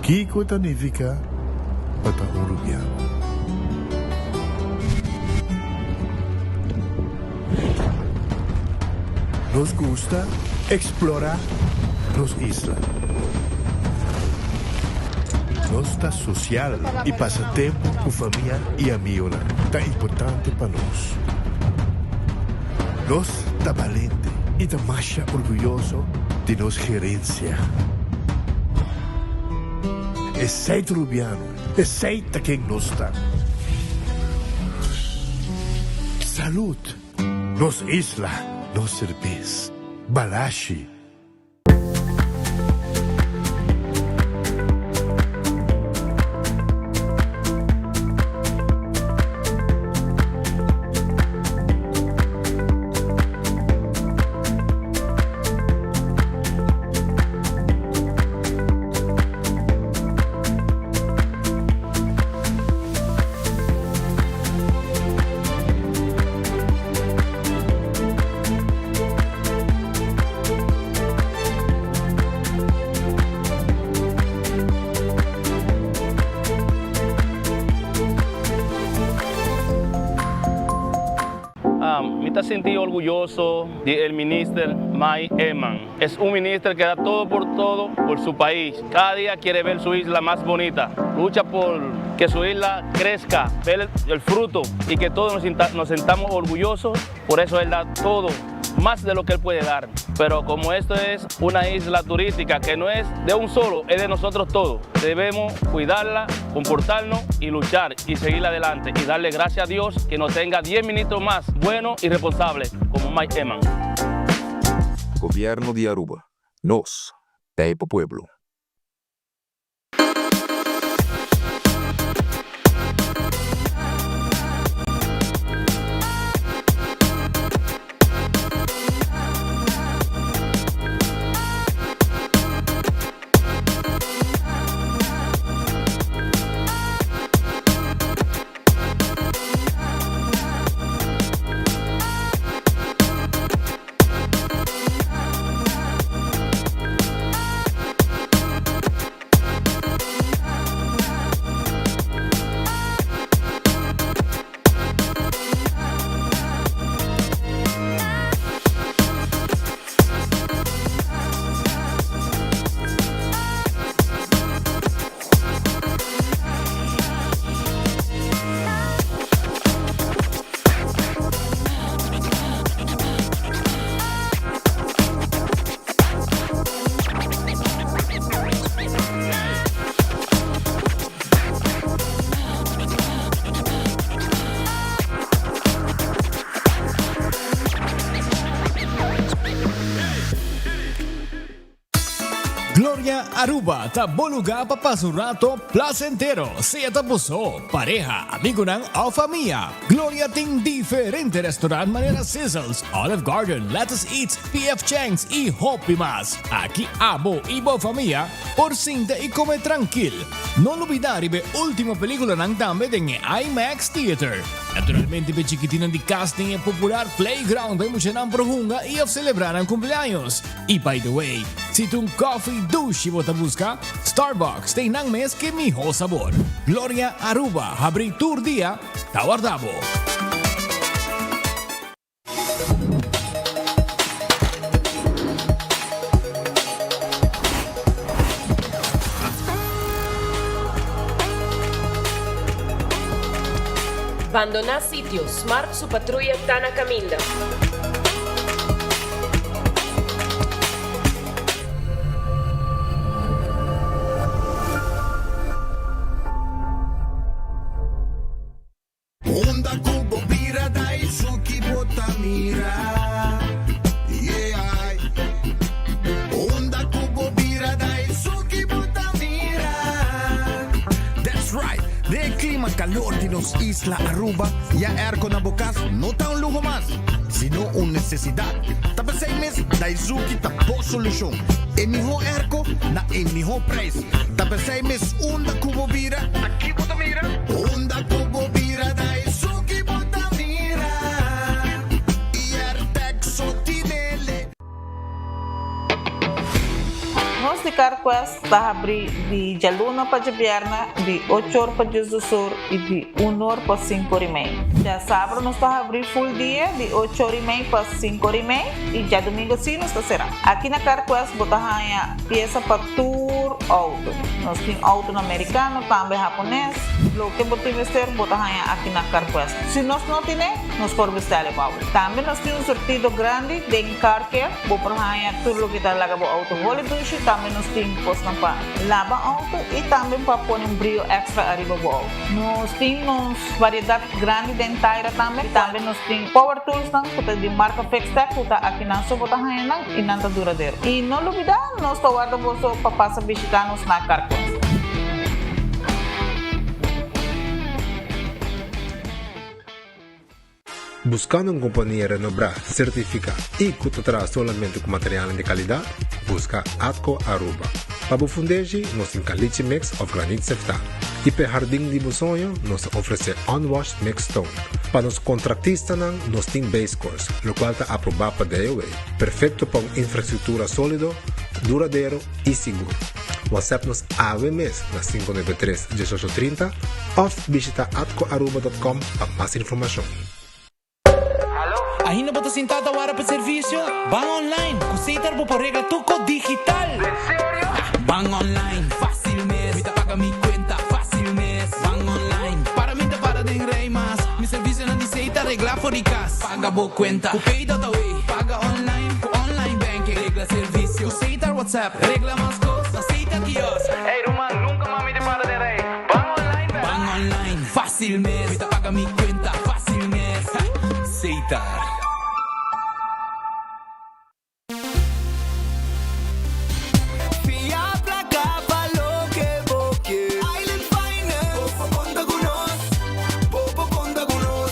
Kiko ta nifiká pa ta un rubiano? Nos gusta eksplorá nos isla. Nos ta sosial i pasa tempu ku famia i amigonan ta importante pa nos. Nos ta balente i ta masha orguyoso di nos gerensia. Esei ta Rubiano, esei ta ken nos ta. Salud! Nos isla, nos serbes. Balashi. Mi ta sinti orguyoso di el minister Mike Eman. Es un minister que da todo por todo por su pais. Cada dia quiere ver su isla mas bonita. Lucha por que su isla crezca, ver el fruto y que todos nos sintamos orgullosos. Por eso él da todo, más de lo que él puede dar. Pero como esto es una isla turística que no es de un solo, es de nosotros todos. Debemos cuidarla, comportarnos y luchar y seguir adelante y darle gracias a Dios que nos tenga 10 ministros más buenos y responsables como Mike Eman. Gobierno di Aruba, nos ta pa pueblo. Gloria Aruba ta bo luga pa pasa un rato placentero, sea ta bo so, pareha, amigonan of famia. Gloria tin diferente restaurant manera Sizzles, Olive Garden, Lettuce Eats, PF Chang's y hopi mas. Aki abo y bo famia por sinta y come trankil. No lubida riba e ultimo peliculanan tambe den e IMAX Theater. Naturalmente p'e chikitinan di cas tin e popular playground pa e muchanan por hunga y of celebra nan cumpleaños. Y by the way, si ta un coffee dushi bo ta busca, Starbucks ta einan mes ke miho sabor. Gloria Aruba habri tur dia, ta warda bo. Bandoná sitio, Smart su patruya ta na kaminda. Unda ku bo bira Daisuki bo ta mira Yeah Unda ku bo bira Daisuki bo ta mira That's right! Den e klima kalor di nos isla Aruba, ya airco na bo kas no ta un luho mas, sino un nesesidat. Ta p'esei mes Daizuki ta bo solushon. E mihó airco na e mihó prijs. Ta p'esei mes unda ku bo bira, Aki bo ta mira. Unda ku bo bira Daizuki bo ta mira. I Airtec so tinele. Nos di CarQuest ta habri di djaluna pa djabièrnè di ocho or pa diesdos or i di un or pa sinku or i mei. Djasabra nos ta habri full dia di ocho or i mei pa sinku or i mei i djadumingu si nos ta será. Aki na CarQuest bo ta haña piesa pa tur outo. Nos tin outonan merikano, tambe hapones. Loke bo tin mester bo ta haña aki na CarQuest. Si nos no tine, nos por bestèl e pa bo. Tambe nos tin un surtido grandi den Car Care. Bo por haña tur loke ta laga bo outo holi dushi. Tambe nos tin kosnan pa laba outo i tambe pa pone un brio èkstra ariba bo outo. Nos tin nos variedat grandi den taira tambe. Tambe nos tin power toolsnan ku ta di marka Fixtech ku ta akinan so bo ta haña nan i nan ta duradero. I no lubidá, nos ta warda boso pa pasa bishitá nos na Carquest. Buscando un compania renobrá, certificá y cu ta traha solamente cu materialnan di calidad? Busca Atco Aruba. Pa bo fundeshi, nos tin caliche mix of granit seftá. Y p'e hardin di bo soño, nos ta ofrece unwashed mixed stone. Pa nos contractistanan, nos tin base course, locual ta aprobá pa DOW, perfecto pa un infrastructura solido, duradero y sigur. WhatsApp nos awe mes na 593 1830 of bishita atcoaruba.com pa mas informacion. Ainda bo ta sinta ta wara pa servicio? Ban online! Cu Setar bo por regla tur cos digital! En serio? Ban online, facil mes! Mi ta paga mi cuenta, facil mes! Ban online, para mi ta para den rij mas! Mi servicionan di Setar regla for di cas! Paga bo cuenta cu Pay.awe! Paga online cu online banking! Regla servicio cu Setar WhatsApp! Regla mas cos na Setar kiosk! Ey ruman, nunca mas mi ta para den rij! Ban online bek! Ban online, facil mes! Mi ta paga mi cuenta, facil mes! Setar. Fia placa pa loke bo ke. Island Finance. Bo por conta cu nos. Bo por conta cu nos.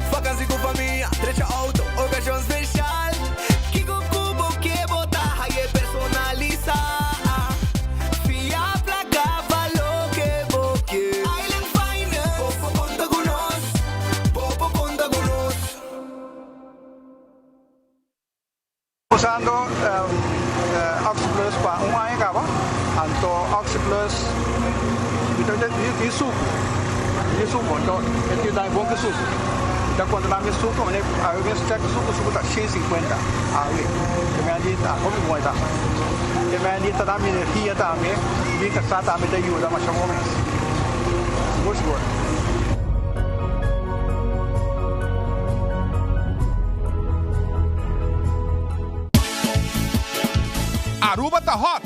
Vakantie cu famia, drecha auto, ocasion special. Kico cu bo ke bo ta haye personalisa. Fia placa pa loke bo ke. Island Finance. Bo por conta cu nos. Bo por conta cu nos. Usando Oxyplus pa un aña caba, anto Oxyplus mi ta tin sucu, tin sucu, anto e tin dai bon ki sucu. Mi ta controla mi sucu, mi awe mes check sucu, sucu ta shen sinkuenta awe, e mei di ta hopi bon e ta. E mei di ta da mi energia tambe, mi casa tambe ta yuda masha bon mes, sigur sigur. Aruba ta hot!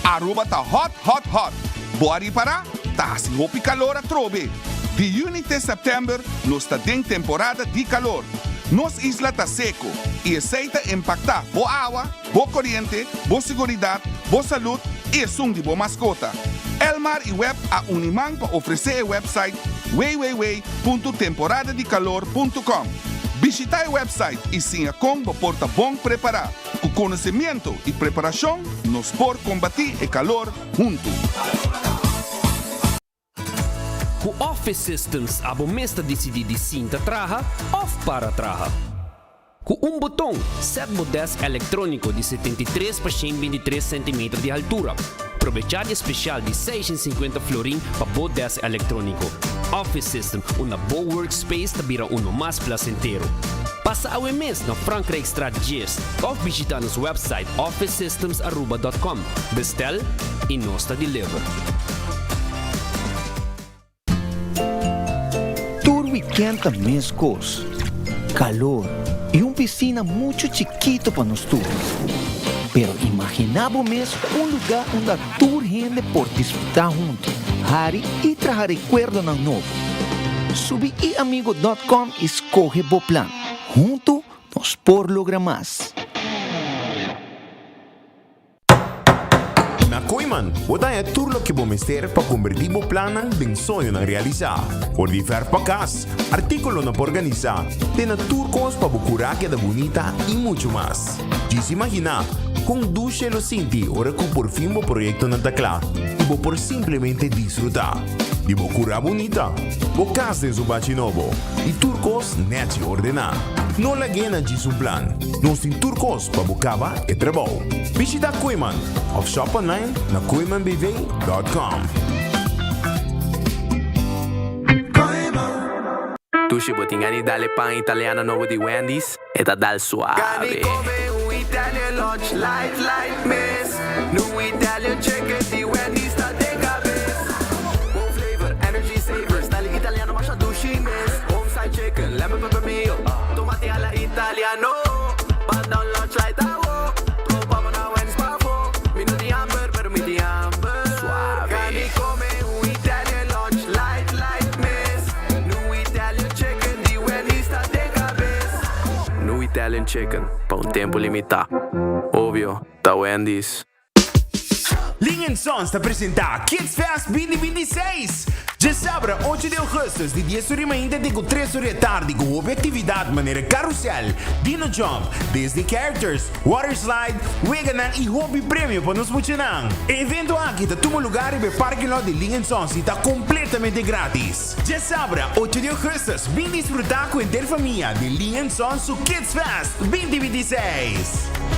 Aruba ta hot hot hot! Bo a ripara? Ta hasi hopi calor atrobe! Di juni te september nos ta den temporada di calor. Nos isla ta seco y esey ta impacta bo awa, bo coriente, bo seguridad, bo salud y esun di bo mascota. Elmar y web a uni man pa ofrece e website www.temporadadicalor.com. Bishita e website y siña con bo por ta bon prepara. Cu conocimiento y preparacion nos por combati e calor hunto. Ku Office Systems abo mes ta disidí di sinta traha òf para traha. Ku un boton, sèt bo dèsk elektróniko di 73 pa 123 sentimeter di haltura. Probechá di e spesial di 650 florin pa bo dèsk elektróniko. Office System, unda bo workspace ta bira uno mas plasentero. Pasa awe mes na Frankrijkstraat 10 òf bishitá nos wèpsait officesystemsaruba.com. Bestèl i nos ta deliver. Tur weekend ta mescos, calor y un piscina mucho chikito pa nos tur. Pero imagina bo mes un lugar unda tur hende por disfruta hunto, hari y traha recuerdonan nobo. Subi iamigo dot com y scoge bo plan. Hunto nos por logra mas. Na Kooyman, bo ta haña tur loke bo mester pa kombertí bo plannan den soñonan realisá. For di vèrf pa kas, artíkulonan pa organisá, te na tur kos pa bo kurá keda bunita i muchu mas. Djis imaginá kon dushe lo sinti ora ku porfin bo proyektonan ta kla i bo por simplemente disfrutá. Di bo cura bunita, bo cas den su bachi nobo y tur cos nechi ordena. No lag'é na djis un plan, nos tin tur cos pa bo caba e trabou. Bishita Kooyman of shop online na kooymanbv.com. Dushi bo tin gana di dal e pan italiano nobo di Wendy's? E ta dal suave. Gani come un Italian lunch light light mes Nu Italian chicken di Wendy's ta den cabes Bon flavor, energy saver, style italiano masha dushi mes Home style chicken, lemon pepper mayo, tomate alla italiano Pan down lunch light awo, topa bo na Wendy's pafo Mi no tin hamber, pero mi tin hamber Suave. Gani come un Italian lunch light light mes Nu Italian chicken di Wendy's ta den cabes New Italian Chicken, pa un tempo limita. Obvio, ta Wendy's. Ling and Sons ta presenta Kids Fest 2026! Djasabra ocho di augustus di dies ora di mainta te ku tres ora di atardi ku hopi aktividat manera karusel, dino jump, Disney characters, water slide, weganan i hopi premio pa nos muchanan. E evento aki ta tuma lugar riba e parking lot di Ling and Sons i ta kompletamente gratis. Djasabra ocho di augustus bin disfruta ku henter famia di Ling and Sons su Kids Fest 2026!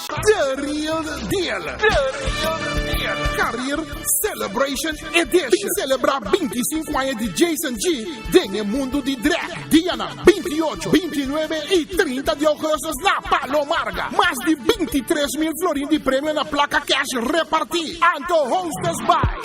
The Real Deal! The Real Deal! Career Celebration Edition! Bin celebra 25 aña di Jason G den e mundo di drag. Dianan 28, 29 y 30 di augustus na Palo Marga. Mas di 23 mil florin di premio na placa cash reparti. Anto hostess by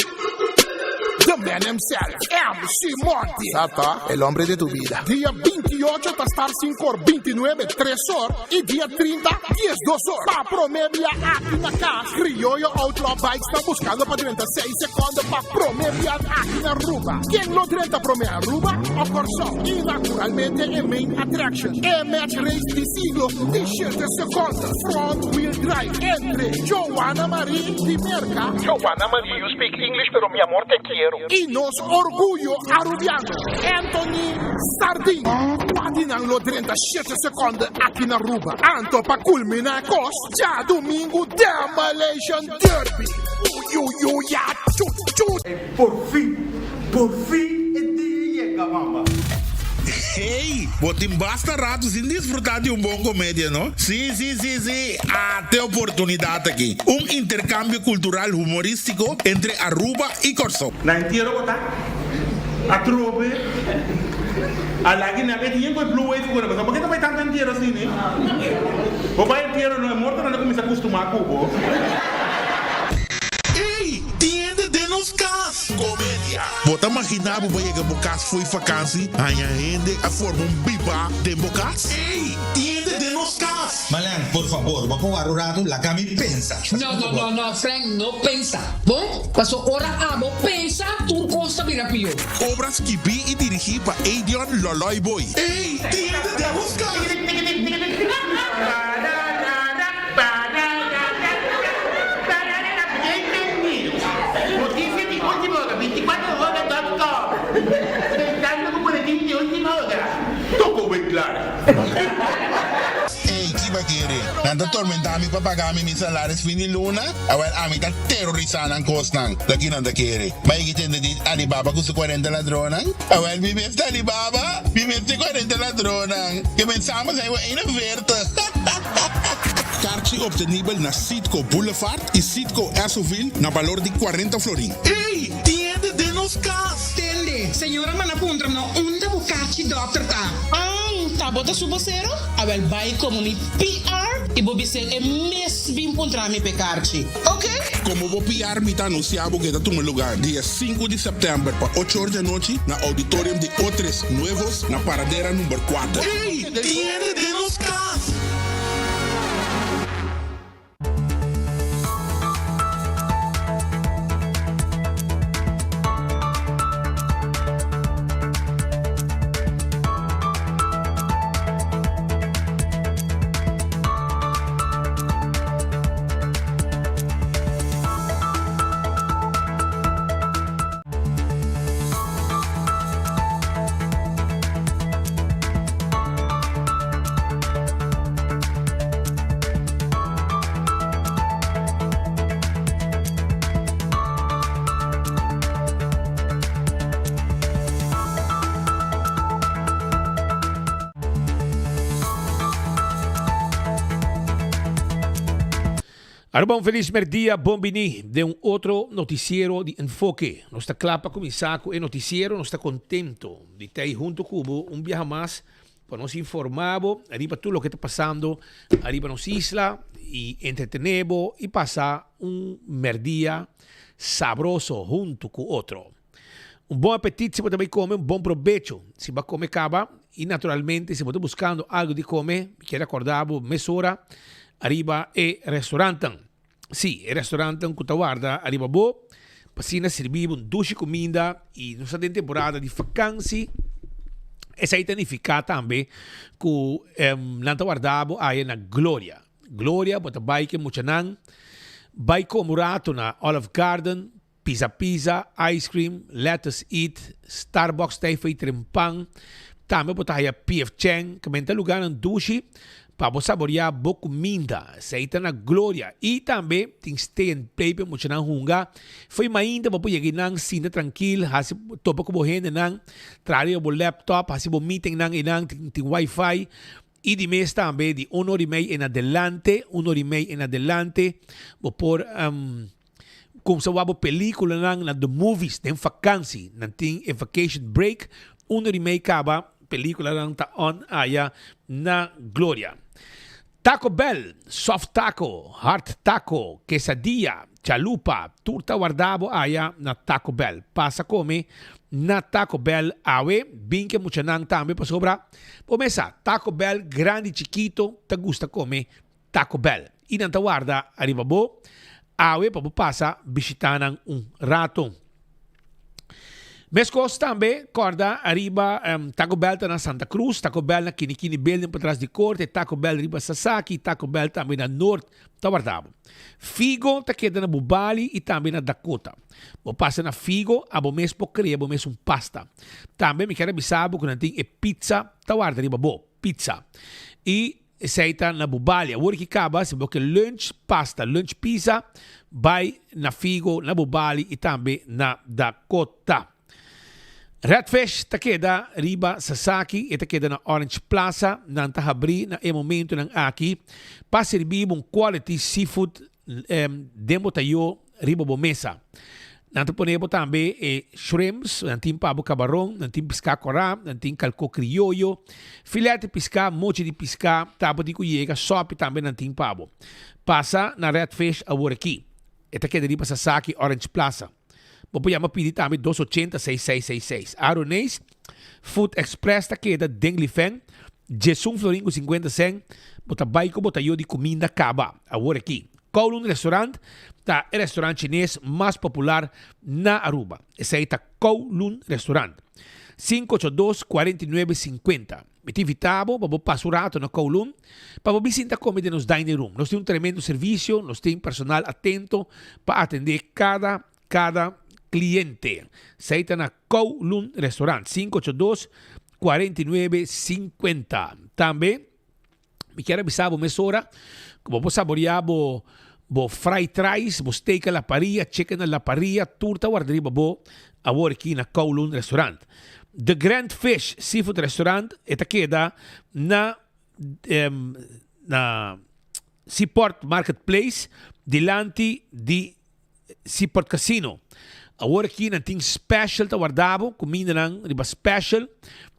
The man himself, MC Monty. Sata, el hombre de tu vida. Dia 28 ta start 5 or, 29 3 or y dia 30 12 or. Pa prome bia aki na cas, Criollo Outlaw Bikes ta buscando pa drenta 6 seconde pa prome bia aki na Aruba. Ken lo drenta prome Aruba o Corsou? Y naturalmente e main attraction, e match race di siglo di 7 seconde, front wheel drive entre Joanna Marie di Merca. Joanna Marie, you speak English pero mi amor te quiero. Y nos orguyo Arubiano, Anthony Sardin. Cua di nan lo drenta 7 seconde aki na Aruba? Anto pa culmina e cos, djadumingo Demolition Derby. Uyuyuya chu chu. Por fin, por fin e dia yega, mama. Hey, bo tin basta rato sin disfruta di un bon comedia, no? Si, si, si, si, ate oportunidad aki. Un intercambio cultural humoristico entre Aruba y Corsou. Na entiero bo ta atrobe a lagi nan e tin ku e blue wave ku nan pasobra bo ke ta bai tantu entiero asina bo bai entiero no e mortonan ta kuminsa kustumá ku bo. Ey, tin hende den nos kas! Komedia. Bo ta maginá bo bai yega bo kas fo'i fakansi, haña hende a forma un bibá den bo kas? Ey, tin hende den nos kas! Malen, por fabor, bo por wak un ratu, laga mi pensa. No, no, no, no, Frank, no pensa. Bon, paso ora abo pensa, tur kos ta bira pió. Obra skibí i dirigí pa Edion Loloy Boy. Ey, tin hende den nos kas! Noticia di ultima ora, 24 hora dot com, Pensando cu boletin di ultima ora. Toko wei klaar. Ey, ki ba kere? Nan ta tormenta mi pa paga mi mi salaris fin di luna? Awel, ami ta terorisa nan kosnan. Ta ki nan ta kere? Ba yegi tende di Alibaba ku su kuarenta ladronnan? Awel, mi mes ta Alibaba, mi mes ta e kuarenta ladronnan. Ke men samen zijn we 41. Karchi obtenibel na Citgo Boulevard y Citgo Essoville na balor di 40 florin. Ey! Tin hende den nos cas! Tende, señora manda puntra no unda bo karchi dokter ta. An, ta bo ta su bosero? Awel bai komo mi PR i bo bis'é e mes bin puntra mi p'e karchi. Ok? Komo bo PR mi ta anunsiá bo ke ta tuma lugar dia sinku di sèptèmber pa ocho or di anochi na Auditorium di Otres Nuevos na Paradera number kuater. Ey! Tin hende den nos kas! Aruba un felis merdia, bon bini den un otro noticiero di Enfoke. Nos ta kla pa kuminsá ku e noticiero, nos ta kontento di ta ei hunto ku bo un biaha mas pa nos informá bo riba tur loke ta pasando ariba nos isla i entretené bo i pasa un merdia sabroso hunto ku otro. Un bon apetit si bo ta bai kome, un bon probecho si bo a kome kaba i naturalmente si bo ta buskando algu di kome, mi kier akorda bo mesora ariba e restorantan. Sí, e restorantan ku ta warda ariba bo pa asina sirbi bo un dushi kuminda i nos ta den temporada di fakansi, esei ta nifiká tambe ku nan ta warda bo aya na Gloria. Gloria bo ta bai ku e muchanan bai kome un rato na Olive Garden, Pizza Pizza, Ice Cream, Lettuce Eat, Starbucks ta efei trempan, tambe bo ta haya PF Chang, ke men ta lugarnan dushi pa bo saborea bo kuminda. Esei ta na Gloria. I tambe tin Stay and Play pa e muchanan hunga. Fo'i mainta bo por yega einan, sinta trankil, hasi topa ku bo hendenan, traha riba bo laptop, hasi bo meetingnan einan, tin wifi. I di mes tambe di un ora i mei en adelante, un ora i mei en adelante, bo por kumsa wak bo peliculanan na The Movies den vakansi. Nan tin e vacation break, un ora i mei kaba, peliculanan ta on aya na Gloria. Taco Bell, soft taco, hard taco, quesadilla, chalupa, tur ta warda bo aya na Taco Bell. Pasa come na Taco Bell awe, bin ke muchanan tambe pasobra Bo mesa, Taco Bell grandi chikito ta gusta come Taco Bell y nan ta warda ariba bo awe pa bo pasa bishita nan un rato. Mescos tambe corda ariba Taco Bell ta na Santa Cruz, Taco Bell na Kinikini Building patras di Corte, Taco Bell riba Sasaki, Taco Bell tambe na Noord ta warda bo. Figo ta keda na Bubali y tambe na Dakota. Bo pasa na Figo, abo mes por crea bo mes un pasta. Tambe mi kier a bisa bo cu nan tin e pizza ta warda riba bo, pizza. Y esey ta na Bubali. Awor ki caba, si bo ke lunch pasta, lunch pizza, bay na Figo, na Bubali y tambe na Dakota. Redfish ta keda riba Sasaki, e ta keda na Orange Plaza. Nan ta habrí na e momentunan aki pa sirbi bo un quality seafood den bo tayó riba bo mesa. Nan ta pone bo tambe e shrimps, nan tin pa bo kabaron, nan tin piská kòrá, nan tin kalkó krioyo, filet di piská, mochi di piská, tapa di ku yega, sòpi tambe nan tin pa bo. Pasa na Redfish awor aki. E ta keda riba Sasaki, Orange Plaza. Bo por yama pidi tambe dos ochenta seis seis seis seis. Aroneis Food Express ta keda den Lifen, djesun florin ku sinkuenta sen. Bo ta bai ku bo tayo di kuminda kaba awor aki. Kowloon Restaurant ta e restaurant chines mas popular na Aruba. Esei ta Kowloon Restaurant. Sinku ocho dos, kuarenta i nuebe, sinkuenta. Mi ta invitá bo pa bo pasa un rato na Kowloon pa bo bin sinta kome den nos dining room. Nos tin un tremendo servisio, nos tin personal atento pa atendé kada kada kliente. Esei ta na Kowloon Restaurant, 582 49 50. Tambe mi kier a bisa bo mesora ku bo por saboreá bo bo fried rice, bo steak a la parilla, chicken a la parilla, tur ta warda riba bo awor aki na Kowloon Restaurant. The Grand Fish Seafood Restaurant e ta keda na na Seaport Marketplace dilanti di Seaport Casino. Awor aki nan tin special ta warda bo, kumindanan riba special.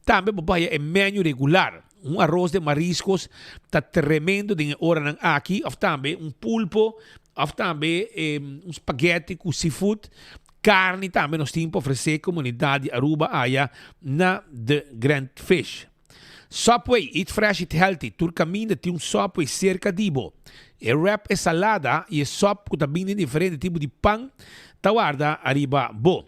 Tambe bo por haya e menu regular. Un aros de mariscos ta tremendo den e oranan aki of tambe un pulpo of tambe un spaghetti cu seafood. Carni tambe nos tin pa ofrece comunidad di Aruba aya na The Grand Fish. Subway, eat fresh, eat healthy. Tur caminda tin un Subway cerca di bo. E wrap, e salada y e sop cu ta bini den diferente tipo di pan ta warda ariba bo.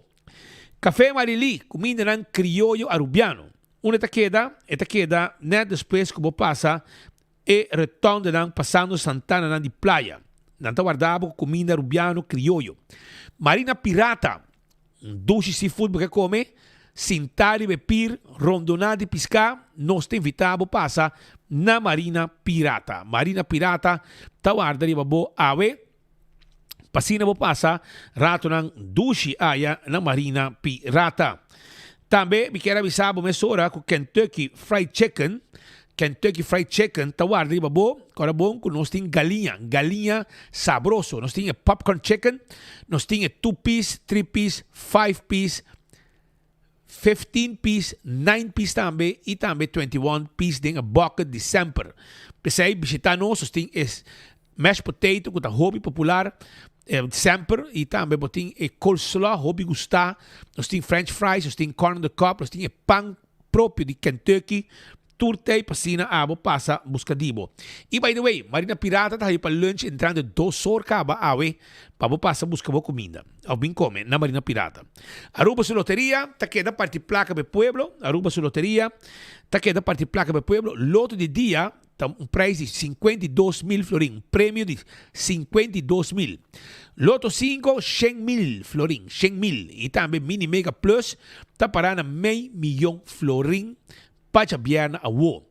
Café Marily, cumindanan crioyo Arubiano. Unda ta keda? E ta keda net despues cu bo pasa e rotondenan pasando Santananan di Playa. Nan ta warda bo cu cuminda Arubiano crioyo. Marina Pirata, Un dushi seafood bo ke kome? Sintá riba e pir, rondoná di piská, nos ta invitá bo pasa na Marina Pirata. Marina Pirata ta warda riba bo awe pa asina bo pasa ratonan dushi aya na Marina Pirata. Tambe mi kier avisa bo mesora ku Kentucky Fried Chicken. Kentucky Fried Chicken ta warda riba bo, kòrda bon ku nos tin galiña, galiña sabroso. Nos tin e popcorn chicken, nos tin e two piece, three piece, five piece, 15 piece, nine piece tambe i tambe 21 piece den e bucket di semper. P'esei bishita nos, nos tin e mashed potato ku ta hopi popular semper i tambe bo tin e coleslaw hopi gustá, nos tin french fries, nos tin corn on the cob, nos tin e pan propio di Kentucky. Tur tei pa asina abo pasa busca di bo. Y by the way, Marina Pirata ta hayo pa lunch entrando dos or caba awe pa bo pasa busca bo cuminda of bin come na Marina Pirata. Aruba su loteria ta keda parti placa pa e pueblo, Aruba su loteria ta keda parti placa pa e pueblo, loto di dia ta un prijs di 52 mil florin, un premio di 52 mil. Loto 5, 100 mil florin, 100 mil. Y tambe Mini Mega Plus ta para na mei miyon florin pa djabièrnè awo.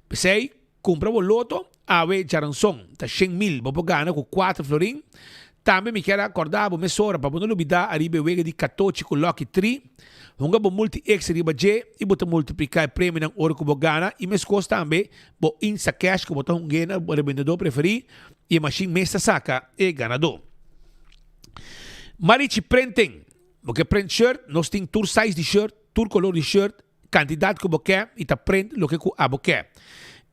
P'esei, kumpra bo loto awe djaranson, ta shen mil, bo por gana ku kuater florin. Tambe mi kier a kòrda bo mesora pa bo no lubidá ariba e wega di katochi ku Lucky Tri. Hunga bo multi extra riba dje i bo ta multipliká e premionan ora ku bo gana i meskos tambe bo Instacash ku bo ta hung'é na bo rebendedó preferí i e mashin mes ta saka e ganadó. Marichi Printing, Bo ke print shirt? Nos tin tur size di shirt, tur kolor di shirt. Kantidat ku bo ke i ta print loke ku abo ke.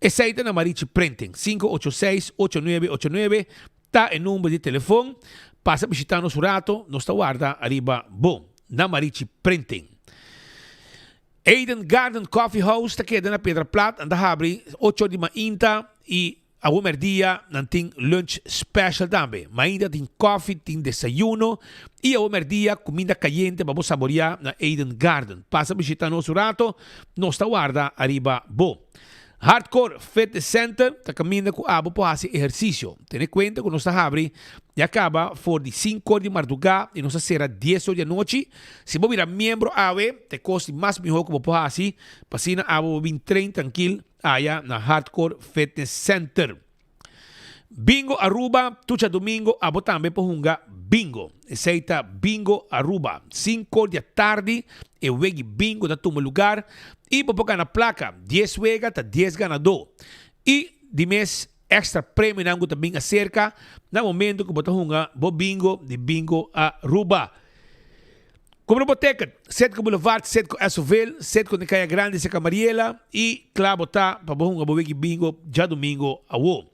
Esei ta na Marichi Printing. 586-8989 ta e number di telefon. Pasa bishita nos un rato, nos ta warda ariba bo na Marichi Printing. Eden Garden Coffee House ta keda na Piedra Plat, nan ta habri ocho or di mainta i Awo merdia nan tin lunch special tambe. Mainta tin koffie, tin desayuno y awo merdia cuminda cayente pa bo saboria na Eden Garden. Pasa bishita nos un rato, nos ta warda ariba bo. Hardcore Fitness Center ta caminda cu abo por haci ehercicio. Tene cuenta cu nos ta habri ya caba for di cinco or di marduga y nos ta cera dies or di anochi. Si bo bira miembro awe, ta e cos di mas miho cu bo por haci pa asina abo bo bin train trankil. Aya na Hardcore Fitness Center. Bingo Aruba, tur djadomingo abo tambe por hunga bingo. Esey ta Bingo Aruba. Cinco di atardi e wegi bingo ta tuma lugar y bo por gana placa. Dies wega ta dies ganador. Y di mes extra premionan cu ta bin acerca na momento cu bo ta hunga bo bingo di Bingo Aruba. Kumpra bo ticket, Setco Boulevard, Setco Esoville, Setco den Kaya Grandi serka Mariela y kla bo ta pa bo hunga bo wiki bingo djadumingo awo.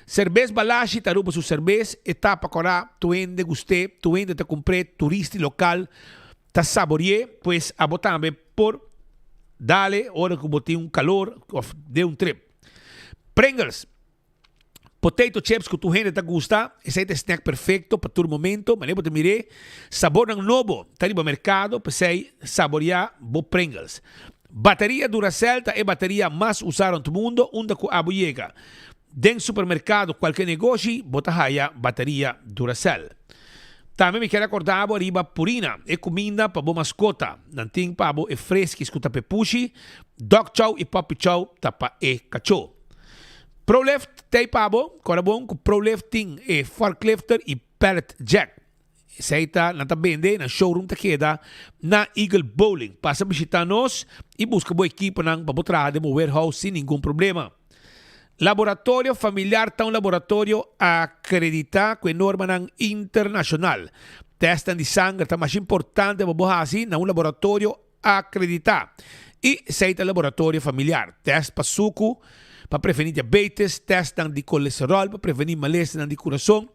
Serbes Balashi ta Aruba su serbes, e ta pa kora tur hende gust'é, tur hende ta kumpr'é, turista y lokal ta sabori'é, pues abo tambe por dale ora ku bo tin un kalor of den un trip. Pringles. Potato chips ku tur hende ta gusta, esei ta e snack perfecto pa tur momento, manera bo ta mir'é, sabornan nobo ta riba merkado, p'esei saboreá bo Pringles. Bateria Duracell ta e bateria mas usá rònt mundo, unda ku abo yega den supermerkado kualke negoshi bo ta haya bateria Duracell. Tambe mi kier akorda bo riba Purina, e kuminda pa bo maskota. Nan tin pa bo e freskis ku ta p'e pushi, dog chow i puppy chow ta pa e kachó. Prolift t'ei pa bo, kòrda bon ku Prolift tin e forklifter i pallet jack. Esei ta nan ta bende, nan showroom ta keda na Eagle Bowling. Pasa bishita nos i buska bo ekiponan pa bo traha den bo warehouse sin ningun problema. Laboratorio Familiar ta un laboratorio akreditá ku e normanan internashonal. Tèstnan di sanger ta masha importante pa bo hasi na un laboratorio Akreditá. I esei ta laboratorio familiar. Tèst pa suku, pa prevení diabetes, tèstnan di kolesteròl pa prevení malesanan di kurason,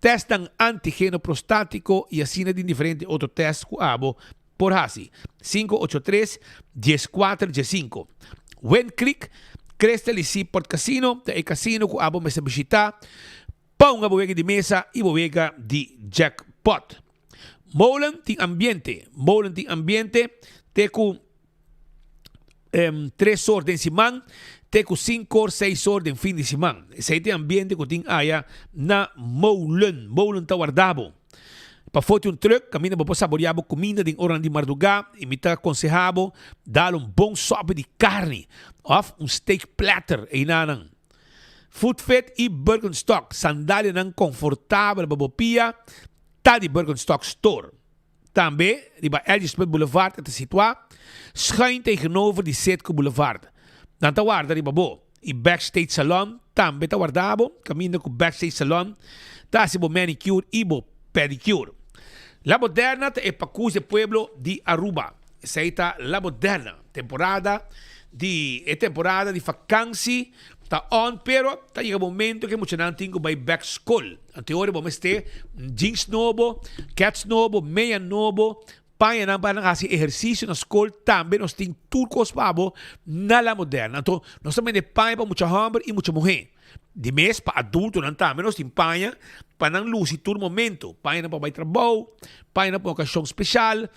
tèstnan antigeno prostátiko i asina tin diferente otro tèst ku abo por hasi. 583 14 15. Wind Creek, Crystal i Seaport Casino ta e kasino ku abo mester bishitá pa hunga bo wega di mesa i bo wega di jackpot. Molen tin ambiente. Molen tin ambiente te ku tres or den siman, te ku sinku or, seis or den fin di siman. Esei ta e ambiente ku tin aya na Molen. Molen ta warda bo. Pafó tin un truck kaminda bo por saboreá bo kuminda den oranan di mardugá i mi ta konsehá bo dal un bon sòpi di karni òf un steak platter einanan. Footfit i Birkenstock, sandalianan konfortabel pa bo pia, ta di Birkenstock Store. Tambe riba Elgin Smith Boulevard e ta situá, schuin tegenover di Citgo Boulevard. Nan ta warda riba bo. Y Backstage Salon tambe ta warda bo, caminda cu Backstage Salon ta haci bo manicure y bo pedicure. La Moderna ta e pacus de pueblo di Aruba. Esey ta La Moderna. Temporada di e temporada di vakantie ta on, pero ta yega momento cu e muchanan tin cu bay bek scol. Anto e ora bo mester jeans nobo, kets nobo, meya nobo, Pañanan pa nan hasi ehersisio na skol tambe nos tin tur kos pa bo na La Moderna. Anto nos ta bende paña pa mucha hòmber i mucha muhé. Di mes pa adultonan tambe nos tin paña pa nan lusi tur momento. Pañanan pa bai trabou, pañanan pa un okashon speshal,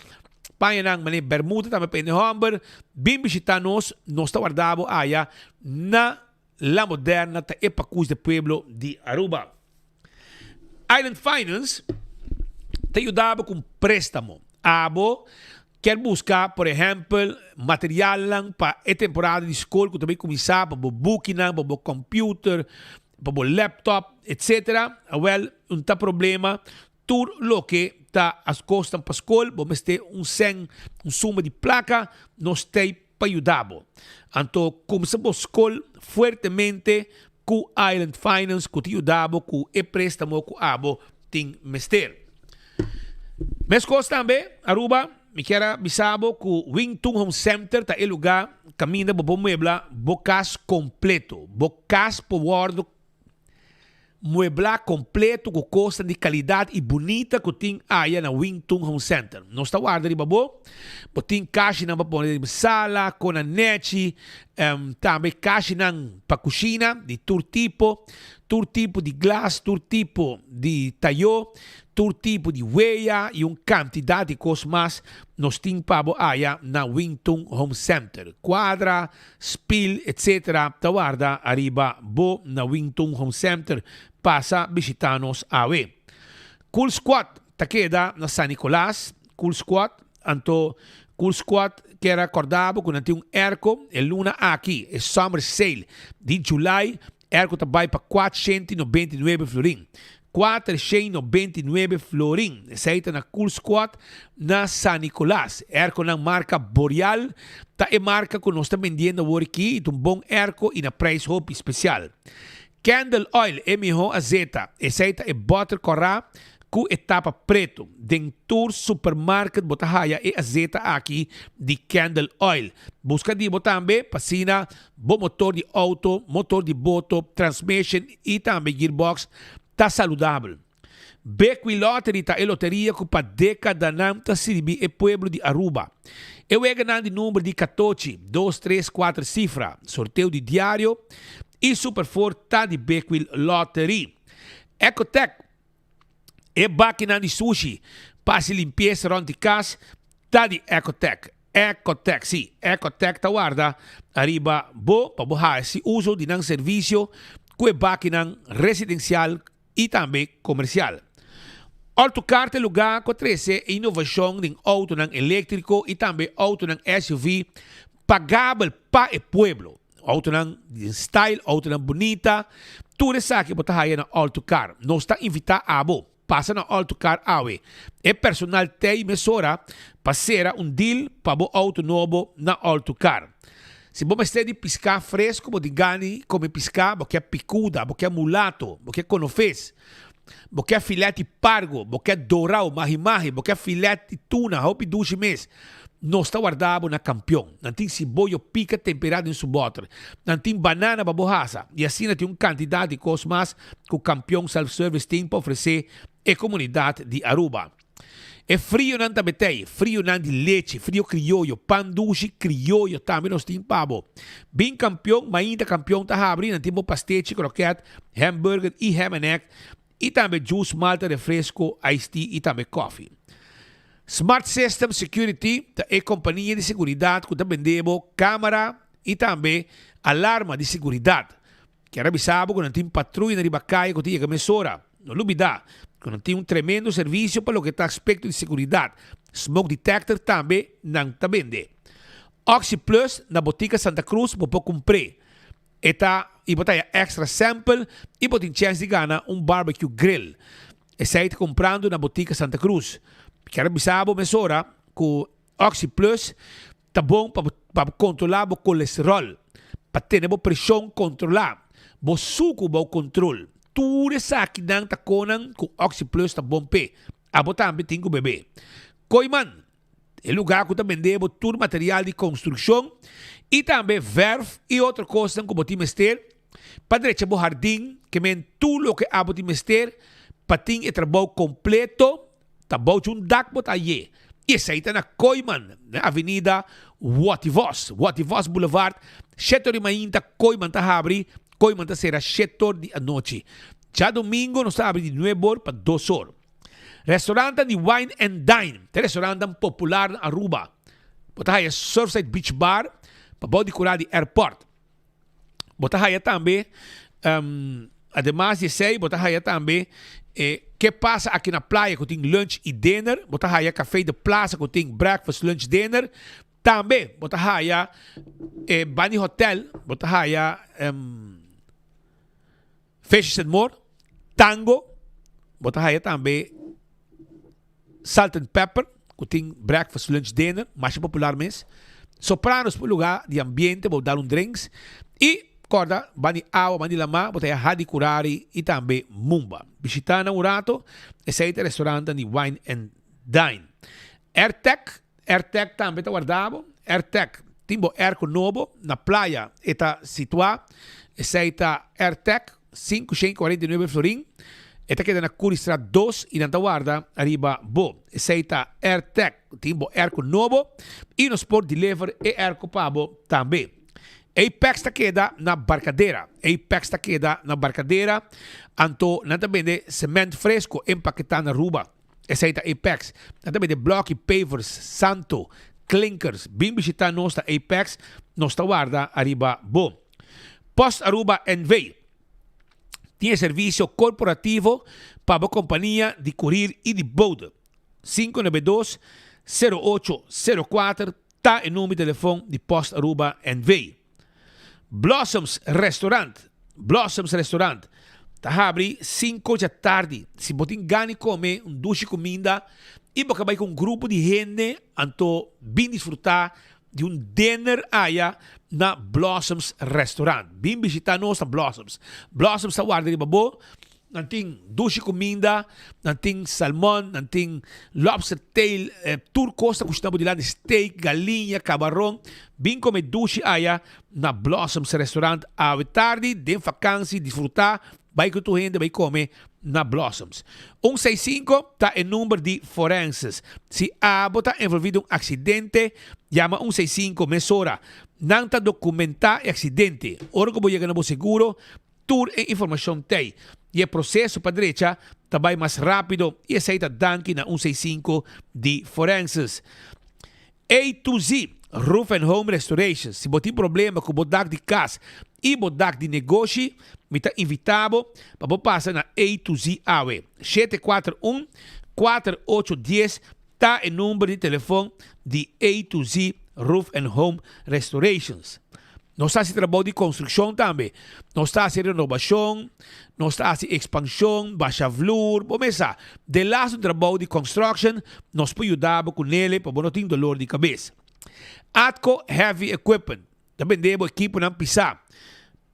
pañanan manera bèrmuda tambe pa hende hòmber. Bin bishitá nos, nos ta warda bo aya na La Moderna ta e pakus de pueblo di Aruba. Island Finance ta yuda bo ku un préstamo. Abo kier buska, por ehèmpel, materialnan pa e temporada di skol ku ta bai kuminsá, pa bo bukinan, pa bo kòmpiuter, pa bo laptop, etsetera. Awèl, un ta problema. Tur loke ta as kosnan pa skol, bo mester un sèn, un suma di plaka, nos t'ei pa yuda bo. Anto kumsa bo skol fuertemente ku Island Finance ku ta yuda bo ku e prestamo ku abo tin mester. Meskos tambe, Aruba, mi kier a bisa bo ku Wing Tun Home Center ta e luga kaminda bo por muebla bo kas kompleto. Bo kas por wòrdu Mueblá kompleto ku kosnan di kalidat i bunita ku tin aya na Wing Tun Home Center. Nos ta warda riba bo. Bo tin kashinan pa pone den sala, kona nechi, tambe kashinan pa kushina di tur tipo, tur tipo di glas, tur tipo di tayó, tur tipo di weya i un kantidat di kos mas nos tin pa bo aya na Wing Tun Home Center. Kuadra. Spil etc ta warda ariba bo na Wington Home Center pasa bishita nos awe. Cool Squad ta keda na San Nicolas, Cool Squad, anto Cool Squad kier a corda bo cu nan tin un airco e luna aki, e summer sale di July, airco ta bay pa 499 florin. 499 florin. Esei ta na Cool Squad na San Nicolas. Airconan marca Boreal ta e marca cu nos ta bendiendo awor aki y ta un bon airco y na prijs hopi special. Candle Oil e miho azeta. Esei ta e boter cora cu e tapa preto. Den tur supermarket bo ta haya e azeta aki di Candle Oil. Busca di bo tambe pa asina Bo motor di auto, motor di boto, transmission y tambe gearbox ta saludabel. Bequi Lottery ta e loteria cu pa decadanan ta sirbi e pueblo di Aruba. E weganan di number di catochi, dos, tres, cuater cifra, sorteo di diario y Super Four ta di Bequi Lottery. Ecotec, e bakinan di sushi pa hasi limpiesa rond di cas ta di Ecotec. Ecotec, sí, Ecotec ta warda ariba bo pa bo hasi uso di nan servisio ku e bakinan residensial i tambe komersial. Autocar ta e lugá ku a trese e inovashon den outonan eléktriko i tambe outonan SUV pagabel pa e pueblo. Outonan den style, outonan bunita, tur esaki bo ta haya na Autocar. Nos ta invitá abo. Pasa na Autocar awe. E personal t'ey mesora pa sera un deal pa bo auto nobo na Autocar. Si bo mester di piská fresco bo tin gana di come piská, bo ke picuda, bo ke mulato, bo ke konofes, bo ke filet di pargo, bo ke dorao, mahi mahi, bo ke filet di tuna, hopi dushi mes, nos ta warda bo na Kampion. Nan tin siboyo pika temperá den su bòter. Nan tin banana pa bo hasa. I asina tin un kantidat di kos mas ku Kampion Self Service tin pa ofresé e komunidat di Aruba. E frionan ta betei, frionan di lechi, frio krioyo, pan dushi krioyo tambe nos tin pa bo. Bin Kampion, mainta Kampion ta habri, nan tin bo pastechi, kroket, hamburger i ham and egg i tambe juice, malta, refresco, iced tea i tambe kofi. Smart System Security ta e kompania di seguridat ku ta bende bo kamera i tambe alarma di seguridat. Kier a bisa bo ku nan tin patruya riba kaya ku ta yega mesora. No lubida ku nan tin un tremendo servisio pa loke ta aspekto di seguridat. Smoke detector tambe nan ta bende. Oxi Plus na Botica Santa Cruz bo por kumpr'é. E ta i bo ta haya extra sample i bo tin chèns di gana un barbecue grill. Esei ta kumprando na Botica Santa Cruz. Kier a bisa bo mesora ku Oxi Plus ta bon pa bo kontrolá bo kolesteròl. pa tene bo preshon kontrolá, bo suku bou kontrol. Tur esakinan ta konan ku Oxi Plus ta bon p'e. Abo tambe tin ku bebe. Kooiman, e lugá ku ta bende bo tur material di konstrukshon i tambe vèrf i otro kosnan ku bo tin mester pa drecha bo hardin, ke men tur loke abo tin mester pa tin e trabou kompleto ta bou dje un dak bo ta haye. I esei ta na Kooiman, na avenida Watty Vos, Watty Vos Boulevard, shetor di mainta Kooiman ta habri, Kooiman ta sera shetor di anochi. Djadomingo nos ta habri di nuebor pa dosor. Restaurantnan di Wine and Dine ta e restaurantnan popular na Aruba. Bo ta haya Surfside Beach Bar pa bou di kura di airport. Bo ta haya tambe, ademas di esei, bo ta haya tambe e Ke Pasa Aki Na Playa ku tin lunch i dinner. Bo ta haya Café de Plaza ku tin breakfast, lunch, dinner. Tambe bo ta haya e Bani Hotel, bo ta haya Fishes and More, Tango, bo ta haya tambe Salt and Pepper, ku tin breakfast, lunch, dinner, masha popular mes. Sopranos pa lugar di ambiente, bo dal un drinks. I kòrda, ban di awa, ban di lamá, bo ta haya Hadi Kurari i tambe Mumba. Bishitá nan un rato, esei ta e restaurantnan di Wine and Dine. Airtec, Airtec tambe ta warda bo. Airtec tin bo airco nobo na playa e ta situa. Esei ta Airtec 549 florin. E ta keda na Curiestraat 2 y nan ta warda ariba bo. Esei ta Airtec tin bo airco nobo y nos por deliver e airco pa bo tambe. Apex ta keda na Barcadera. Apex ta keda na Barcadera. Anto nan ta bende cement fresco empaketa na Aruba. Esei ta Apex. Nan ta bende blòki, pavers, santo, klinkers. Bin bishitá nos na Apex, nos ta warda ariba bo. Post Aruba NV. Tin e servisio korporativo pa bo kompania di kurir i di bode. 592 08 04 ta e number di telefon di Post Aruba NV. Blossoms Restaurant, Blossoms Restaurant ta habri cinco djatardi. Si bo tin gana di come un dushi cuminda y bo ka bay cu un grupo di hende anto bin disfruta di un dinner aya na Blossoms Restaurant. Bin bishita nos na Blossoms. Blossoms ta warda riba bo. Nan tin dushi kuminda, nan tin salmon, nan tin lobster tail, tur kos ta kushina bo dilanti, steak, galiña, kabaron. Bin kome dushi aya na Blossoms Restaurant awe tardi den fakansi, disfruta, bai ku tur hende bai kome na Blossoms. Un seis sinku ta e number di forenses. Si abo ta envolvi den un aksidente, yama un seis sinku mesora. Nan ta dokumenta e aksidente. Ora ku bo yega na bo seguro, Tur e informashon t'ei i e proseso pa drecha ta bai mas rápido i esei ta danki na un seis sinku di Forenses. A to Z Roof and Home Restorations Si bo tin problema ku bo dak di kas i bo dak di negoshi, mi ta invitá bo pa bo pasa na A to Z awe. 741 4810 ta e number di telefon di A to Z Roof and Home Restorations. Nos ta hasi trabou di konstrukshon tambe. Nos ta hasi renobashon, nos ta hasi ekspanshon, basha vloer, bo mes sa. De laatste trabou di construction, nos por yuda bo ku nele pa bo no tin dolor di kabes. Atco Heavy Equipment ta bende bo ekiponan pisá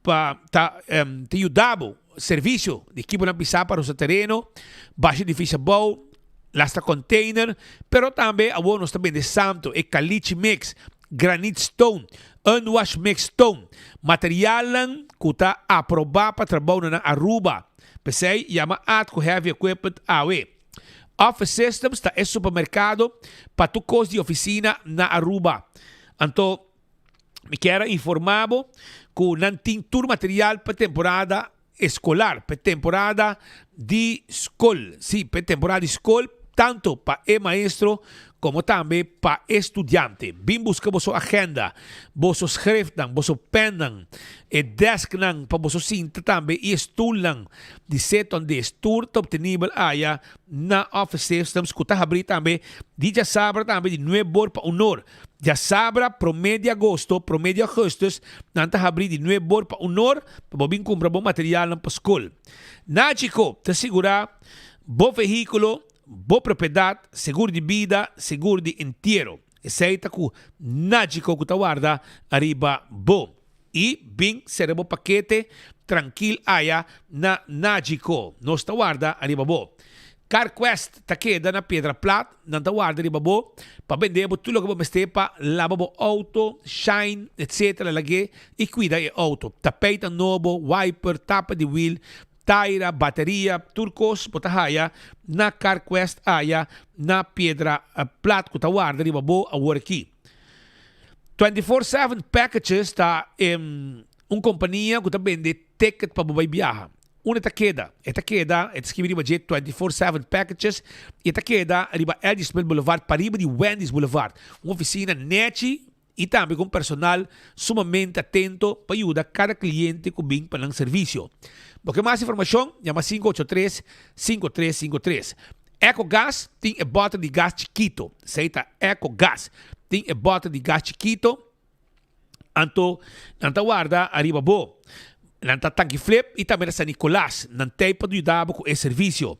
pa ta ta yuda bo servisio di ekiponan pisá pa rosa tereno, basha edifisio abou, lastra container, pero tambe awor nos ta bende santo, e caliche mix, granite stone, unwash mix stone, materialnan cu ta aproba pa trabounan na Aruba. P'esey yama Atco Heavy Equipment awe. Office Systems ta e supermercado pa tur cos di oficina na Aruba. Anto mi kier a informa bo cu nan tin tur material pa temporada escolar, pa e temporada di scol. Si, pa e temporada di scol, tanto pa e maestro como tambe pa e studiante. Bin busca boso agenda, boso schriftnan, boso pennan, e desknan pa boso sinta tambe y e stoelnan di seton des. Tur ta obtenibel aya na Office Systems cu ta habri tambe di djasabra tambe di nuebe or pa un or. Djasabra prome di agosto, prome di augustus, nan ta habri di nuebe or pa un or pa bo bin kumpra bo materialnan pa skol. Nagico ta sigurá bo vehíkulo, bo propiedat, segur di bida, segur di entiero. Esei ta ku Nagico ku ta warda ariba bo. Y bin sera bo pakete trankil aya na Nagico. Nos ta warda ariba bo. CarQuest ta keda na Piedra Plat, nan ta warda riba bo pa bende bo tur loke bo mester pa laba bo auto, shine, etc. Lag'é y cuida e auto. Tapijt nobo, wiper, tapa di wiel, taira, bateria, tur cos bo ta haya na CarQuest aya na Piedra Plat cu ta warda riba bo awor aki. 24 Seven Packages ta un compania cu ta bende ticket pa bo bay biaha. Unda e ta keda? E ta keda, e ta skibi riba dje 24 Seven Packages y e ta keda riba L.G. Smith Boulevard pariba di Wendy's Boulevard. Un oficina nechi y tambe cu un personal sumamente atento pa yuda cada cliente cu bin pa nan servicio. Bo ke mas informacion? Yama 583 5353. Ecogas tin e boter di gas chikito. Esey ta Ecogas. Tin e boter di gas chikito. Anto nan ta warda ariba bo. Nan ta Tanki Flip y tambe na San Nicolas. Nan tey pa yuda bo cu e servicio.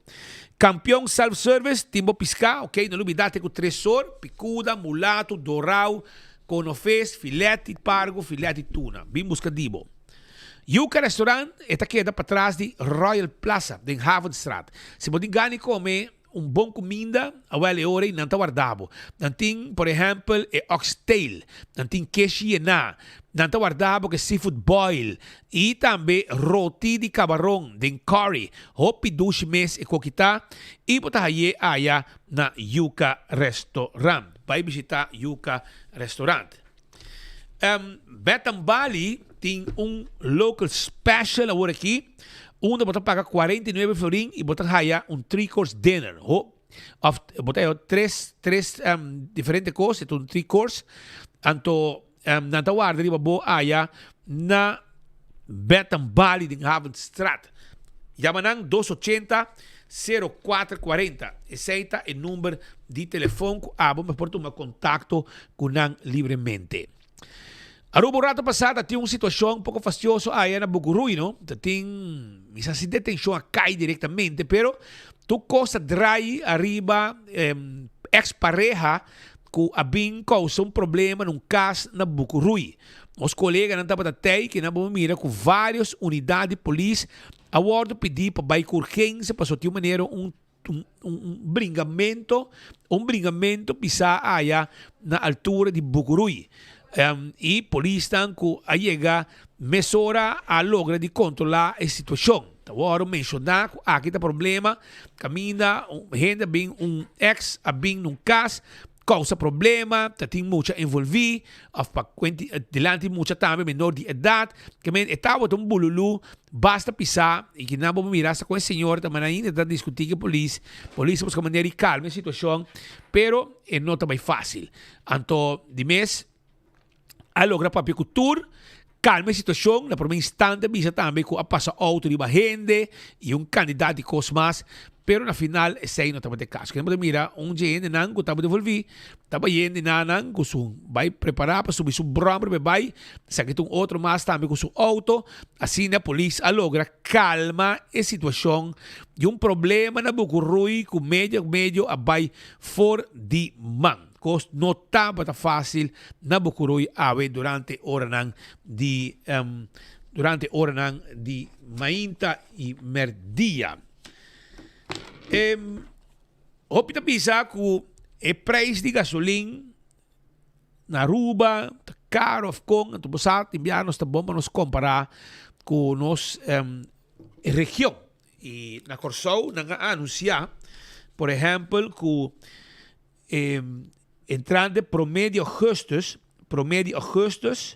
Campeon Self Service tin bo pisca, ok, no lubida te cu tresor, picuda, mulato, dorao, conofes, filet di pargo, filet di tuna. Bin busca di bo. Yuca Restaurant e ta keda patras di Royal Plaza den Havenstraat. Si bo tin gana di come un bon cuminda, awel e ora ei nan ta warda bo. Nan tin, por ehempel, e oxtail, nan tin keshi yená, nan ta warda bo ku e seafood boil i tambe roti di cabaron den curry. Hopi dushi mes e koki ta i bo ta haye aya na Yuca Restaurant. Bai bishita Yuca Restaurant. Beth Bali tin un local special awor aki, unda bo ta paga 49 florin y bo ta haya un three course dinner. Ho, of bo ta haya tres, tres um, diferente cos, het un three course. Anto um, nan ta warda riba bo aya na Beth Bali den Havenstraat. Yama nan 280 0440. Esey ta e number di telefon cu abo por tuma contacto cu nan libremente. Aruba un rato pasa ta tin un situacion poco fastioso aya na Bucuruy no, ta tin mi sa si detencion a cay directamente pero tur cos ta draai ariba ex pareha cu a bin causa un problema na un cas na Bucuruy. Nos coleganan tabata tey kinan bo mira cu varios unidad di polis a wordo pidi pa bay cu urgencia pasobra tin un manera un un un bringamento, un bringamento pisá aya na altura di Bucuruy. I polisnan ku a yega mesora a logra di kontrolá e situashon. Ta wòrdu menshoná ku aki ta problema kaminda un hende a bin un eks a bin na un kas Kousa problema, ta tin mucha envolví òf pa kuenti dilanti mucha tambe menor di edat. Ke men e tabata un bululú basta pisá i kinan bo mira asta kon e señor ta manda ainda ta diskutí ku e polis. Polis ta buska manera di kalma e situashon pero e no ta bai fásil. Anto di mes a logra papia ku tur, kalma e situashon. Na promé instante a bisa tambe ku a pasa outo riba hende i un kandidat di kos mas, pero na final esei no tabata e kaso. Kende bo ta mira un dje hendenan ku tabata envolví, taba yende na nan ku su bai prepará pa subi su bròmer pa e bai, esaki ta un otro mas tambe ku su outo. Asina polis a logra kalma e situashon di un problema na Bukurui ku medio medio a bai for di man. Kos no tabata fásil na Bukurui awe durante oranan di durante oranan di mainta i mèrdia. E hopi ta bisa ku e preis di gasolin na Aruba ta karo òf kon, anto bo sa tin bia nos ta bon pa nos kompará ku nos region. I na Kòrsou nan a anunsiá por ehèmpel ku Entrante prome di augustus, prome di augustus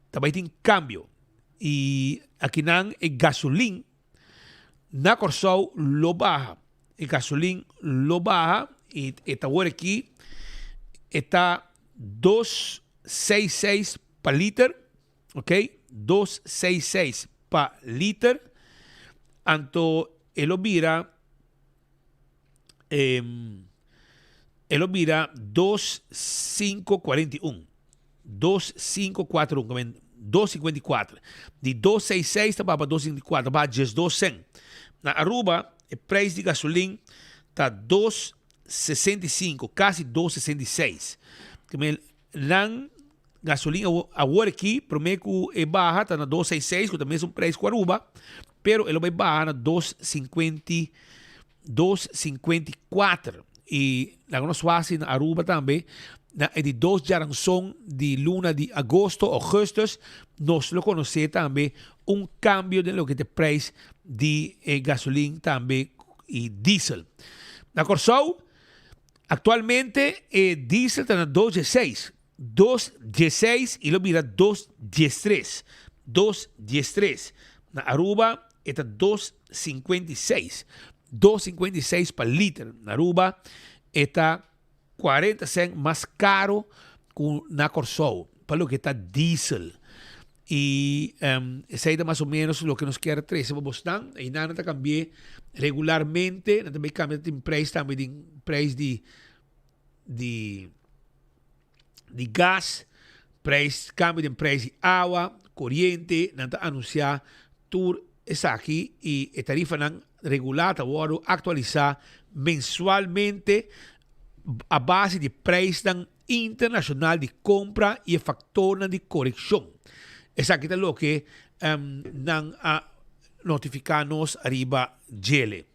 ta bai tin cambio y akinan e gasolin na Corsou lo baha. E gasolin lo baha y e ta wor aki e ta dos seis seis pa liter, ok, dos seis seis pa liter, anto e lo bira E lo bira dos sinku kuarenta i un, dos sinku kuater un, kamen dos sinkuenta i kuater. Di dos seis seis ta baha pa dos sinkuenta i kuater, ta baha diesdos sen. Na Aruba e prijs di gasolin ta dos sesenta i sinku, kasi dos sesenta i seis. Kamen nan. Gasolin awor aki prome ku e baha ta na dos seis seis ku ta mesun prijs ku Aruba, pero e lo bai baha na dos sinkuenti dos sinkuenti kuater. I laga nos wak na Aruba tambe na e di dos djaranson di luna di agosto, augustus, nos lo konosé tambe un kambio den loke ta e prijs di e gasolin tambe i diesel. Na Kòrsou Aktualmente e diesel ta na dos dieseis, dos dieseis i lo bira dos diestres, dos diestres. Na Aruba e ta dos sinkuenta i seis, dos sinkuenta i seis pa liter. Na Aruba e ta kuarenta sènt mas karo ku na Kòrsou pa loke ta diesel. I esei ta mas o menos loke nos kier a trese pa bosnan. Einan nan ta kambi'é regularmente, nan ta bay kambia, tin prijs tambe di prijs di di di gas, prijs kambio den prijs di awa, koriente, nan ta anunsiá tur esaki i e tarifanan regular ta wòrdu aktualisá mensualmente a base di prijsnan internashonal di kompra i e faktornan di korekshon. Esaki ta loke nan a notifiká nos ariba djele.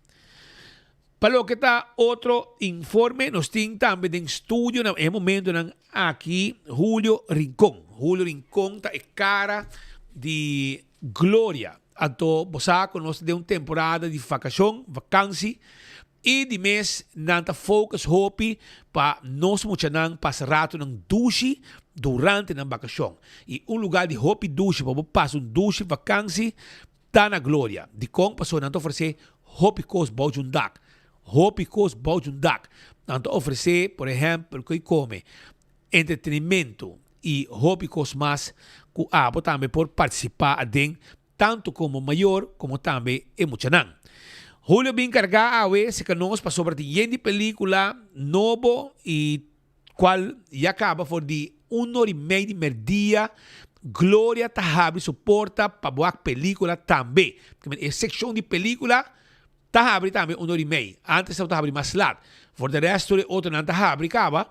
Pa loke ta otro informe, nos tin tambe den studio na e momentonan aki Julio Rincon. Julio Rincon ta e kara di Gloria. Anto bo sa ku nos ta den un temporada di vakashon, vakansi, I di mes nan ta focus hopi pa nos muchanan pasa ratonan dushi durante nan bakashon. I un lugar di hopi dushi pa bo pasa un dushi vakansi ta na Gloria. Dikon? Pasobra nan ta ofresé hopi kos bou djun dak. Hopi kos bou djun dak. Nan ta ofresé, por ehèmpel, ku e kome, entretenimento i hopi kos mas ku abo tambe por partisipá aden tanto komo mayor komo tambe e muchanan. Julio bin kargá awe seka nos pasobra tin yen di pelikula nobo i kual ya kaba for di un or i mei di merdia Gloria ta habri su porta pa bo wak pelikula tambe. E sekshon di pelikula Ta habri tambe un or i mei. Antes tabata habri mas lat. For de rest tur e otronan ta habri kaba,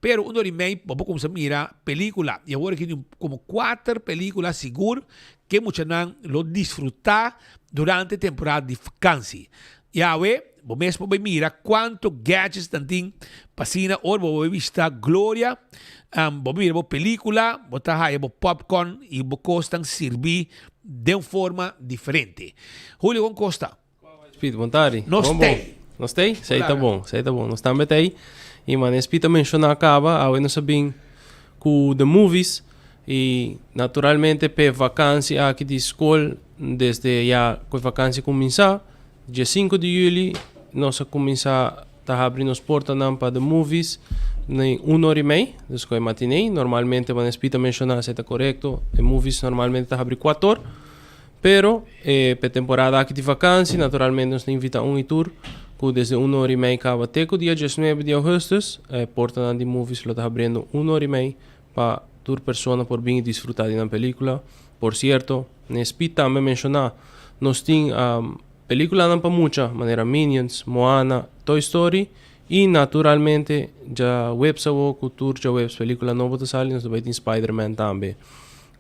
pero un or i mei bo por kumsa mira pelikula. I awor aki tin komo kuater pelikula sigur ke muchanan lo disfruta durante temporada di vakansi. I awe bo mes por bai mira kuantu gadgets nan tin pa asina ora bo bai bishita Gloria, bo mira bo pelikula, bo ta haya bo popcorn i bo kosnan sirbi den forma diferente. Julio con Costa. Speed, bon tardi. Nos Bon, bon. tei. Nos tei? Sei ta bon, sei ta bon. Nos tambe tei. I mane Speed a menciona caba, awe nos a bin cu the movies i naturalmente p'e vakantie aki di school desde ya cu e vakantie cuminsa, dje sinku di juli nos a cuminsa Ta habri nos portanan pa The Movies na un ora i mei, dus ku e matinee. Normalmente, wanneer Speed a menshoná esei ta korekto, e movies normalmente ta habri kuator. Pero e p'e temporada aki di vakansi, naturalmente nos ta invitá un i tur ku desde un ora i mei kaba te ku dia diesnuebe di augustus, e portanan di movies lo ta habriendo un ora i mei pa tur persona por bin i disfrutá di nan pelíkula. Por sierto, ne Speed tambe menshoná, nos tin Peliculanan pa mucha manera Minions, Moana, Toy Story y naturalmente djaweps awo cu tur djaweps pelicula nobo ta sali nos ta bay tin Spider-Man tambe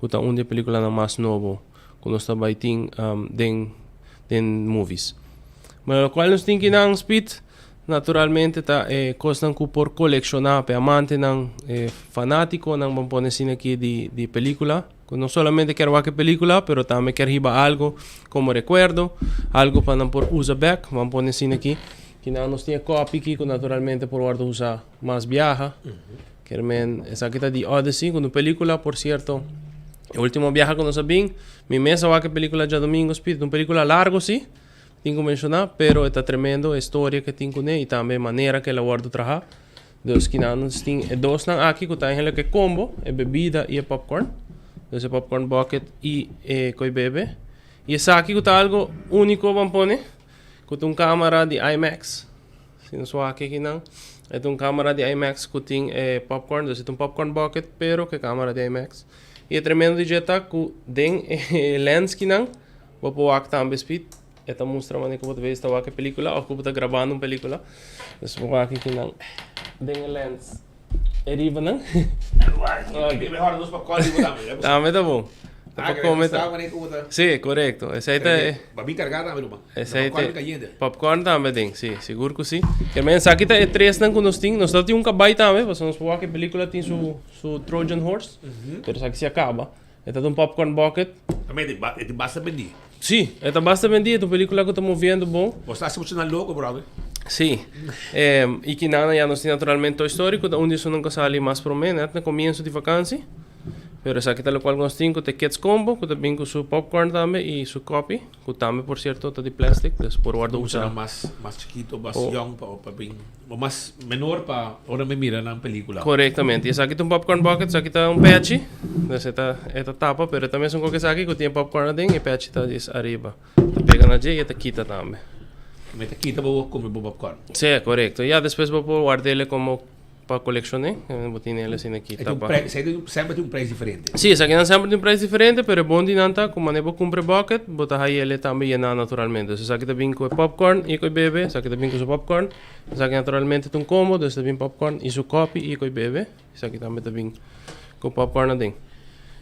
cu ta un di e peliculanan mas nobo cu nos ta bay tin den den movies. Bueno locual nos tin kinan Speed naturalmente ta e cosnan cu por colecciona pa e amantenan e fanaticonan ban pone asina aki di di pelicula. Cu no solamente kier wak e pelicula, pero tambe kier hiba algo como recuerdo, algo pa nan por usa bek. Ban pone asina aki. Kinan nos tin e kopi aki cu naturalmente por wordo usa mas biaha. Kier men esaki ta di Odyssey, cu un pelicula, por cierto, e ultimo biaha cu nos a bin, mi mes a wak e pelicula djadomingo, Speed. Un pelicula largo si, tin cu menciona, pero e ta tremendo e storia cu e tin cune y tambe e manera cu el a wordo traha. Dus kinan nos tin e dosnan aki ku ta eigenlijk e combo, e bebida i e popcorn. Dus e popcorn bucket i e koi bebe. I esaki ku ta algo uniko ban pone, ku ta un kamera di IMAX. Si nos wak akinan, e ta un kamera di IMAX ku tin e popcorn, dus e ta un popcorn bucket pero ku e kamera di IMAX. I e tremendo di dje ta ku den e lens kinan bo por wak tambe speed. E ta mustra manera ku bo ta bes ta wak e pelikula òf ku bo ta grabando un pelikula. Dus bo wak akinan den e lens. E riba nan. Ok. Mehor nos popcorn riba tambe. Tambe ta bon. Ta Ah, pa come ta. Sí, correcto. Esey ta e. Ba bin carga tambe ruman. Esey Popcorn ta. cayente. Popcorn tambe den, sí, sigur cu sí. Ke men esaki ta e tresnan cu nos tin. Nos ta tin un cabay tambe, pasobra nos por wak e pelicula tin su su Trojan horse. Pero esaki si a caba. E ta un popcorn bucket. Tambe e tin basta bendí. Sí, e ta basta bendí. E ta un pelicula cu ta moviendo bon. Bo sta haci mucho nan loco, brother. Sí. Y kinana ya nos tin naturalmente Toy Story, cu ta un di esunnan cu a sali mas prome, net na comienzo di vakantie. Pero esaki ta locual cu nos tin, cu ta e Kids Combo, cu ta bin cu su popcorn tambe y su kopi, cu tambe por cierto ta di plastic, dus por wordo usa. Muchanan mas mas chikito, mas young pa pa bin, o mas menor pa ora mi mira nan pelicula. Corectamente. Y esaki ta un popcorn bucket, esaki ta un pechi, dus e ta e ta tapa, pero e ta mesun cu esaki cu tin e popcorn aden y e pechi ta djis ariba. Ta pega na dje y e ta kita tambe. Mi ta kita pa bo come bo popcorn. Sí, corecto. Ya despues bo por ward'ele como Pa coleccioné, bo tin el asina aki E tin un tapa. prijs, esei tin semper tin un prijs diferente. Sí, esakinan semper tin un prijs diferente, pero e bon di nan ta ku manera bo kumpra e bucket, bo ta haña el tambe yená naturalmente. Dus esaki ta bin ku e popcorn i ku e bebe, esaki ta bin ku su popcorn, esaki naturalmente ta un combo, dus ta bin popcorn i su kopi i ku e bebe, esaki tambe ta bin ku popcorn aden.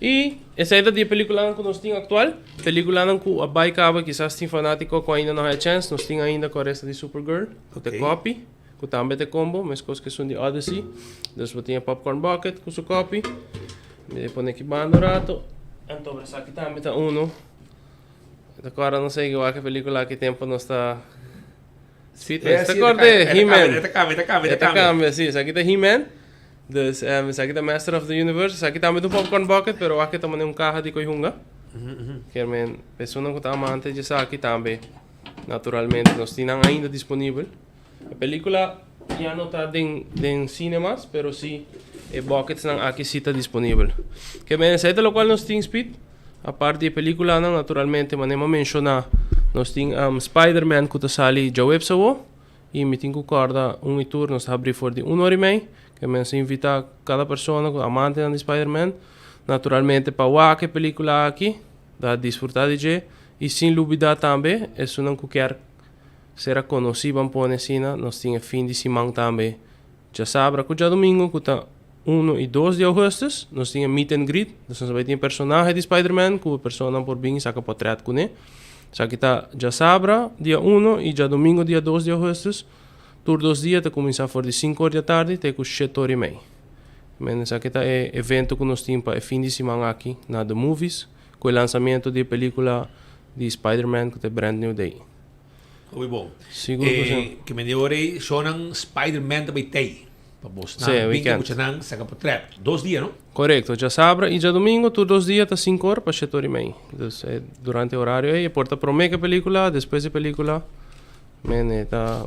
I esei ta di e peliculanan ku nos tin aktual, peliculanan ku a bai kaba, kisas tin fanatiko ku ainda no haña chèns, nos tin ainda ku a resta di Supergirl, ku ta e kopi. Ku tambe ta combo, meskos ku esun di Odyssey. Dus bo tin e popcorn bucket ku su kopi. Mi ta pone aki banda un rato. Anto esaki tambe ta unu. Mi ta kòrda nos a yega wak e pelikula aki tempu nos ta Speed Eh, Ta sí, kòrda e He-Man. E ta kambia, e ta kambia, E ta kambia, si. Esaki ta He-Man. Dus esaki ta Master of the Universe. Esaki tambe ta un popcorn bucket, pero wak e ta manda un kaha di koi hunga. Kier men, esunnan ku ta amante di esaki tambe, naturalmente nos tin nan ainda disponibel. E pelicula ya no ta den den cinemas pero si e bucketsnan aki si ta disponibel. Ke men esei ta locual nos tin Speed. Apart di e peliculanan naturalmente manera mi a menciona nos tin Spiderman cu ta sali djaweps awo y mi tin cu corda un y tur nos ta habri for di un ora y mei. Ke men sa invita cada persona cu amantenan di Spiderman naturalmente pa wak e pelicula aki ta disfruta di dje y sin lubida tambe esunnan cu kier Sera konosí ban pone asina, nos tin e fin di siman tambe djasabra ku djadumingu ku ta uno i dos di ougùstùs, nos tin e meet and greet, dus nos a bai tin e personahe di Spiderman ku e personanan por bin i saka pòtrèt kuné. Esaki ta djasabra dia uno i djadumingu dia dos di ougùstùs, tur dos dia ta kuminsá for di sinku or di atardi te ku shete or i mei. Men esaki ta e evento ku nos tin pa e fin di siman aki na The Movies ku e lansamentu di e pelíkula di Spiderman ku ta e Brand New Day. Hopi bon. Sigur ku si. Ke men di ora ei shownan Spider-Man ta bai tei. Pa bosnan Sí, bin weekend. muchanan saka potret. Dos dia, no? Korekto. Djasabra i djadumingu tur dos dia ta sinku or pa shete or i mei. Dus e durante e orario ei e por ta promé ku e pelikula, despues di e pelikula. Men e ta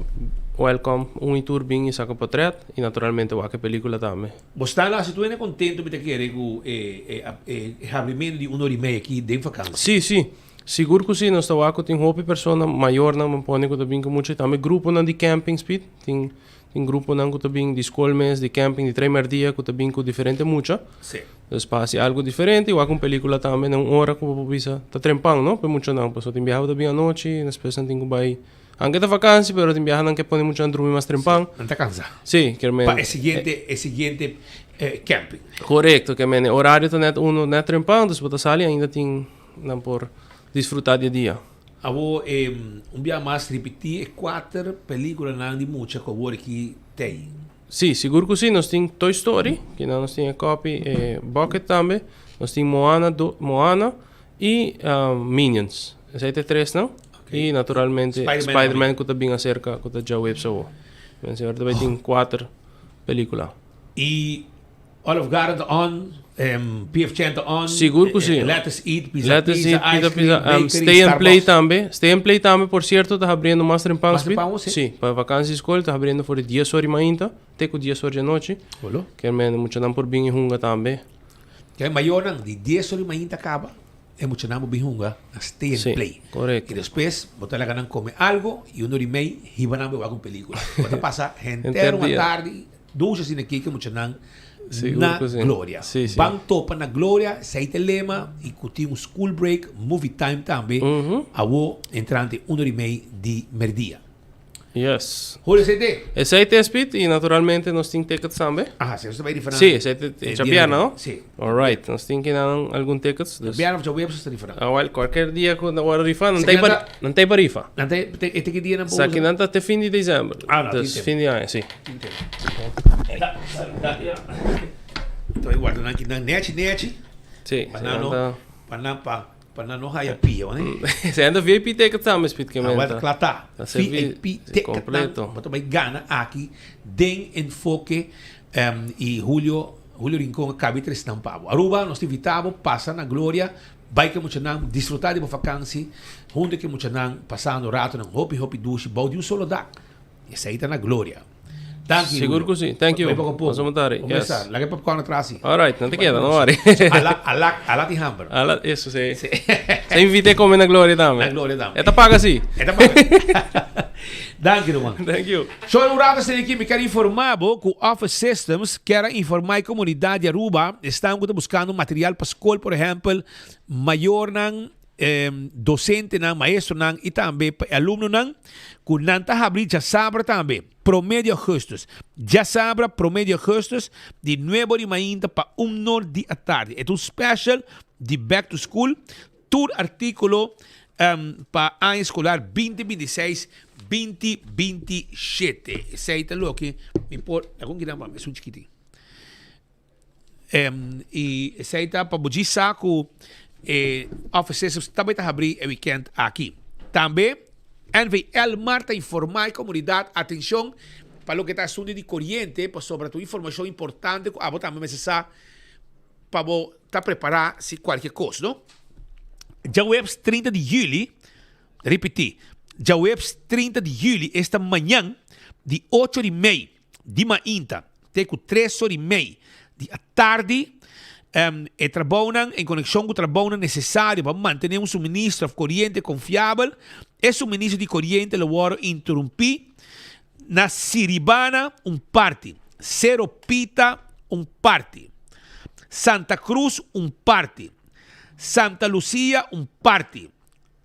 welcome un i tur bin i saka potret i naturalmente wak e pelikula tambe. Bo sta la si tur hende kontento mi ta kere ku e e habrimentu di un or i mei aki den vakansi. Sí, sí. Sigur ku si, nos ta wak ku tin hopi persona, mayornan bo pone ku ta bin ku mucha i tambe gruponan di camping speed. Tin tin gruponan ku ta bin di skol mes, di camping di tres merdia ku ta bin ku diferente mucha. Sí. Dus pa hasi algu diferente i wak un pelikula tambe na un ora ku bo por bisa ta trempan no pa e muchanan pasobra tin biaha bo ta bin anochi despues nan tin ku bai anke ta vakansi pero tin biaha nan ke pone muchanan drumi mas trempan. Nan ta kansa. Sí, kier men. Pa e siguiente e siguiente camping. Korekto, kier men e orario ta net uno net trempan dus bo ta sali ainda tin Nan por disfruta di e dia. Awor un bia mas ripiti e kuater peliculanan di mucha ku awor aki tei. Sí, sigur ku sí. Nos tin Toy Story, kinan nos tin e copy, e bucket tambe. Nos tin Moana do, Moana i Minions. Esei ta e tresnan. I naturalmente Spider-Man ku ta bin aserka ku ta djaweps awor. Mense ora ta bai tin kuater pelicula. I Olive Garden ta on, PF Chang ta on, Sigur cu si. Let Us Eat, Pizza Let Us Pizza, Eat, Ice Pizza Cream, Pizza, Bakery, Stay and Play Starbucks. tambe. Stay and Play tambe, por cierto, ta habriendo mas trempan, Mas Speed. trempan awo, si? Si, pa vakantie di school ta habriendo for di dies or di mainta te cu dies or di anochi. Olo. Kier men muchanan por bin y hunga tambe. Kier mayornan di dies or di mainta caba, e muchanan por bin hunga na Stay and Si, Play. correcto. Y despues bo ta laga nan come algo y un or y mei hiba nan bay wak un pelicula. Bo ta pasa henter Henter un dia. atardi. Dushi asina aki ke muchanan Sigur na ku si. Gloria. Sí, sí. Ban topa na Gloria, esei ta e lema i ku tin un school break, movie time tambe, awo entrante un ora i mei di merdia. Yes. Julio, esei te? Esei te, Speed, y naturalmente nos tin tickets tambe. Aha, si, nos ta bay rifa nan. Si, esei te, Eh, djabièrnè, no? Si. Alright, nos tin ki nan algun tickets. Dus. Djabièrnè of djaweps nos ta rifa nan. Ah, wel, cualkier dia cu nan wòrdu rifa, nan Sa ta ki nan pa, ta- nan ta pa rifa. Nan ta, te, e te ki dia nan por Sa usa? ki nan ta te fin di december. Ah, no, tin Dus tempo. fin di aña, si. Tin tempo. Da, da, da. Ta bay warda nan ki nan nechi nechi. Si, Pa si nan nan no, ta. pa nan pa. Pa nan no haya pia, wane? Se anda VIP ticket tambe, Speed que Ah, wel, kla ta. Ta ser VIP ticket completo. Bo ta bai gana aki den Enfoke um, y Julio, Julio Rincon a kabi tres nan pa bo. Aruba, nos ta invita bo pasa na Gloria, bai ke muchanan, disfruta di bo vakantie, hunto ke muchanan, pasando ratonan hopi hopi dushi bou di un solo dak. Esei ta na Gloria. Danki, Sigur Julio. ku si. Thank you. Bai poko poko. Nos a tari. Bo Yes. mesa, laga e popcorn atras si. All right, no te keda, no worry. Ala, ala, ala tin hamber. Ala, eso si. Sa invité come na Gloria tambe. Na Gloria tambe. E ta paga si. E ta paga. Danki, ruman. Thank you. So, un rato esei aki mi kier informa bo ku Office Systems kier a informa e komunidat di Aruba esnan ku ta buskando material pa skol, por ehèmpel, mayornan, dosentenan, maestronan i tambe pa e alumnonan ku nan ta habri djasabra tambe, prome di augustus. Djasabra prome di augustus di nuebe di mainta pa un nor di atardi. E ta un special di back to school, tur artíkulo pa aña eskolar binti 26, 2027. Esei ta loke mi por, algun kinan pa mi, esun chikitin. Y esey ta pa bo djis sa cu e offices ta bay ta habri e weekend aki. Tambe NV Elmar ta informa e comunidad, atencion pa loke ta asunto di coriente, pasobra ta un informacion importante cu abo tambe mester sa pa bo ta prepara si cualkier cos, no? Djaweps 30 di juli, ripiti, djaweps 30 di juli, esta mañan di ocho di mei di mainta te ku tres or i mei di atardi. E trabounan en konekshon ku trabounan nesesario pa mantené un suministro òf koriente konfiabel. E suministro di koriente lo wòrdu interumpí na Siribana un parti, Sero Pita un parti, Santa Cruz un parti, Santa Lucia un parti,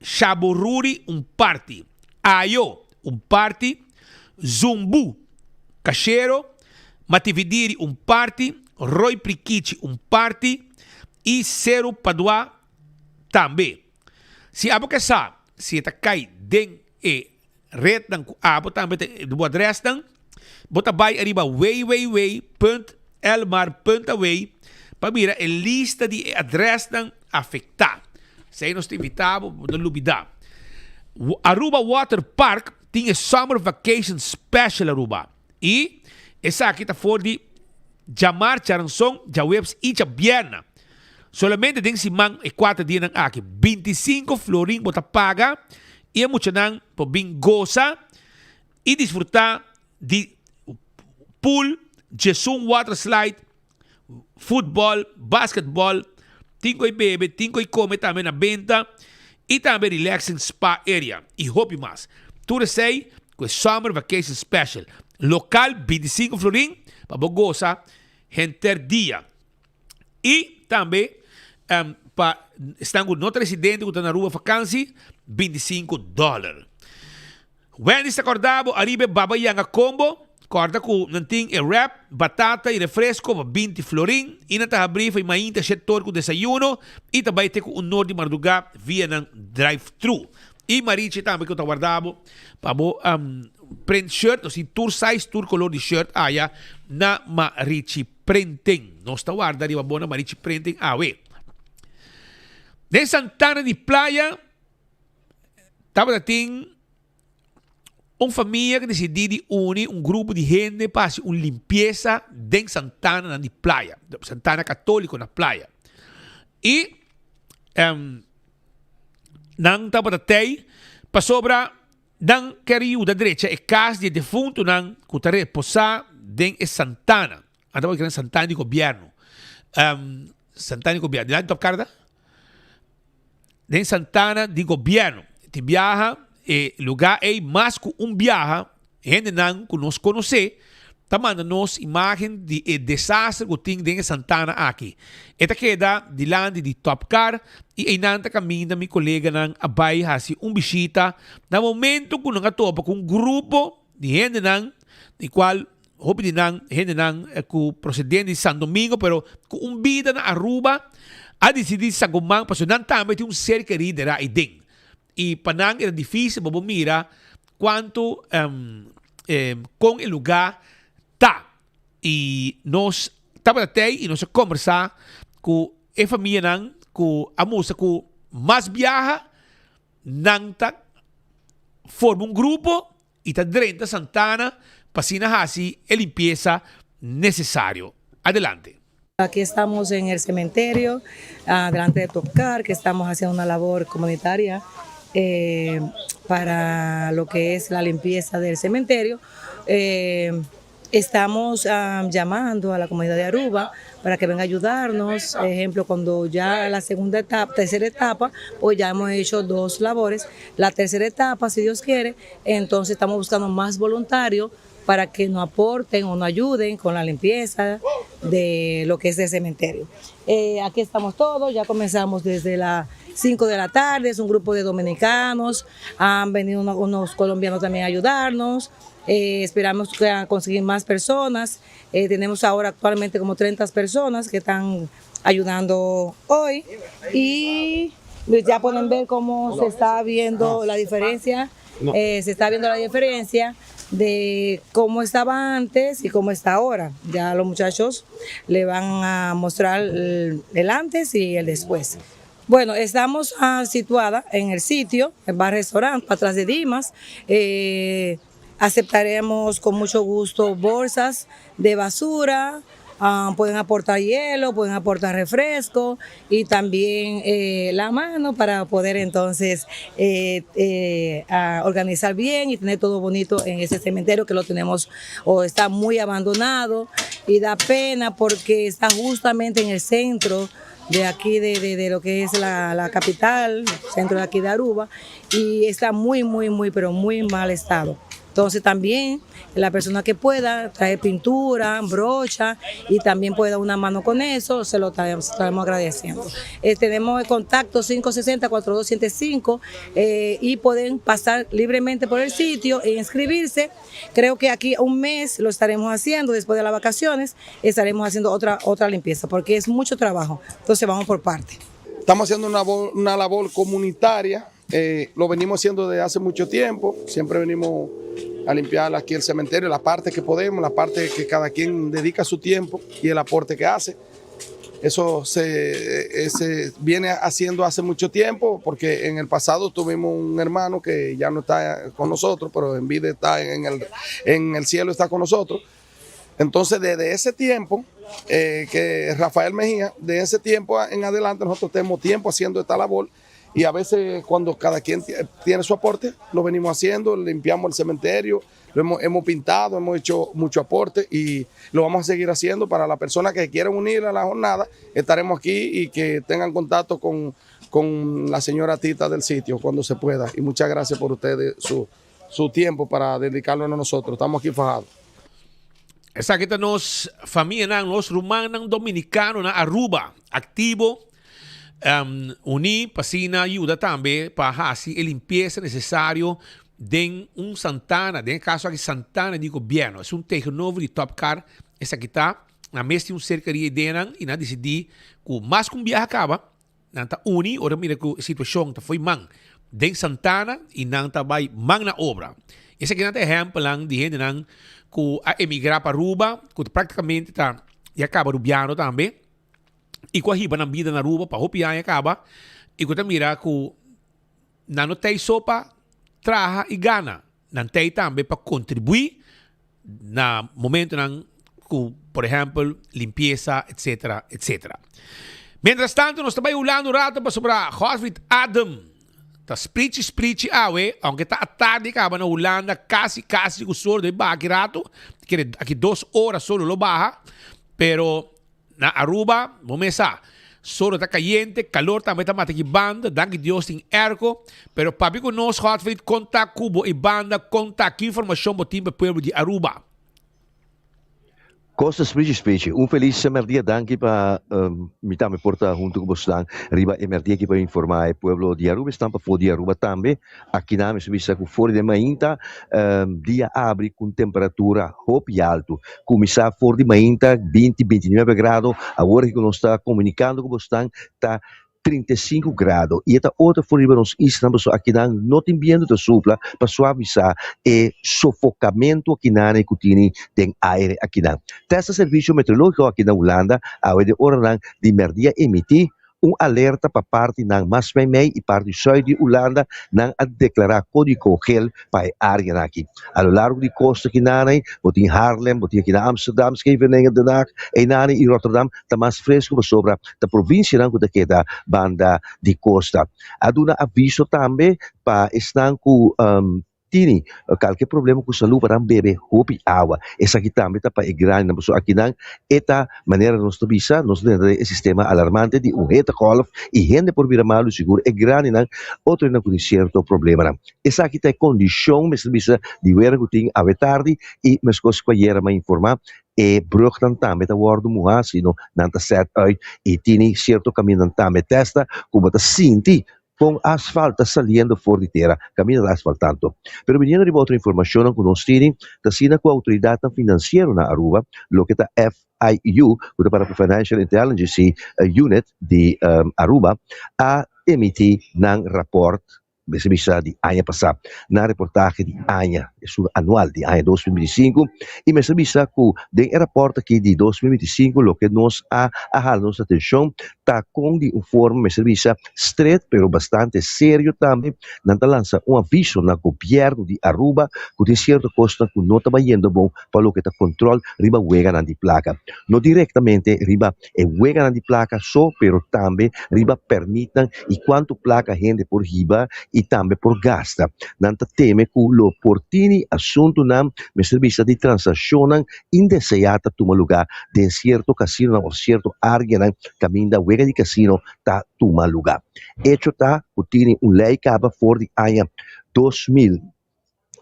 Shabururi un parti, Ayo un parti, Zumbu, Cashero, Matividiri un parti, Roy Prikichi un parti y Seru Padua tambe. Si abo ke sa si e ta kai den e Rednan ku abo tambe ta di bo adresnan. Bo ta bai ariba www.elmar.aw pa mira e lista di e adresnan afektá. Esei nos ta invitá bo pa bo no lubidá. Aruba Water Park tin e Summer Vacation Special Aruba i esaki ta for di djamar, djaranson, djaweps i djabierna. Solamente den siman e kuater dianan aki, 25 florin bo ta paga i e muchanan por bin gosa i disfruta di pool, djesun water slide, futbol, basketbol, tin ku e bebe, tin ku e kome tambe na benta i tambe relaxing spa area i hopi mas. Tur esei ku e Summer Vacation Special. Lokal 25 florin pa bo gosa henter dia. I tambe pa esnan ku no ta residente ku ta na Aruba vakansi, 25 dòler. Wendy's ta kòrda bo ariba e Baba Yanga Combo, kòrda ku nan tin e wrap, batata i refresko pa 20 florin i nan ta habrí for mainta shet tor ku desayuno i ta bai te ku un or di mardugá via nan drive-thru. I Marichi tambe ku ta warda bo pa bo print shirt, nos tin tur size, tur kolor di shirt aya na Marichi. Printing. Nos ta warda riba bo na Marichi Printing awe. Den Santana di Playa tabata tin un famia ku disidí di uni un grupo di hende pa hasi un limpiesa den Santana nan di Playa, Santana Katoliko na Playa. I nan tabata tei pasobra Nan ker yuda drecha e kas di e defuntunan ku ta reposá den e santana. Nan ta bai kere santana di gobièrnu. Santana di gobièrnu. Dilanti Top Carta? Den santana di gobièrnu. Tin biaha e lugá ei mas ku un biaha hendenan ku nos konosé ta manda nos imagen di e desaster ku tin den e santana aki. E ta keda dilanti di Top Car i einan ta kaminda mi koleganan a bai hasi un bishita na momento ku nan a topa ku un grupo. di hendenan di cual hopi di nan hendenan cu procedente di San Domingo pero cu un bida na Aruba a dicidi Saguman pasobra nan tambe tin un ser keri dera aiden y pa nan era dificil pa bo mira cuanto con e lugar ta y nos tabata tey y nos a combersa cu e famianan cu a mustra cu mas biaha Nan ta forma un grupo y ta drenta Santana pa asina haci e limpieza necesario. Adelante. Aquí estamos en el cementerio, delante de Topcar, que estamos haciendo una labor comunitaria para lo que es la limpieza del cementerio. Estamos llamando a la comunidad de Aruba para que venga a ayudarnos. Ejemplo, cuando ya la segunda etapa, tercera etapa, pues ya hemos hecho dos labores. La tercera etapa, si Dios quiere, entonces estamos buscando más voluntarios para que nos aporten o nos ayuden con la limpieza de lo que es el cementerio. Eh, aquí estamos todos, ya comenzamos desde las 5 de la tarde, es un grupo de dominicanos, han venido unos, colombianos también a ayudarnos. Eh, esperamos conseguir más personas. Eh, tenemos ahora actualmente como 30 personas que están ayudando hoy y ya pueden ver cómo se está viendo la diferencia. Eh, se está viendo la diferencia de cómo estaba antes y cómo está ahora. Ya los muchachos le van a mostrar el, antes y el después. Bueno, estamos ah, situada en el sitio, el bar restaurante, atrás de Dimas. Eh, aceptaremos con mucho gusto bolsas de basura, ah, pueden aportar hielo, pueden aportar refresco y también eh, la mano para poder entonces eh, eh, organizar bien y tener todo bonito en ese cementerio que lo tenemos o está muy abandonado y da pena porque está justamente en el centro de aquí, de, de, lo que es la, la capital, centro de aquí de Aruba, y está muy, muy, muy, pero muy mal estado. Entonces también la persona que pueda traer pintura, brocha y también pueda una mano con eso, se lo estaremos, agradeciendo. Eh, tenemos el contacto 560-4275 eh, y pueden pasar libremente por el sitio e inscribirse. Creo que aquí un mes lo estaremos haciendo, después de las vacaciones estaremos haciendo otra, otra limpieza porque es mucho trabajo. Entonces vamos por parte. Estamos haciendo una, una labor comunitaria eh, lo venimos haciendo desde hace mucho tiempo. Siempre venimos a limpiar aquí el cementerio, la parte que podemos, la parte que cada quien dedica su tiempo y el aporte que hace. Eso se, eh, se viene haciendo hace mucho tiempo, porque en el pasado tuvimos un hermano que ya no está con nosotros, pero en vida está en el, en el cielo, está con nosotros. Entonces, desde ese tiempo, eh, que Rafael Mejía, de ese tiempo en adelante, nosotros tenemos tiempo haciendo esta labor y a veces cuando cada quien tiene su aporte, lo venimos haciendo, limpiamos el cementerio, lo hemos, hemos pintado, hemos hecho mucho aporte y lo vamos a seguir haciendo para la persona que quieran unir a la jornada, estaremos aquí y que tengan contacto con, con la señora Tita del sitio cuando se pueda. Y muchas gracias por ustedes su, su tiempo para dedicarlo a nosotros. Estamos aquí fajados. Esaki ta nos famianan, nos rumannan dominicano na Aruba, activo, um, uni pa asina yuda tambe pa haci e limpieza necesario den un santana, den e caso aki santana di gobierno. Es un tegenover di Top Car, esaki ta, nan mes tin un cercaria ideanan y nan a dicidi cu mas cu un biaha caba, Nan ta uni ora mira ku e situashon ta fo'i man den Santana i nan ta bai man na obra. Esakinan ta ehèmpelnan di hendenan ku a emigrá pa Aruba, ku ta praktikamente ta ya kaba rubiano tambe i ku a hiba nan bida na Aruba pa hopi aña kaba i ku ta mira ku nan no tei so pa traha i gana, nan tei tambe pa kontribuí na momentonan ku por ehèmpel limpiesa etcetera etcetera. Mientras tanto nos ta bai Hulanda un rato pasobra Godfried Adam ta sprichi sprichi awe aunke ta atardi kaba na Hulanda kasi kasi ku solo debe baha aki rato kere aki dos ora solo lo baha pero Na Aruba, bo mes sa, solo ta cayente, calor tambe ta mata ki banda, danki Dios tin airco, pero papia cu nos Godfried, con ta cu bo e banda, con ta, ki informacion bo tin pa e pueblo di Aruba? Costa Sprichi Sprichi, un felis merdia danki pa mi tambe por ta hunto cu bosnan riba e merdia aki pa informa e pueblo di Aruba esnan pafo di Aruba tambe. Akinan mi sa bisa cu for di mainta dia abri cu un temperatura hopi alto. Cuminsa for di mainta binti, bintinuebe grado, awor aki cu nos ta comunicando cu bosnan ta 35 grado y e ta otro for riba nos isla pasobra akinan no tin biento ta supla pa suavisa e sofocamento akinan cu tini den aire akinan. Testa Servicio Meteorologico aki na Hulanda awe den oranan di merdia emiti un alerta pa partinan mas meimei y parti zuid di Hulanda nan a declara codigo geel pa e areanan aki. A lo largo di costa akinanay bo tin Haarlem, bo tin aki na Amsterdam, Scheveningen, Den Haag, eynanay y Rotterdam ta mas fresco pasobra ta provincianan cu ta keda banda di costa. A duna aviso tambe pa esnan cu tini calke problema cu salud pa nan bebe hopi awa. Esaki tambe ta pa e grandinan pasobra akinan e ta manera nos ta bisa nos ta drenta den e sistema alarmante di un hittegolf y hende por bira malu sigur e grandinan otro hende cu tin cierto problemanan. Esaki ta e condicion mester bisa di wera cu tin awe tardi y mescos cu ayera mi a informa E brugnan tambe ta wòrdu muhá, sino nan ta sèt uit i tini sierto kamindanan tambe tèsta ku bo ta sinti kon asfalt ta saliendo for di tera, kaminda ta asfaltando. Pero biniendo riba otro informashonnan ku nos tini, ta asina ku outoridatnan finansiero na Aruba, loke ta FIU, ku ta para pa Financial Intelligence Unit di Aruba, a emití nan rapòrt Mester bisa di aña pasá na reportahe di aña, esun anual di aña 2025, i mester bisa ku den e rapòrt aki di 2025 loke nos a a hala nos atenshon ta kon di un forma mester bisa stret pero bastante serio tambe nan ta lansa un aviso na gobièrnu di Aruba ku tin sierto kosnan ku no ta bayendo bon pa loke ta kontròl riba weganan di plaka. No direktamente riba E weganan di plaka so pero tambe riba permitnan i kuantu plaka hende por hiba i tambe por gasta. Nan ta teme ku lo por tini asuntunan mester bisa di transakshonnan indeseá ta tuma lugá den sierto kasinonan òf sierto áreanan kaminda wega di kasino ta tuma lugá. Echo ta ku tini un lei kaba for di aña 2000.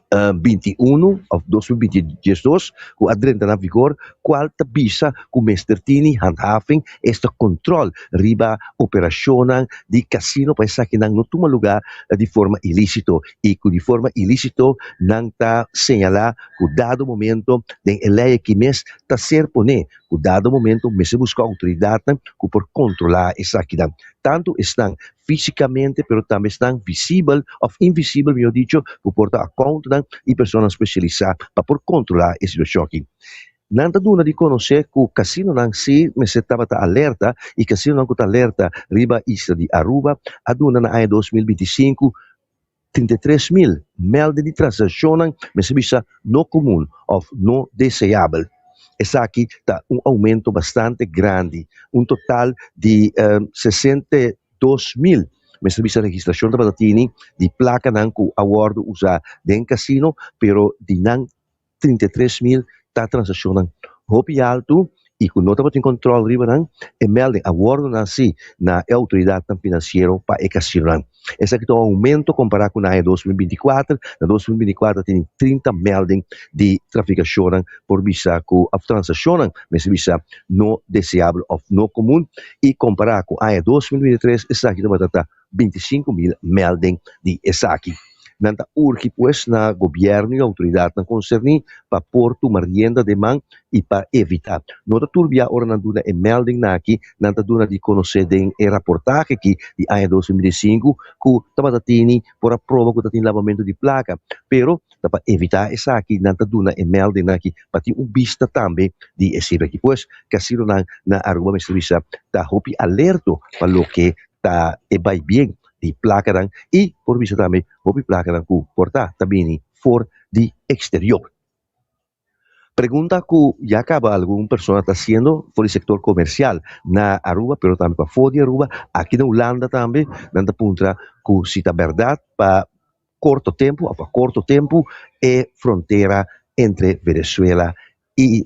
21 of 2022 ku a drenta na vigor kual ta bisa ku mester tini handhaving, esta kontrol riba operashonnan di kasino pa esakinan no tuma luga di forma ilisito i ku di forma ilisito nan ta señala ku dado momento den e lei aki mes ta ser pone ku dado momento mester buska outoridatnan ku por kontrola esakinan tantu esnan físicamente pero tambe esnan visibel of invisibel mihor dicho cu por ta accountnan y personanan specialisa pa por controla e situacion aki. Nan ta duna di conoce cu casinonan si mester tabata alerta y casinonan cu ta alerta riba isla di Aruba a duna na aña 2025 33 mil melde di transaccionnan mester bisa no comun of no deseabel. Esaki ta un aumento bastante grandi, un total di 62 mil mester bisa registracion tabata tini di placanan cu a wordo usa den casino, pero di nan 33 mil ta transaccionnan hopi alto y cu no tabatin control riba nan. E melding a wordo haci na e autoridadnan financiero pa e casinonan. Esaki ta un aumento compara cu na aña 2024. Na 2024 tin 30 melding di traficacionnan por bisa cu of transaccionnan mester bisa no deseabel of no comun y compara cu aña 2023 esaki tabata 25 mil melding di esaki. Nan ta urgi pues na gobierno y autoridadnan concerni pa por tuma rienda den man y pa evita. No ta turbia ora nan duna e melding nan aki, nan ta duna di conoce den e raportahe aki di aña 2025 cu tabata tini por a proba cu ta tin labamento di placa. Pero ta pa evita esaki nan ta duna e melding nan aki pa tin un bista tambe di e cifra aki. Pues casinonan na Aruba mester bisa ta hopi alerto pa loke ta e bay bien di placanan y por bisa tambe hopi placanan cu por ta ta bini for di exterior. Pregunta cu ya caba algun persona ta haciendo for di sector comercial na Aruba pero tambe pafo di Aruba, aki na Hulanda tambe, nan ta puntra cu si ta berdad pa corto tempo of a corto tempo e frontera entre Venezuela y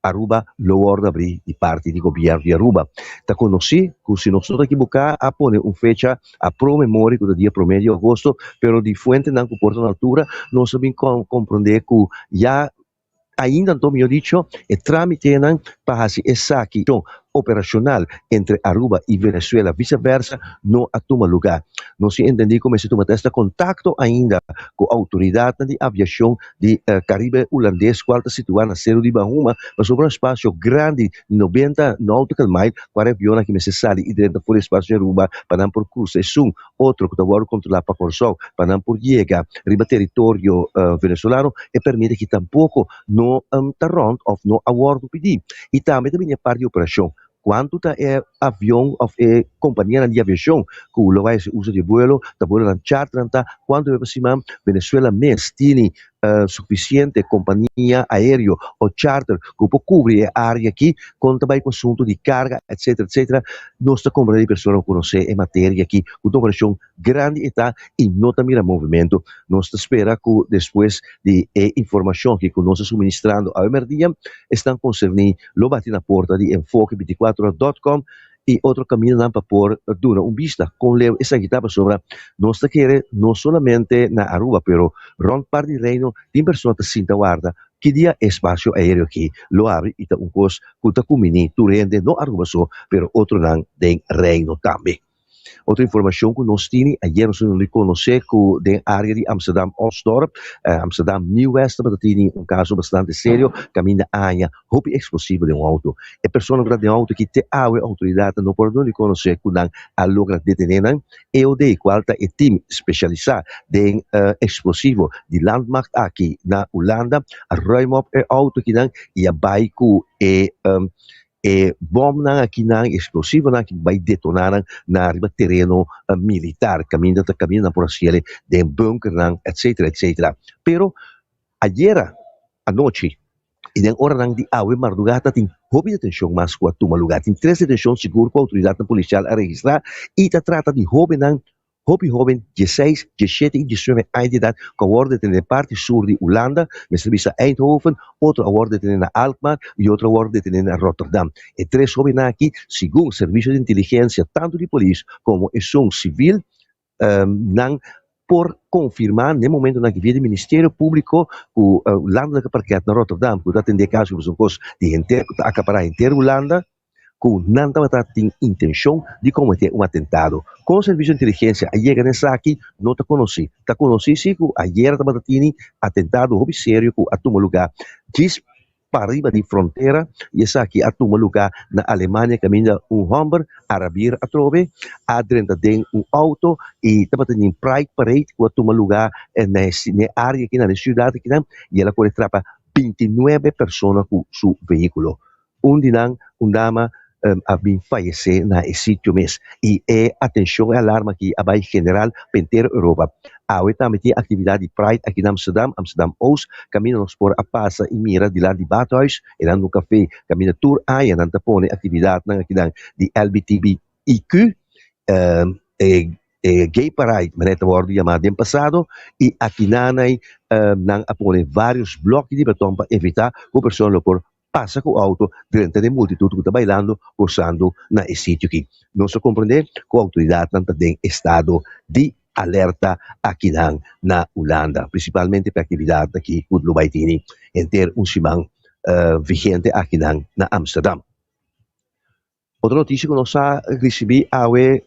Aruba lo wordo abri di parti di gobierno di Aruba. Ta conoci cu si nos no ta equivoca a pone un fecha a promemori cu ta dia prome di agosto, pero di fuentenan cu por ta na altura nos a bin comprende cu ya. Ainda anto, mihó dicho, e trámitenan pa hasi esaki operashonal entre Aruba i Venezuela vise versa no a tuma lugá. Nos tin entendí ku mester tuma esta kontakto ainda ku outoridatnan di aviashon di Karibe Hulandes kual ta situá na Seru di Bahuma pasobra un espasio grandi di 90 nautical mile ku e avionnan aki mester sali i drenta for di espasio di Aruba pa nan por krusa esun otro ku ta wòrdu kontrolá pa Kòrsou pa nan por yega riba teritorio venezolano, e permit aki tampoko no ta rònt òf no a wòrdu pidí. I tambe ta bini e parti di operashon. Kuantu ta e avion òf e kompanianan di aviashon ku lo bai hasi uso di e buelo, ta buelonan charternan ta, kuantu bes pa siman Venezuela mes tini sufisiente kompania aereo o charter ku por kubri e área aki, kon ta bai ku asuntu di karga etcetera etcetera, nos ta komprendé di persona ku konosé e materia aki ku ta un operashon grandi e ta i no ta mira movementu. Nos ta spera ku despues di e informashon aki ku nos ta suministrando awe mèrdia, esnan konserní lo bati na porta di enfoke 24 dòt kòm i otro kamindanan pa por duna un bista kon leu esaki ta pasobra nos ta kere no solamente na Aruba pero rònt parti di Reino tin persona ta sinta warda ki dia e espasio aereo aki lo habri i ta un kos ku ta kumini tur hende no Aruba so pero otronan den Reino tambe. Otro informacion cu nos tini, ayer nos a duna di conoce cu den area di Amsterdam Osdorp, Amsterdam Nieuw West tabata tini un caso bastante serio caminda aña hopi explosivo den un auto. E persona cu ta den auto aki te awe autoridadnan no por a duna di conoce cu nan a logra detene nan. EOD cual ta e team specialisa den explosivo di landmacht aki na Hulanda a ruim op e auto akinan y a bay cu e E bomnan akinan, e eksplosivonan aki bai detoná nan na riba tereno militar, kaminda ta kaminda nan por hasiel den bunkernan, etcetera, etcetera. Pero ayera anochi i den oranan di awe mardugá ta tin hopi detenshon mas ku a tuma lugá. Tin tres detenshon sigur ku outoridatnan polisial a registrá i ta trata di hóbennan Hopi hóben, dieseis, diesshete i diesnuebe aña di edat, ku a wòrdu detené den parti sur di Hulanda, mester bisa Eindhoven, otro a wòrdu detené na Alkmaar i otro a wòrdu detené na Rotterdam. E tres hóbennan aki, segun servisio di inteligensia tantu di polis komo esun sivil, nan por konfirmá na e momentunan aki via di Ministerio Públiko ku Landelijke Parket na Rotterdam, ku ta atendé kaso ku pasobra kos di henter ku ta akapará henter Hulanda, ku nan tabata tin intenshon di kometé un atentado. Kon servisio di inteligensia a yega na esaki no ta konosí. Ta konosí si ku ayera tabata tini atentado hopi serio ku a tuma lugá djis pariba di frontera i esaki a tuma lugá na Alemania kaminda un hòmber arabir atrobe a drenta den un outo i tabata tin Pride Parade ku a tuma lugá na e área akinan, na e siudat akinan i el a kore trapa 29 persona ku su vehíkulo. Un di nan, un dama, a bin fayesé na e sitio mes. I e atenshon, e alarma aki a bai general pa henter Europa. Awe tambe tin aktividat di Pride aki na Amsterdam, Amsterdam Oost, kaminda nos por a pasa i mira dilanti di Badhuis, e nan un kafé kaminda tur aña nan ta pone aktividatnan akinan di LBTBIQ. E e Gay Parade, manera ta wòrdu yamá den pasado, i akinanai nan a pone vários blòki di beton pa evitá ku persona lo por pasa ku outo drenta den multitut ku ta bailando, gosando na e sitio aki. Nos a komprendé ku outoridatnan ta den estado di alerta akinan na Hulanda, prinsipalmente pa e aktividat aki ku lo bai tini henter un siman vigente akinan na Amsterdam. Otro noticia cu nos a ricibi awe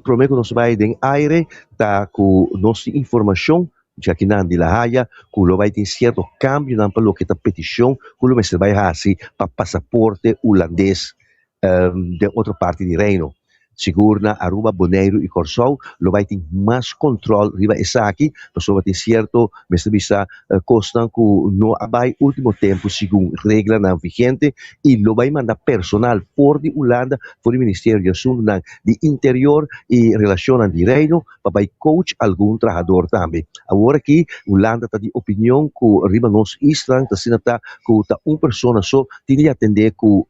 prome cu nos bay den aire ta cu nos tin informacion djakinan di La Haya cu lo bay tin cierto cambionan pa loke ta peticion cu lo mester bay haci pa pasaporte Hulandes den otro parti di Reino. Sigur na Aruba, Boneiru y Corsou lo bay tin mas control riba esaki pasobra tin cierto mester bisa Kosnan ku no a bai último tempu segun reglanan vigente i lo bai manda personal for di Hulanda, for di Ministerio di Asuntunan di Interior i Relashonnan di Reino pa bai coach algun trahador tambe. Awor aki Hulanda ta di opinion ku riba nos islan ta asina ta ku ta un persona so tin di atendé ku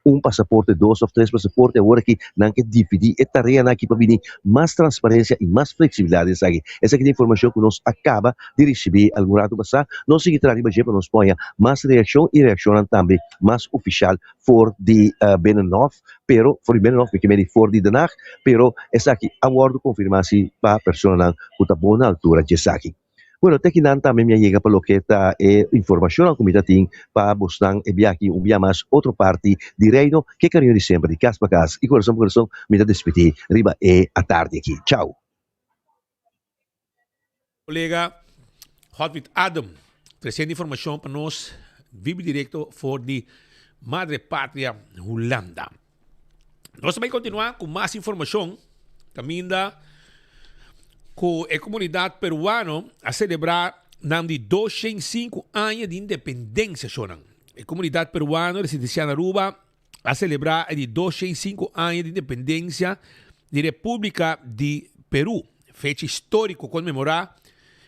un pasaporte, dos of tres pasaporte, awor aki nan ke dividí e tareanan aki pa bini mas transparencia i mas flexibilidad den esaki. Esaki ta informacion ku nos a kaba di risibí algun ratu pasá. Nos sigui traha riba dje pa nos poña mas reakshon i reakshonnan tambe mas ofishal for di Binnenhof, pero for di Binnenhof mi ke medi for di Den Haag, pero esaki a wòrdu konfirmá si pa personanan ku ta bon na altura dje esaki. Bueno, te kinan tambe mi a yega pa loke ta e informacionnan cu mi ta tin pa bosnan e bia aki un bia mas otro parti di Reino. Ke cariño di semper di cas pa cas y corazon pa corazon mi ta despidi riba e atardi aki. Chao. Colega Hot with Adam treciendo informacion pa nos vivo directo for di Madre Patria Hulanda. Nos ta bay continua cu mas informacion caminda cu e comunidad peruano a celebra nan di 205 aña di independencia shonan. E comunidad peruano residencia na Aruba a celebra e di 205 aña di independencia di Republica di Peru. Fecha historico conmemora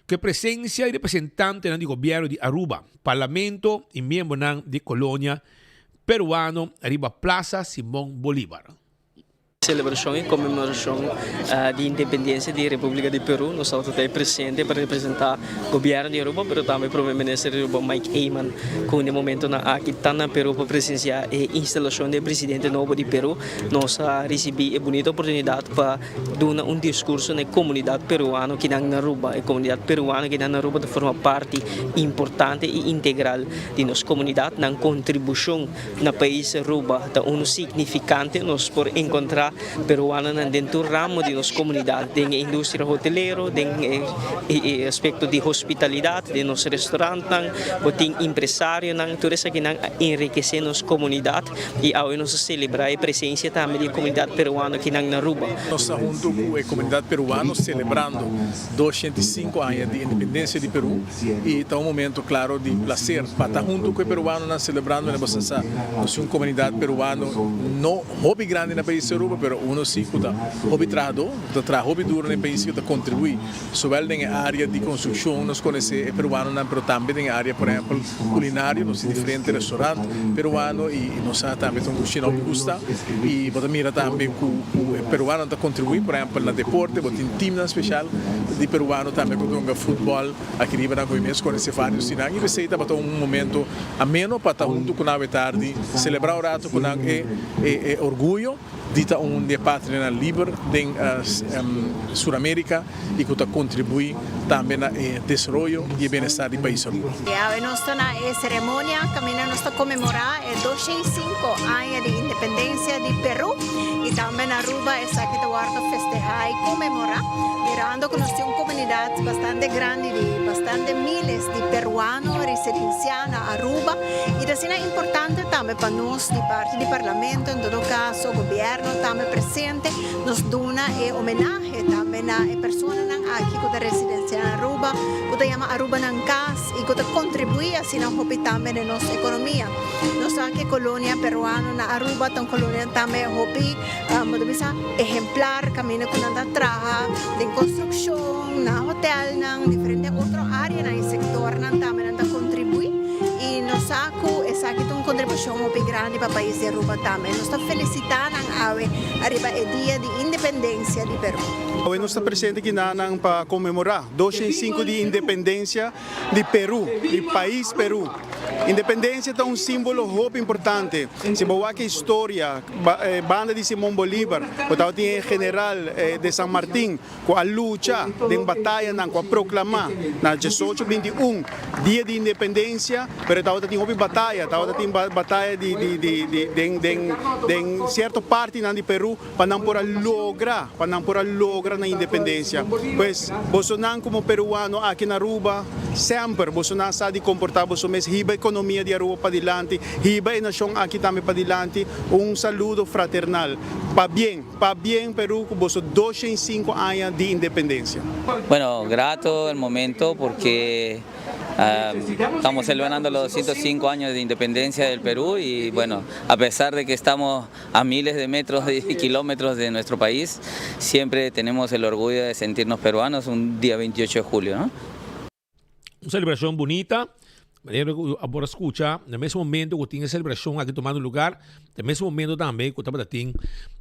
cu e presencia di representantenan di gobierno di Aruba, Parlamento y miembronan di colonia peruano riba Plaza Simón Bolívar. Celebracion y conmemoracion di independencia di Republica di Peru. Nos tabata ta e presente pa representa Gobierno di Aruba pero tambe Prome Minister di Aruba Mike Eman cu na e momentonan aki ta na Peru pa presencia e instalacion di e presidente nobo di Peru. Nos a ricibi e bunita oportunidad pa duna un discurso na e comunidad peruano kinan na Aruba. E comunidad peruano kinan na Aruba ta forma parti importante y integral di nos comunidad. Nan contribucion na pais Aruba ta uno significante. Nos por encontra peruanonan den tur ramo di nos comunidad, den e industria hotelero, den e aspecto di hospitalidad, den nos restaurantnan, bo tin empresarionan, tur esakinan a enriquece nos comunidad y awe nos a celebra e presencia tambe di e comunidad peruano akinan na Aruba. Nos ta hunto cu e comunidad peruano celebrando 205 aña di independencia di Peru. Y ta un momento claro di placer pa ta hunto cu e peruanonan celebrando na boso sa nos tin un comunidad peruano no hopi grandi na pais Aruba pero uno si cu ta hopi trahador cu ta traha hopi duro na e pais cu ta contribui zowel den e area di construccion nos conoce e peruanonan pero tambe den e area por ehempel culinario nos tin diferente restaurant peruano y nos sa tambe ta un cushina hopi gusta y bo ta mira tambe cu e peruanonan ta contribui por ehempel na deporte bo tin teamnan special di peruano tambe cu ta hunga futbol Aki riba nan ku mi mes konosé varios di nan i p'esei tabata un momento ameno pa ta huntu ku nan awe tardi, selebrá un rato ku nan e e orguyo di ta un di e patrianan liber den Sur Amerika i ku ta kontribuí tambe na e desaroyo i e bienestar di pais Aruba. Awe nos ta na e seremonia kaminda nos ta konmemorá e 205 aña di independensia di Peru i tambe na Aruba esaki ta wòrdu festehá i konmemorá. Mirando ku nos tin un komunidat bastante grandi di bastante miles di peruano residensiá na Aruba i ta asina importante tambe pa nos di parti di Parlamento, en todo kaso gobièrnu tambe presente, nos duna e homenahe tambe na e personanan aki ku ta residensiá na Aruba, ku ta yama Aruba nan kas i ku ta kontribuí asina hopi tambe den nos ekonomia. Nos sa ku e kolonia peruano na Aruba ta un kolonia tambe hopi. Bo ta bisa ehemplar kaminda ku nan ta traha den konstrukshon, na hotelnan, diferente otro áreanan i sektornan tambe nan ta kontribuí i nos sa ku esaki ta un kontribushon hopi grandi pa pais di Aruba tambe. Nos ta felisitá nan awe ariba e dia di independensia di Peru. Awe nos ta presente kinanan pa konmemorá 205 di independensia di Peru, di pais Peru. Independencia ta un simbolo hopi importante. Si bo wak e historia, banda di Simon Bolivar, bo tabatin e general de San Martin cu a lucha den batayanan cu a proclama na diesocho binti un dia di independencia, pero tabata tin hopi bataya, tabata tin bataya di den den cierto partinan di Peru. pa nan por a logra, pa nan por a logra nan independencia. Pues, bosonan como peruano aki na Aruba, semper bosonan sa di comporta boso mes, hiba economia di Aruba padilanti, hiba e nacion aki tambe padilanti. Un saludo fraternal. Pabien, pabien Peru cu boso 205 aña di independencia. Bueno, grato el momento porque estamos celebrando los 205 años de independencia del Perú y bueno, a pesar de que estamos a miles de metros y kilómetros de nuestro país, siempre tenemos el orgullo de sentirnos peruanos un día 28 de julio. ¿no? Un celebracion bunita, manera cu a por a scucha, na mes momento cu tin e celebracion aki tomando lugar, na mes momento tambe cu tabata tin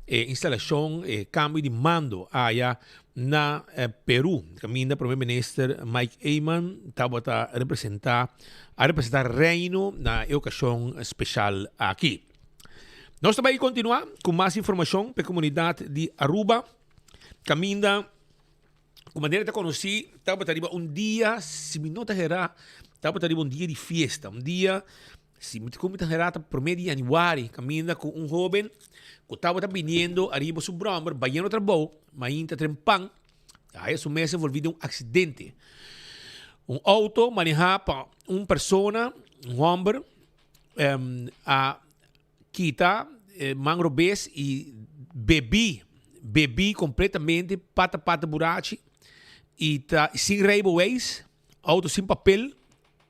e instalacion, e cambio di mando aya na Peru, caminda Prome Minister Mike Eman tabata representa, a representa Reino na e ocasion special aki. Nos ta bai kontinuá ku mas informashon pa e komunidat di Aruba. Kaminda Ku manera ta konosí tabata riba un dia, si mi no ta herá, tabata riba un dia di fiesta, un dia, si mi ku mi ta herá ta promé di yanüari, kaminda ku un hóben ku tabata biniendo ariba su bròmer bayendo trabou, mainta trempan, a haya su mes envolví den un aksidente. Un outo manehá pa un persona, un hòmber, a Kita man robes y bebi, bebi completamente pata pata burachi y ta sin rijbewijs, auto sin papel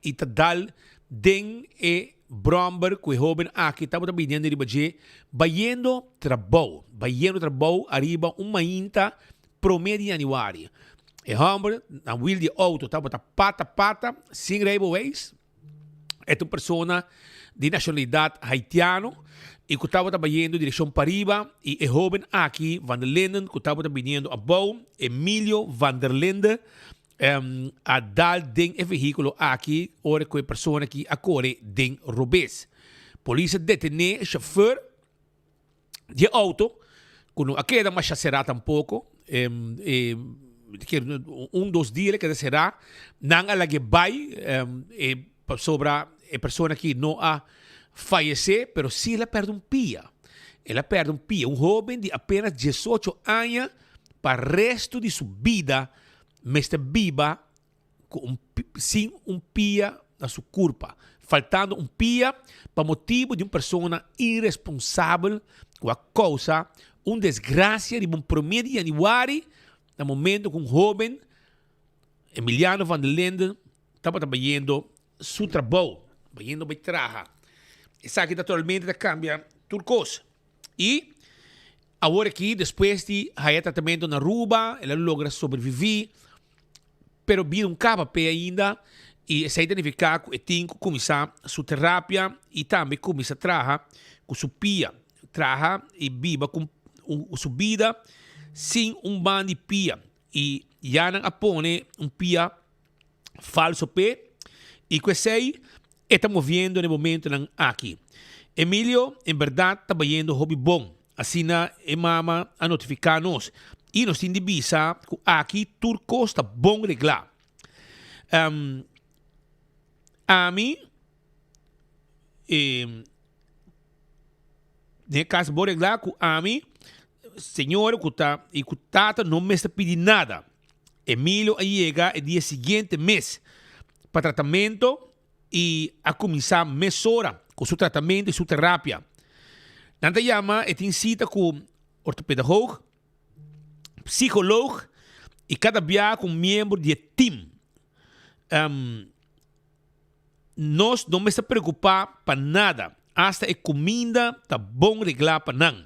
y ta dal den e bromber cu e hoben aki tabata biniendo riba dje bayendo trabou, bayendo trabou ariba un mainta prome di januari. E homber na wiel di e auto tabata pata pata sin rijbewijs. E ta un persona di nacionalidad haitiano y cu tabata bayendo direccion pariba y e hoben aki Van der Linden cu tabata biniendo abou, Emilio Van der Linde, a dal den e vehiculo aki ora cu e persona aki a core den robes. Polis a detene e chauffeur di e auto cu no a keda masha cera tampoco, e un dos dia el a keda cera, nan a lag'e bay e pasobra e persona aki no a fayece pero si el a perde un pia, el a perde un pia, un hoben di apenas diesocho aña pa resto di su bida mester biba ku un sin un pia na su kurpa, faltando un pia pa motibu di un persona iresponsabel ku a kousa un desgrasia riba un promé di yanüari na momento ku un hóben, Emiliano van der Linden, tabata bayendo su trabou, bayendo bai traha. Esaki naturalmente ta kambia tur kos. I awor aki despues di haya tratamentu na Aruba, el a logra sobreviví. Pero bida un caba p'e ainda y esey ta nifica cu e tin cu cuminsa su terapia y tambe cuminsa traha cu su pia. Traha y biba cu su bida sin un ban di pia. Y ya nan a pone un pia falso p'e y cu esey e ta moviendo na e momentonan aki. Emilio en berdad ta bayendo hopi bon. Asina e mama a notifiká nos i nos tin di bisa ku aki tur kos ta bon reglá. Ami den e kas bon reglá ku ami, señora ku ta i ku tata no mester pidi nada. Emilio a yega e dia siguiente mes pa tratamento i a kuminsá mesora ku su tratamentu i su terapia. Nan ta yama e tin sita ku ortopedagoog, psikoloog i kada bia ku un miembro di e tim. Nos no mester preokupá pa nada, asta e kuminda ta bon reglá pa nan.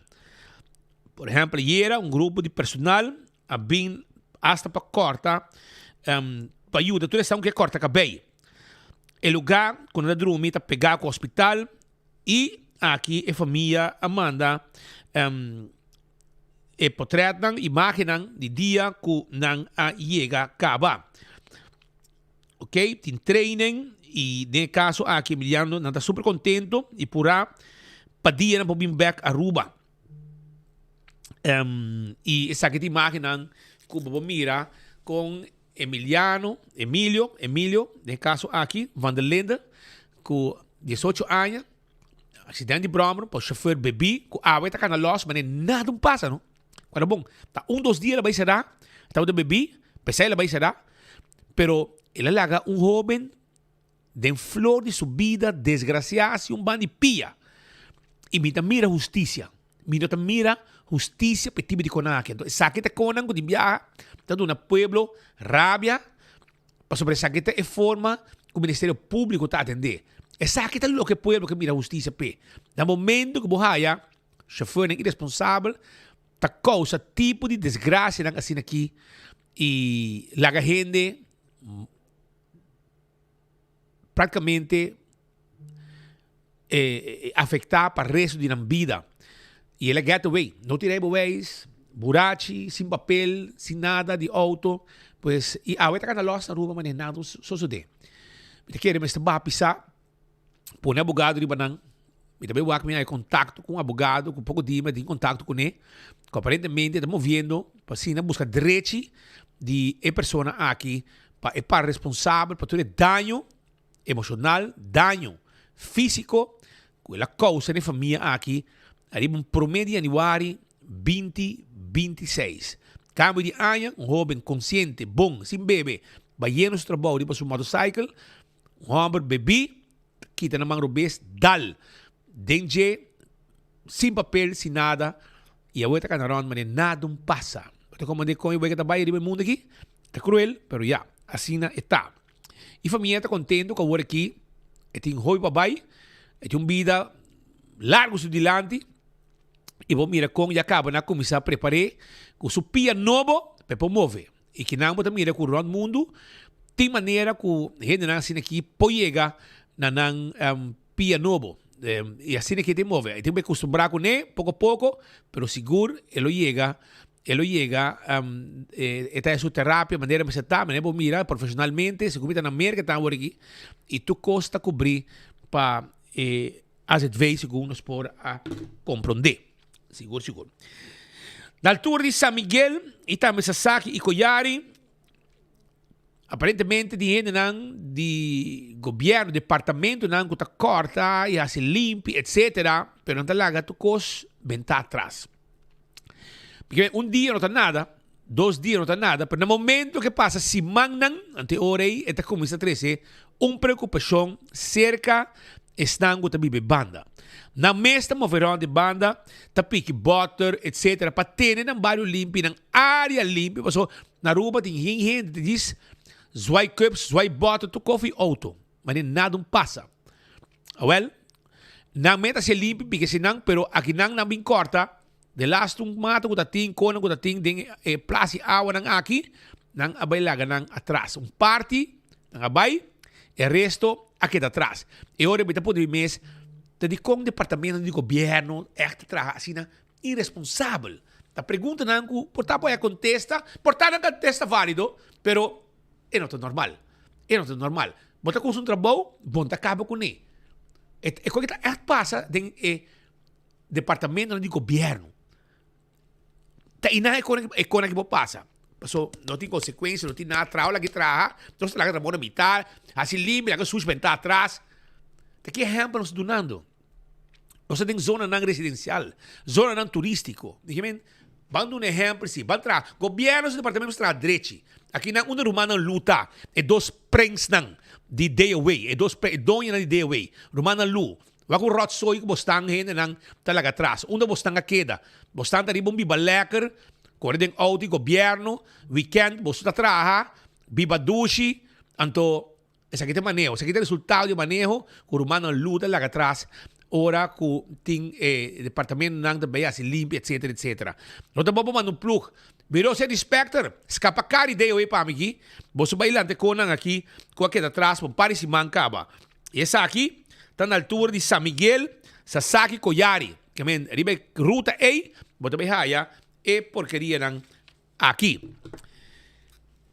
Por ehèmpel, ayera un grupo di personal a bin asta pa kòrta, pa yuda tur esnan ku ke kòrta kabei. E lugá ku nan ta drumi ta pegá ku hospital i aki e famia a manda e potrètnan, imágennan di dia ku nan a yega kaba. Ok, tin training i den e kaso aki Emiliano nan ta super kontento i purá pa dia nan por bin bèk Aruba. I esaki ta imágennan ku bo por mira kon Emiliano, Emilio, Emilio, den e kaso aki, Van der Linde, ku diesocho aña, aksidente di bròmer pa shofùr bebí ku awe ta kana lòs, manera nada un pasa no. Kuando bon, ta un dos dia el a bai será, tabata bebí, p'esei el a bai será, pero el a laga un hóben Den flor di su bida desgraciá haci un ban di pia. Y mi ta mira husticia. Mi no ta mira husticia pa e tipo di konan aki. Anto esaki ta konan ku di biaha ta duna pueblo rabia pasobra esaki ta e forma ku Ministerio Público ta atendé. Esaki ta loke pueblo ke mira husticia p'e. Na momento ku bo haya chofernan iresponsabel ta kousa tipo di desgracianan asina aki y laga hende prácticamente afectá pa resto di nan bida. Y el a get away. No tin rijbewijs, burachi, sin papel, sin nada di auto. Pues, y awe ta cana los na Aruba manera nada no sosode. Mi ta kere mester baha pisa, pone abogado riba nan. Mi ta bay wak mi hay contacto cu un abogado cu poco dia mi a tin contacto cune, cu aparentemente ta moviendo pa asina busca drechi di e persona aki pa e para responsabel pa tur e daño emocional, daño fisico cu el a causa na e famia aki ariba un prome di januari binti 26. Cambio di aña, un hoben consciente, bon, sin bebe, bayendo su trabou riba su motorcycle, un homber bebi, kita na man robes, dal den dje, sin papel, sin nada, y awe ta cana rond manera nada un pasa. Bo ta comprende con e wega ta bay riba e mundo aki? Ta cruel, pero ya, asina e ta. Y famia ta contento cu awor aki e tin hopi pa bay, e tin un bida largo su dilanti, y bo mira con ya caba na cuminsa prepare cu su pia nobo pa e por move. Y kinan bo ta mira cu rond mundo tin manera cu hendenan asina aki por yega na nan pia nobo. Y asina aki e tin move. E tin ku acostumbra cune poco poco, pero sigur e lo yega, e lo yega, e ta su terapia manera mester ta, manera bo mira profesionalmente, segun mi ta na Merca ta awor aki, y tur cos ta cubri pa e AZV segun nos por a comprende. Sigur sigur. Na altura di San Miguel y tambe Sasaki y Koyari, aparentemente di hendenan di gobierno, departamentonan cu ta corta y haci limpi, etcetera, pero nan ta laga tur cos benta atras. Porque un dia no ta nada, dos dia no ta nada, pero na momento que pasa simannan, ante ora ei e ta cuminsa trece un preocupacion cerca esnan cu ta biba e banda. Nan mes ta move rond e banda, ta piki boter, etcetera, pa tene nan bario limpi, nan area limpi, pasobra na Aruba tin hin hende ta djis zwaai cups, zwaai boter, tur kofi auto, manera nada un pasa. Awel, nan meta hacia limpi piki asinan, pero akinan nan bin corta, de laatste un mata cu ta tin, conan cu ta tin den e plas di awanan aki, nan a bay laga nan atras. Un parti nan a bay, e resto a keda atras. E ora mi ta puntra mi mes, ta dicon departamento di gobierno echt ta traha asina irresponsabel? Ta preguntanan cu por ta por haya contesta, por ta nan contesta valido, pero E no ta normal. E no ta normal. Bo ta kusa un trabou, bo no ta kaba kuné. E e kos ta ègt pasa den e departamentonan di gobièrnu. Ta einan e kos e kosnan aki por pasa. Paso no tin konsekuensia, no tin nada. Traha laga traha, nos ta laga trabou na mitar, hasi limpi, laga sushi bentá atras. Ta ki ehèmpel nos ta dunando? Nos ta den zonanan residencial, zonanan turistico. Dije men, ban duna ehempel si, ban traha. Gobierno su departamento mester traha drechi. Aki nan unda rumannan Lu ta, e dos prensnan di Day Away, e dos e doñonan di Day Away, rumannan Lu. Wak un rotzooi ku bosnan hendenan ta laga atras. Unda bosnan a keda? Bosnan ta riba un biba lekker, kore den auto di gobierno, weekend boso ta traha, biba dushi, anto Esaki ta e maneho, esaki ta e resultado di e maneho ku rumannan lu ta laga atras ora ku tin e departamentonan ta bay hasi limpi etcetera etcetera. No ta bon pa manda un plug. Biro ser inspector, skapa kar idea oe pa mi aki, boso bay lanta e konan aki ku a keda atras pa un par di siman kaba. I esaki ta na altura di San Miguel, Sasaki Koyari. Ke men riba e ruta ey bo ta bay haya e porkerianan Aki.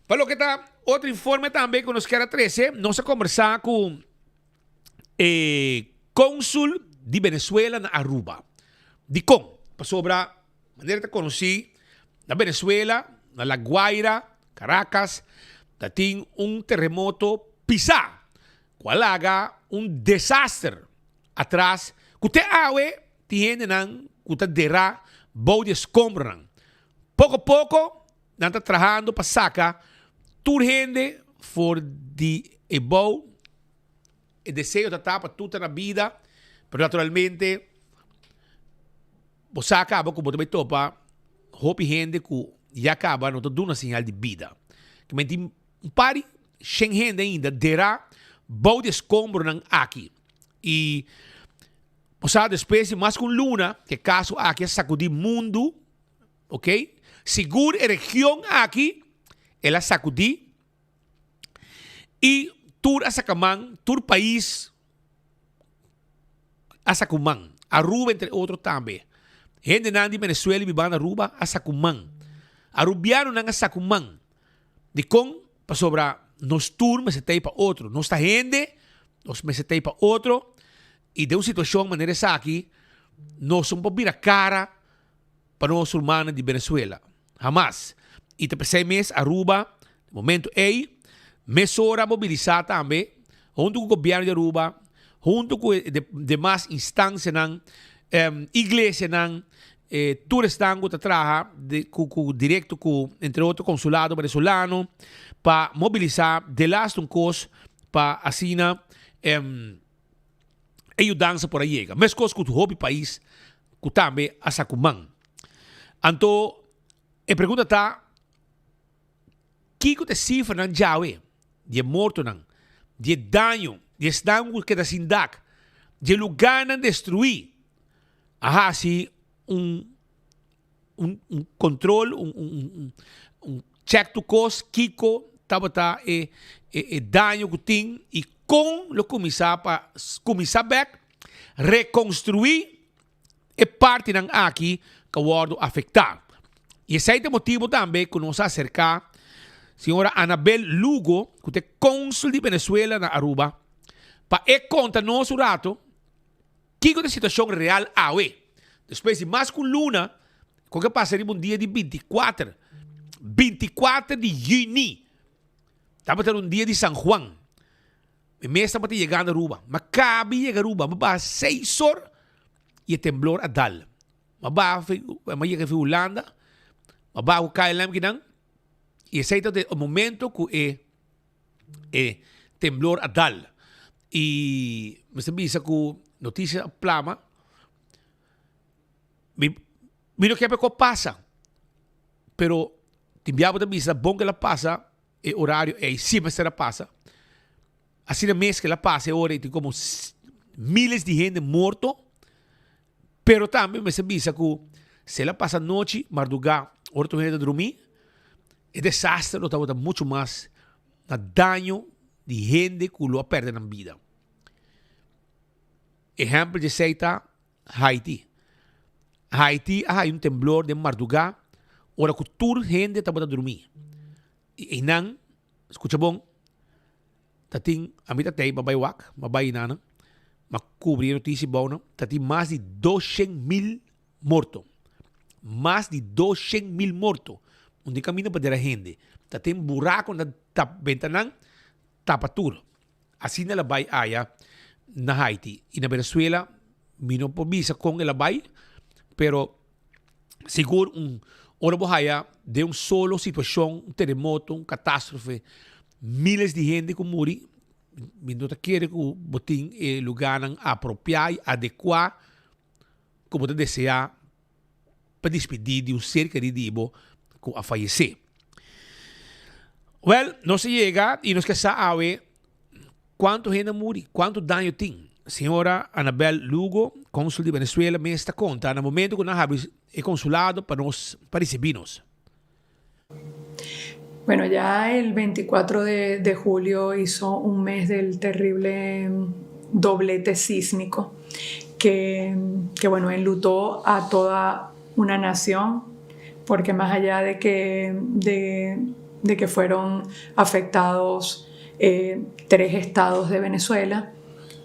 Pa loke ta otro informe tambe ku nos kier a trese, nos a kombersá ku e konsul di Venezuela na Aruba. Dikon? Pasobra manera ta konosí na Venezuela, na La Guaira, Caracas, ta tin un terremoto pisá ku a laga un desaster atras ku te awe tin hendenan ku ta derá bou di escombronan. Poko poko nan ta trahando pa saka tur hende for di e bou. E deseo ta ta pa tur ta na bida, pero naturalmente bo sa kaba ku bo ta bai topa hopi hende ku ya kaba no ta duna señal di bida. Kimen tin un par di shen hende ainda derá bou di escombronan aki. I bo sa despues di mas ku un luna ku e kaso aki a sakudí mundu. Ok, sigur e region aki el a sacudi y tur a saca man, tur pais a saca un man, Aruba entre otro tambe. Hendenan di Venezuela y biba na Aruba a saca un man. Arubianonan a saca un man. Dikon? Pasobra nos tur mester ta ei pa otro. Nos ta hende, nos mester ta ei pa otro. I den un situashon manera esaki nos no por bira kara pa nos rumannan di Venezuela. Hamas. I ta p'esei mes Aruba, den momento ei, mesora a mobilisá tambe, huntu ku gobièrnu di Aruba, huntu ku e demas instansianan, iglesianan, tur esnan ku ta traha ku direkto ku entre otro konsulado venezolano, pa mobilisá delaste un kos pa asina e yudansa por a yega. Meskos ku hopi pais ku tambe a sa ku man. Anto e pregunta ta, kiko ta e sifranan djawe di e mortonan, di e daño, di esnan ku keda sin dak, di e lugánan destruí? A hasi un un un control, un un un un check tur kos kiko tabata e e daño ku tin i kon lo kuminsá pa kuminsá bèk rekonstruí e partinan aki ku a wòrdu afektá. I esei ta e motibu tambe ku nos a aserká señora Anabel Lugo ku ta e kònsul di Venezuela na Aruba pa e konta nos un rato kiko ta e situashon real awe. Despues di mas ku un luna ku a pasa riba un dia di bintikuater, bintikuater di yüni, tabata un dia di San Juan. Mi mes tabata yegando Aruba. Mi a kabi yega Aruba. Mi a baha seis or y e temblor a dal. Mi a baha, mi a yega fi Hulanda, mi a baha ku KLM kinan y esei tabata e momento ku e e temblor a dal. Y mester bisa ku noticia a plama. Mi mi no ke pa e kos pasa, pero tin bia bo ta bisa bon ku el a pasa. E orario ei si mester a pasa. Asina mes ke el a pasa e ora ei tin komo miles di hende morto. Pero tambe mester bisa ku si el a pasa anochi, mardugá, ora tur hende ta drumí, e desaster lo tabata muchu mas na daño di hende ku lo a pèrdè nan bida. Ehèmpel di esei ta Haiti. Haiti a haña un temblor den mardugá ora ku tur hende tabata drumí. I einan, skucha bon, ta tin, ami ta tei, m'a bai wak, m'a bai einanan, m'a kubri e notisia bou nan, ta tin mas di 200,000 morto. Mas di 200,000 morto. Un di kaminda pa dera hende. Ta tin buraku nan ta benta nan, tapa tur. Asina el a bai aya na Haiti. I na Venezuela mi no por bisa kon el a bai, pero sigur un ora bo haya den un solo situashon, un teremoto, un katastrofe, miles di hende ku muri, mi no ta kere ku bo tin e lugánan apropiá i adekuá ku bo ta deseá pa dispidí di un ser kerí di bo ku a fayesé. Wèl, nos a yega i nos ke sa awe kuantu hende a muri, kuantu daño tin. Señora Anabel Lugo, kònsul di Venezuela mes ta konta na momentu ku nan habri e konsulado pa nos pa risibí nos. Bueno, ya el 24 de, de julio hizo un mes del terrible doblete sísmico que, que bueno, enlutó a toda una nación, porque más allá de que, de, de que fueron afectados eh, tres estados de Venezuela,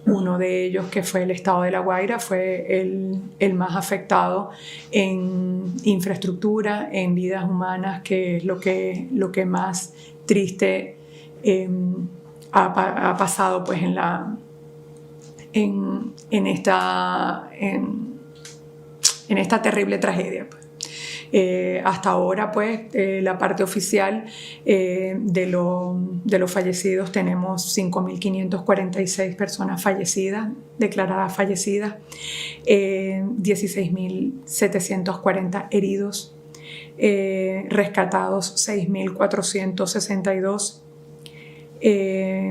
uno de ellos, que fue el estado de La Guaira, fue el, el más afectado en infraestructura, en vidas humanas, que es lo que, lo que más triste eh, ha, ha, pasado pues, en, la, en, en esta, en, en esta terrible tragedia. Pues. Eh, hasta ahora, pues, eh, la parte oficial eh, de, lo, de los fallecidos tenemos 5.546 personas fallecidas, declaradas fallecidas, 16.740 heridos, rescatados 6.462,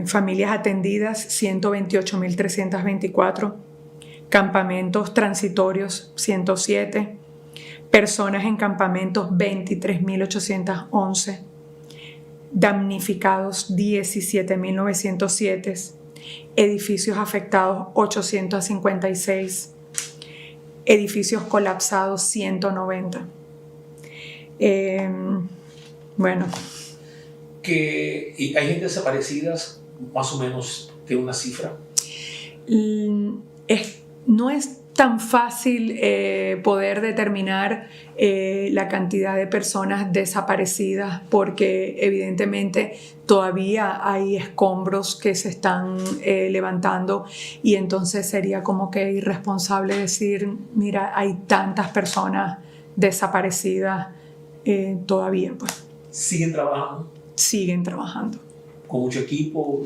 familias atendidas 128.324, campamentos transitorios 107, personas en campamentos 23.811, damnificados 17.907, edificios afectados 856, edificios colapsados 190. Eh, bueno. Que y hay gente desaparecidas, más o menos, de una cifra? Es, no es tan fácil eh, poder determinar eh, la cantidad de personas desaparecidas porque evidentemente todavía hay escombros que se están eh, levantando y entonces sería como que irresponsable decir, mira, hay tantas personas desaparecidas eh, todavía. Pues. ¿Siguen trabajando? Siguen trabajando. ¿Con mucho equipo?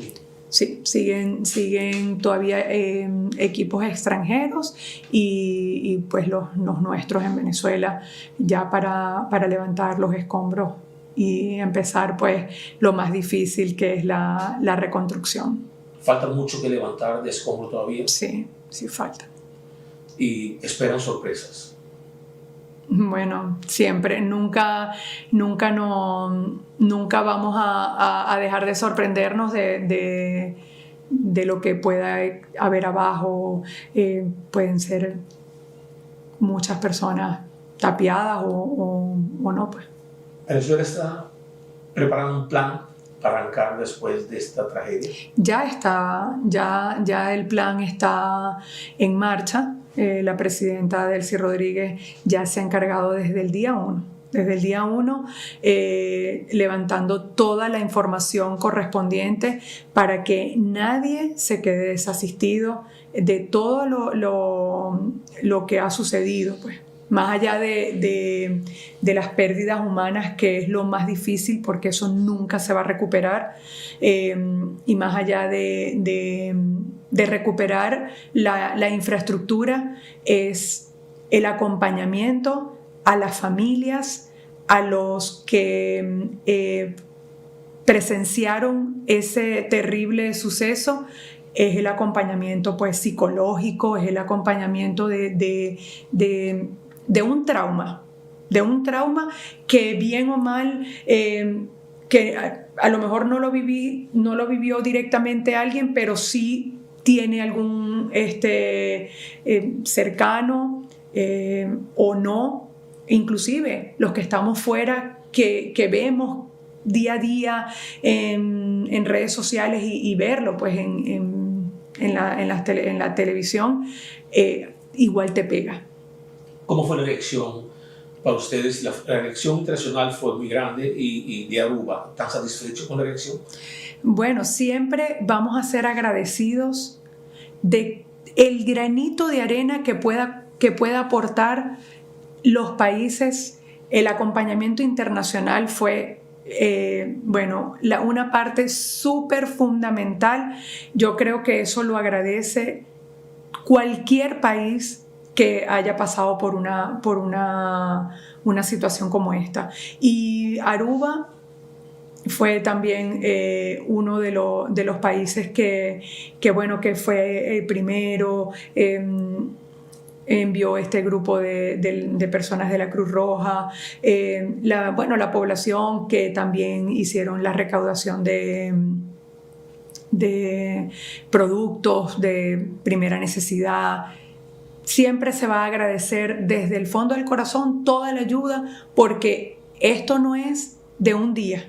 Sí, siguen, siguen todavía eh, equipos extranjeros y, y pues los, los, nuestros en Venezuela ya para, para levantar los escombros y empezar pues lo más difícil que es la, la reconstrucción. ¿Falta mucho que levantar de escombro todavía? Sí, sí falta. ¿Y esperan sorpresas? Bueno, siempre, nunca, nunca, no, nunca vamos a, a, a dejar de sorprendernos de, de, de, lo que pueda haber abajo. Eh, pueden ser muchas personas tapiadas o, o, o no. Pues. Venezuela está preparando un plan para arrancar después de esta tragedia? Ya está, ya, ya el plan está en marcha. Eh, la presidenta Delcy Rodríguez ya se ha encargado desde el día uno desde el día uno, eh, levantando toda la información correspondiente para que nadie se quede desasistido de todo lo, lo, lo que ha sucedido. Pues más allá de, de, de, las pérdidas humanas, que es lo más difícil porque eso nunca se va a recuperar, eh, y más allá de, de, de recuperar la, la, infraestructura, es el acompañamiento a las familias, a los que eh, presenciaron ese terrible suceso, es el acompañamiento pues, psicológico, es el acompañamiento de, de, de de un trauma, de un trauma que bien o mal, eh, que a, a, lo mejor no lo, viví, no lo vivió directamente alguien, pero sí tiene algún este, eh, cercano eh, o no, inclusive los que estamos fuera, que, que vemos día a día en, en redes sociales y, y verlo pues en, en, en la, en, la tele, en la televisión, eh, igual te pega. ¿Cómo fue la reacción para ustedes? La, la reacción internacional fue muy grande y, y de Aruba. ¿Están satisfechos con la reacción? Bueno, siempre vamos a ser agradecidos de el granito de arena que pueda, que pueda aportar los países. El acompañamiento internacional fue eh, bueno, la, una parte súper fundamental. Yo creo que eso lo agradece cualquier país que haya pasado por una, por una, una situación como esta. Y Aruba fue también eh, uno de, lo, de, los países que, que, bueno, que fue el primero. Eh, envió este grupo de, de, de, personas de la Cruz Roja, eh, la, bueno, la población que también hicieron la recaudación de, de productos de primera necesidad. Siempre se va a agradecer desde el fondo del corazón toda la ayuda porque esto no es de un día.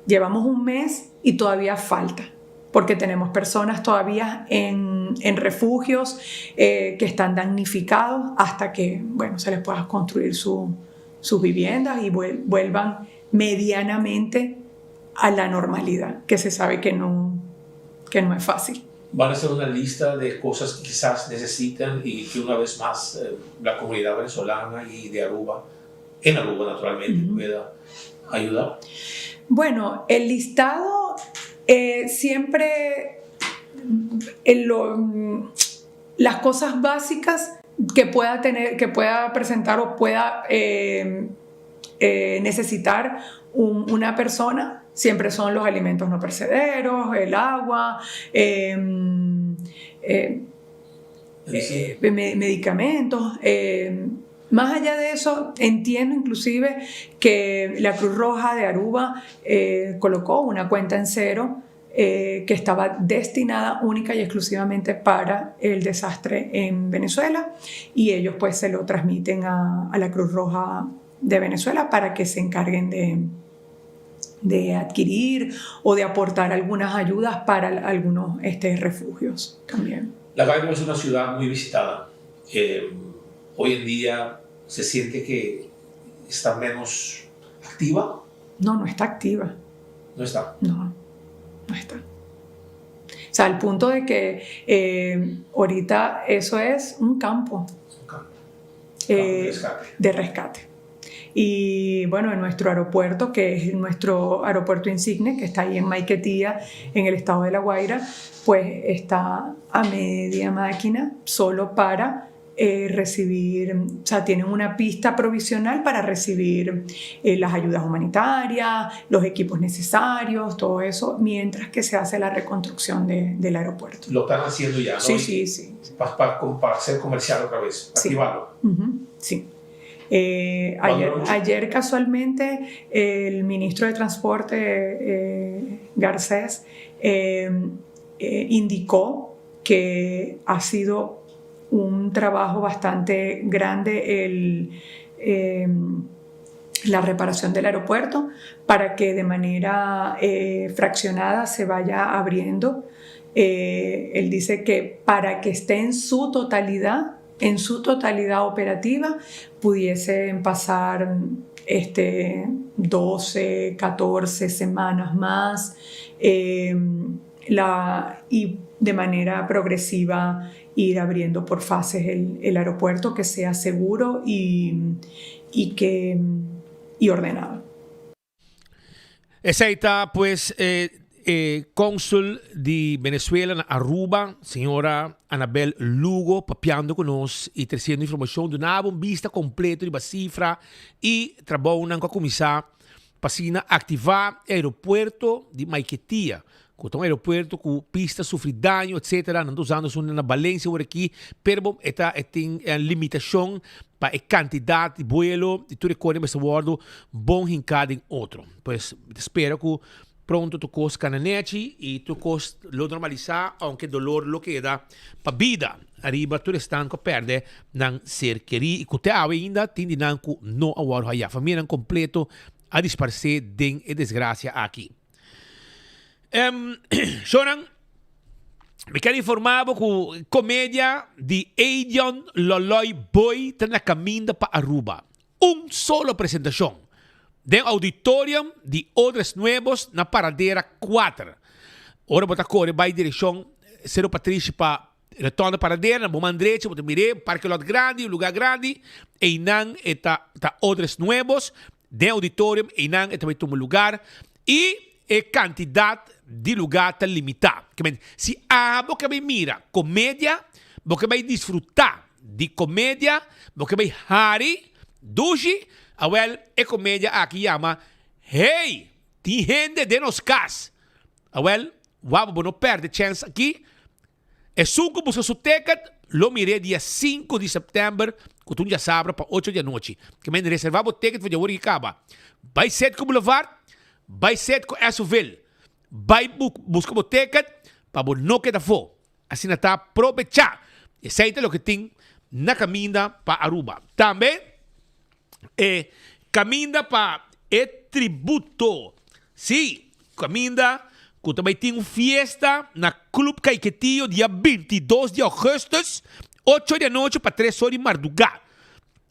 Llevamos un mes y todavía falta porque tenemos personas todavía en, en refugios eh, que están damnificados hasta que bueno, se les pueda construir su, sus viviendas y vuelvan medianamente a la normalidad, que se sabe que no, que no es fácil. Van a hacer una lista de cosas que quizás necesitan y que una vez más eh, la comunidad venezolana y de Aruba, en Aruba naturalmente, uh -huh. pueda ayudar. Bueno, el listado eh, siempre en lo, las cosas básicas que pueda tener, que pueda presentar o pueda eh, eh, necesitar un, una persona, siempre son los alimentos no perecederos, el agua, eh, eh, medicamentos. Más allá de eso, entiendo inclusive que la Cruz Roja de Aruba eh, colocó una cuenta en cero eh, que estaba destinada única y exclusivamente para el desastre en Venezuela y ellos pues se lo transmiten a, a la Cruz Roja de Venezuela para que se encarguen de, de adquirir o de aportar algunas ayudas para algunos este, refugios también. La Guaira es una ciudad muy visitada. Eh, hoy en día se siente que está menos activa. No, no está activa. No está. No, no está. O sea, al punto de que eh, ahorita eso es un campo. Un campo. Eh, de rescate. De rescate. Y bueno, en nuestro aeropuerto, que es nuestro aeropuerto insigne, que está ahí en Maiquetía, en el estado de La Guaira, pues está a media máquina solo para eh, recibir, o sea, tienen una pista provisional para recibir eh, las ayudas humanitarias, los equipos necesarios, todo eso, mientras que se hace la reconstrucción del aeropuerto. Lo están haciendo ya, ¿no? Sí, sí, sí. Para hacer comercial otra vez, activarlo. Sí. Eh, ayer, ayer, casualmente el ministro de Transporte, eh, Garcés, eh, indicó que ha sido un trabajo bastante grande el, la reparación del aeropuerto para que de manera fraccionada se vaya abriendo. él dice que para que esté en su totalidad, en su totalidad operativa pudiesen pasar este, 12, 14 semanas más eh, la, y de manera progresiva ir abriendo por fases el, el aeropuerto que sea seguro y, y, que, y ordenado. Esey ta pues e e consul di Venezuela na Aruba, señora Anabel Lugo, papiando cu nos y treciendo informacion, dunabo un bista completo riba cifra y trabounan cu a cuminsa pa asina activa e aeropuerto di Maiquetia, cu ta un aeropuerto cu pista sufri daño etc. Nan ta usando esun na Valencia awor aki, pero bo e ta e tin limitacion pa e cantidad di buelo y tur e cosnan mester wordo bon hinca den otro. Pues mi ta spera cu pronto tur cos cana nechi y tur cos lo normalisa aunke dolor lo keda pa bida ariba tur esnan cu a perde nan ser keri y cu te awe ainda tin di nan cu no a wordo haya. Famianan completo a disparce den e desgracia aki. Shonan, mi ker informa bo ku komedia di Edion Loloy Boy ta na kaminda pa Aruba. Un solo presentashon den auditorium di Odres Nuevos na Paradera kuater. Ora bo ta kore bai direkshon Sero Patrishi pa Rotonda Paradera na bo man drechi bo ta mir'é un parke lot grandi, un lugar grandi. Einan e ta ta Odres Nuevos den auditorium einan e ta bai tuma lugar y e cantidad di lugar ta limita. Kimen si abo ke bai mira comedia, bo ke bai disfruta di comedia, bo ke bai hari dushi, awel e comedia aki yama Hey! Tin hende den nos cas! Awel, wou bo no perde chens aki. Esun ku buska su ticket lo mir'é dia sinku di sèptèmber ku ta un djasabra pa ocho di anochi. Ke men reservá bo ticket for djawoor ki kaba. Bai Setco Boulevard, bai Setco Esoville. Bai buska bo ticket pa bo no keda afó. Asina ta probechá. Esei ta loke tin na kaminda pa Aruba. Tambe e kaminda pa e tributo. Sí, kaminda ku ta bai tin un fiesta na Club Caiquetio dia 22 di augustus, ocho di anochi pa tres or di mardugá.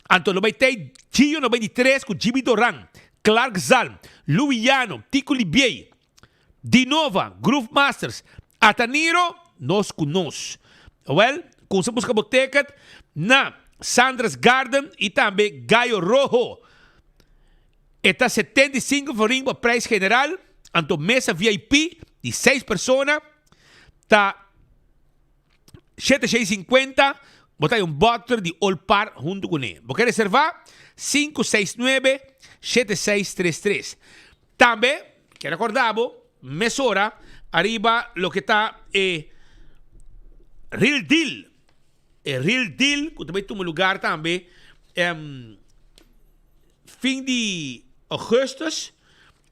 Anto lo bai tei Gio 93 ku Jimmy Doran, Clark Zalm, Louis Llano, Tico Libiey, Dinova, Groove Masters, Ataniro, Nos ku Nos. Awel, kumsa buska bo ticket na Sandra's Garden i tambe Gallo Rojo. E ta 75 florin pa prijs general, anto mesa VIP di seis persona ta 750, bo ta hay un boter di Old Par hunto kuné. Bo ke reserva? 569 7633. Tambe, kier recorda bo mesora ariba loke ta e Real Deal. E Real Deal cu ta bay tuma lugar tambe fin di augustus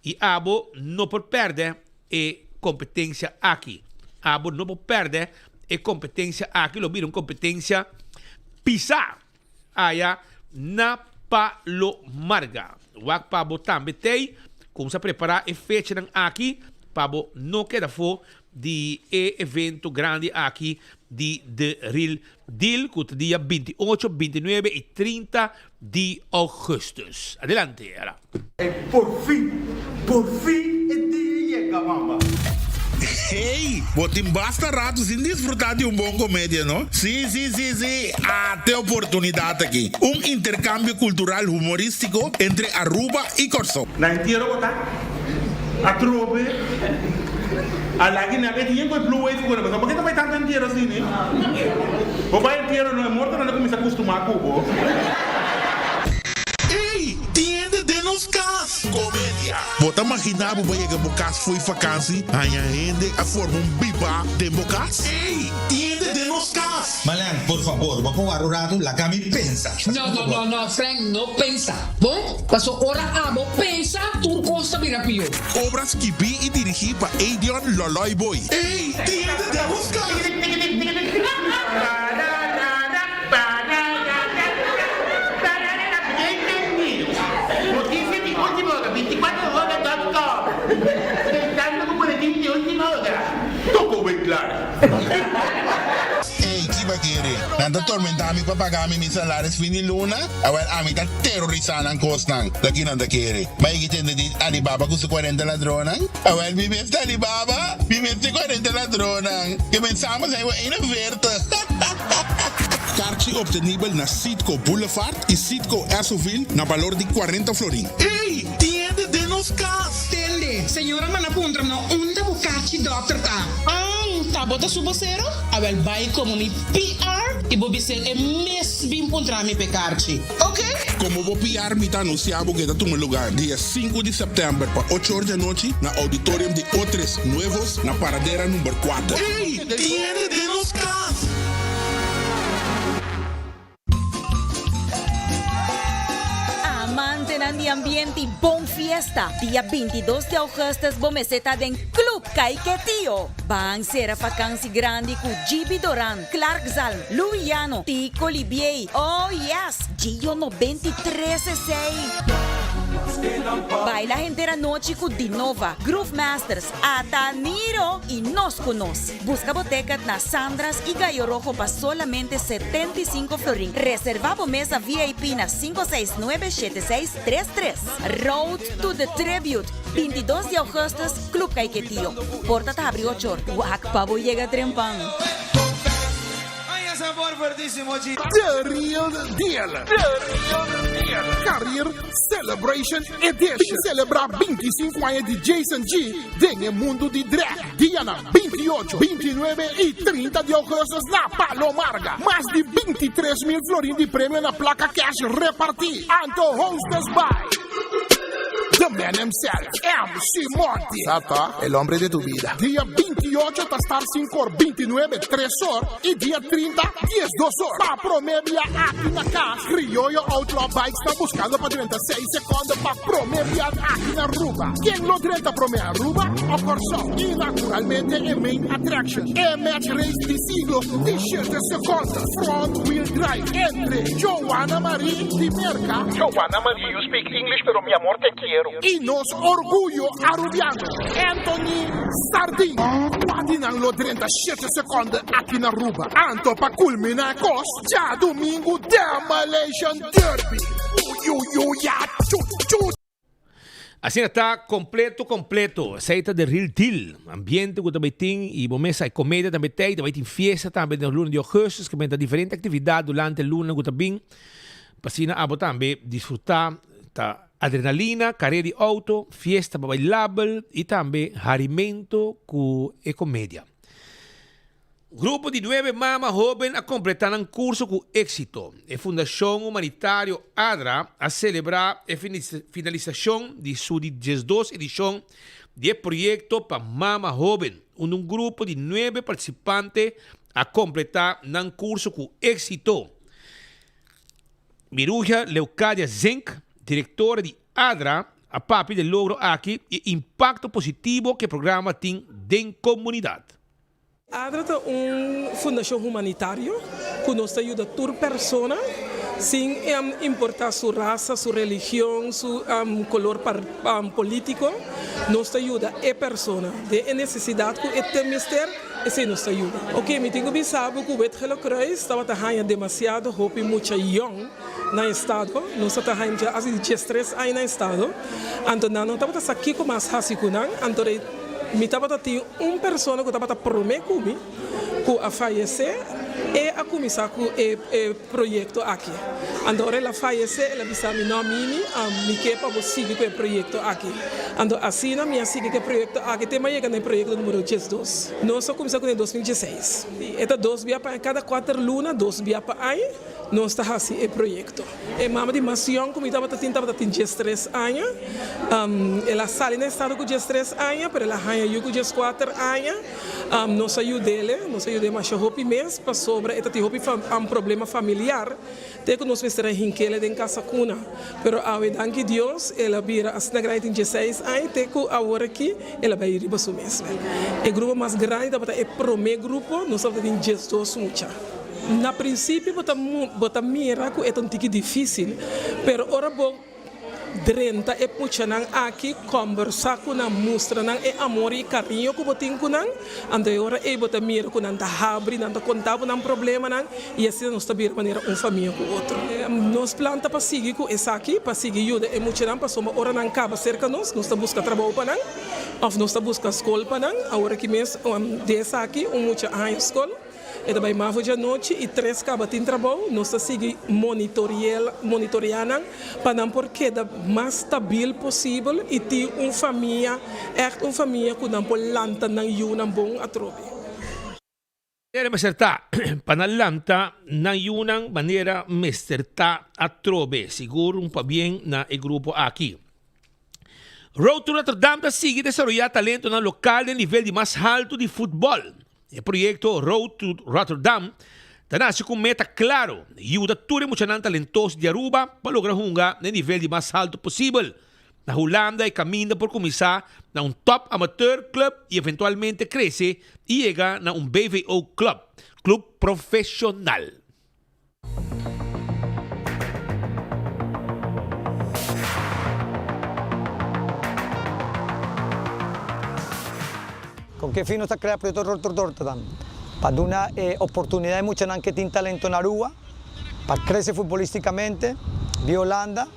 y abo no por perde e competencia aki. Abo no por perde e competencia aki, lo bira un competencia pisa. Aya na Palo Marga. Wak pa bo tambe tei. Kumsa prepará e fechanan aki pa bo no keda afó di e evento grandi aki di The Real Deal ku ta dia 28, 29 i 30 di augustus. Adelante, Ara. Ey porfin, porfin e dia yega mama. Hey, bo tin basta rato sin disfruta di un bon comedia, no? Si, si, si, si, ate oportunidad aki. Un intercambio cultural humoristico entre Aruba y Corsou. Na entiero bo ta atrobe a lagi nan e tin ku e blue wave ku bo pasobra ke ta bai tantu entiero asina bo bai entiero no e mortonan ta kuminsa kustumá ku bo. Ey, tin hende den nos kas! Komedia. Bo ta maginá bo bai yega bo kas fo'i fakansi, haña hende a forma un bibá den bo kas? Ey, tin hende den nos kas! Malan, por fabor, bo por wara un ratu, laga mi pensa. No, no, no, no, Frank, no pensa. Bon, paso ora abo pensa, tur cos ta bira pió. Obra skibí i dirigí pa Edion Loloy Boy. Ey, tin hende den nos kas! Noticia di ultima hora, 24 hora dot com, Pensando cu boletin di ultima hora. Toko wey klaar. Ey, ki ba kere? Nan ta tormenta mi pa paga mi mi salaris fin di luna? Awel, ami ta terorisa nan kosnan. Ta ki nan ta kere? Ma e ki tende di Alibaba ku su kuarenta ladronnan? Awel, mi mes ta Alibaba, mi mes ta e kuarenta ladronnan. Ke men samen zijn we 41. Karchi obtenibel na Citgo Boulevard y Citgo Essoville na balor di 40 florin. Ey, tin hende den nos kas! Tende, señora manda puntra no unda bo karchi dokter ta. An, ta bo ta su bosero? Awel bai komo mi PR i bo bis'é e mes bin puntra mi p'e karchi. Ok? Komo bo PR mi ta anunsiá bo ku e ta tuma lugar dia sinku di sèptèmber pa ocho or di anochi na Auditorium di Otres Nuevos na Paradera number kuater. Ey, tin hende den nos kas! Amantenan di ambiente y bon fiesta, dia 22 di augustus bo mester ta den Club Caiquetio. Ban cera vakantie grandi cu GB Doran, Clark Zalm, Louis Llano, Tico Libiey, oh yes, Gio 93 esey. Baila henter anochi cu Dinova, Groove Masters, Ata Niro y Nos cu Nos. Busca bo ticket na Sandra's y Gallo Rojo pa solamente 75 florin. Reserva bo mesa VIP na 5697633. Road to the Tribute, 22 di augustus, Club Caiquetio. Porta ta habri ocho or. Wak pa bo yega trempan. The Real Deal. The Real Deal. Career Celebration Edition. Celebra 25 aña di Jason G den e mundo di drag. Dianan 28, 29 y 30 di augustus na Palo Marga. Mas di 23 mil florin di premio na placa cash reparti. Anto hostess by The man himself, MC Monty. Sata, el hombre de tu vida. Dia 28 ta start 5 or 29, 3 or y dia 30, 10 2 or. Pa prome bia aki na cas, Criollo Outlaw Bikes ta buscando pa drenta 6 seconde pa prome bia aki na Aruba. Ken lo drenta prome Aruba o Corsou? Y naturalmente e main attraction, e match race di siglo di 7 seconde, front wheel drive entre Joanna Marie di Merca, Joanna Marie, you speak English pero mi amor te quiero. Y nos orguyo Arubiano, Anthony Sardin. Cua di nan lo drenta shete seconde aki na Aruba? Anto pa culmina e cos, djadomingo Demolition Derby. Uyuyuya chu chu. Asina ta completo completo. Esey ta the real deal. Ambiente cu ta bay tin y bo mesa e comedia tambe tey. Ta bay tin fiesta tambe den luna di augustus. Ke benta diferente actividad durante luna cu ta bin. Pa asina abo tambe disfruta ta adrenalina, carera di auto, fiesta pa bailabel y tambe harimento cu e comedia. Grupo di nuebe mama hoben a completa nan curso cu exito. E fundacion humanitario ADRA a celebra e finalisacion di su di diesdos edicion di e proyecto pa mama hoben, unda un grupo di nuebe participante a completa nan curso cu exito. Miruja Leocadia Zink, directora di ADRA, a papia di e logro aki y e impacto positivo cu e programa tin den comunidad. ADRA ta un fundashon humanitario ku nos ta yuda tur persona. Sin importa su rasa, su religion, su color politico, nos ta yuda e persona den e necesidad cu e tin mester, esey nos ta yuda. Ok, mi tin cu bisa bo cu Wit Gele Kruis tabata haña demasiado hopi mucha yong na estado, nos tabata haña mucha asi di diestres aña na estado, anto nan no tabata sa kico mas haci cu nan, anto mi tabata tin un persona cu tabata prome cu mi, cu a fayece, e a cuminsa cu e proyecto aki. Anto ora el a fayece, el a bisa mi, No Mimi, mi ke pa bo sigui cu e proyecto aki. Anto asina mi a sigui cu e proyecto aki te mi a yega na e proyecto numero diesdos. Nos a cuminsa cune den 2016. E ta dos bia pa aña, cada cuater luna, dos bia pa aña, nos ta haci e proyecto. E mama di mas yòn ku mi tabata tin tabata tin diestres aña. El a sali na estado ku diestres aña, pero el a haña yu ku dieskuater aña. Nos a yud'é, nos a yud'é masha hopi mes pasobra e ta tin hopi problema familiar te ku nos mester a hink'é den kasa kuna. Pero awe danki Dios el a bira asina grandi tin dieseis aña te ku awor aki el a bai riba su mes. E grupo mas grandi tabata e promé grupo, nos tabata tin diesdos mucha. Na prinsipio bo ta bo ta mira ku e ta un tiki difísil, pero ora bo drenta e muchanan aki, kòmbersá ku nan, mustra nan e amor i kariño ku bo tin ku nan, anto e ora ei bo ta mira ku nan ta habri, nan ta konta bo nan problemanan i asina nos ta bira manera un famia ku otro. Nos plan ta pa sigui ku esaki, pa sigui yuda e muchanan pasobra ora nan kaba serka nos, nos ta buska trabou pa nan òf nos ta buska skol pa nan. Awor aki mes di esaki un mucha a haña skol. E ta bai mavo djanochi i tres kaba tin trabou. Nos ta sigui monitoreá nan pa nan por keda mas stabil posibel i tin un famia, ègt un famia ku nan por lanta nan yunan bon atrobe. Manera mester ta pa nan lanta nan yunan manera mester ta atrobe. Sigur un pabien na e grupo aki. Road to Rotterdam ta sigui desaroyá talentonan lokal den nivel di mas haltu di futbòl. E proyekto Road to Rotterdam ta nase ku un meta klaro, yuda tur e muchanan talentoso di Aruba pa logra hunga na e nivel di mas haltu posibel. Na Hulanda e kaminda por kuminsá na un top amateur club i eventualmente krese i yega na un BVO club, club profeshonal. Con ke fin nos ta crea Proyecto Rotterdam? Pa duna e oportunidad e muchanan ke tin talento na Aruba pa crece futbolisticamente, bia Holanda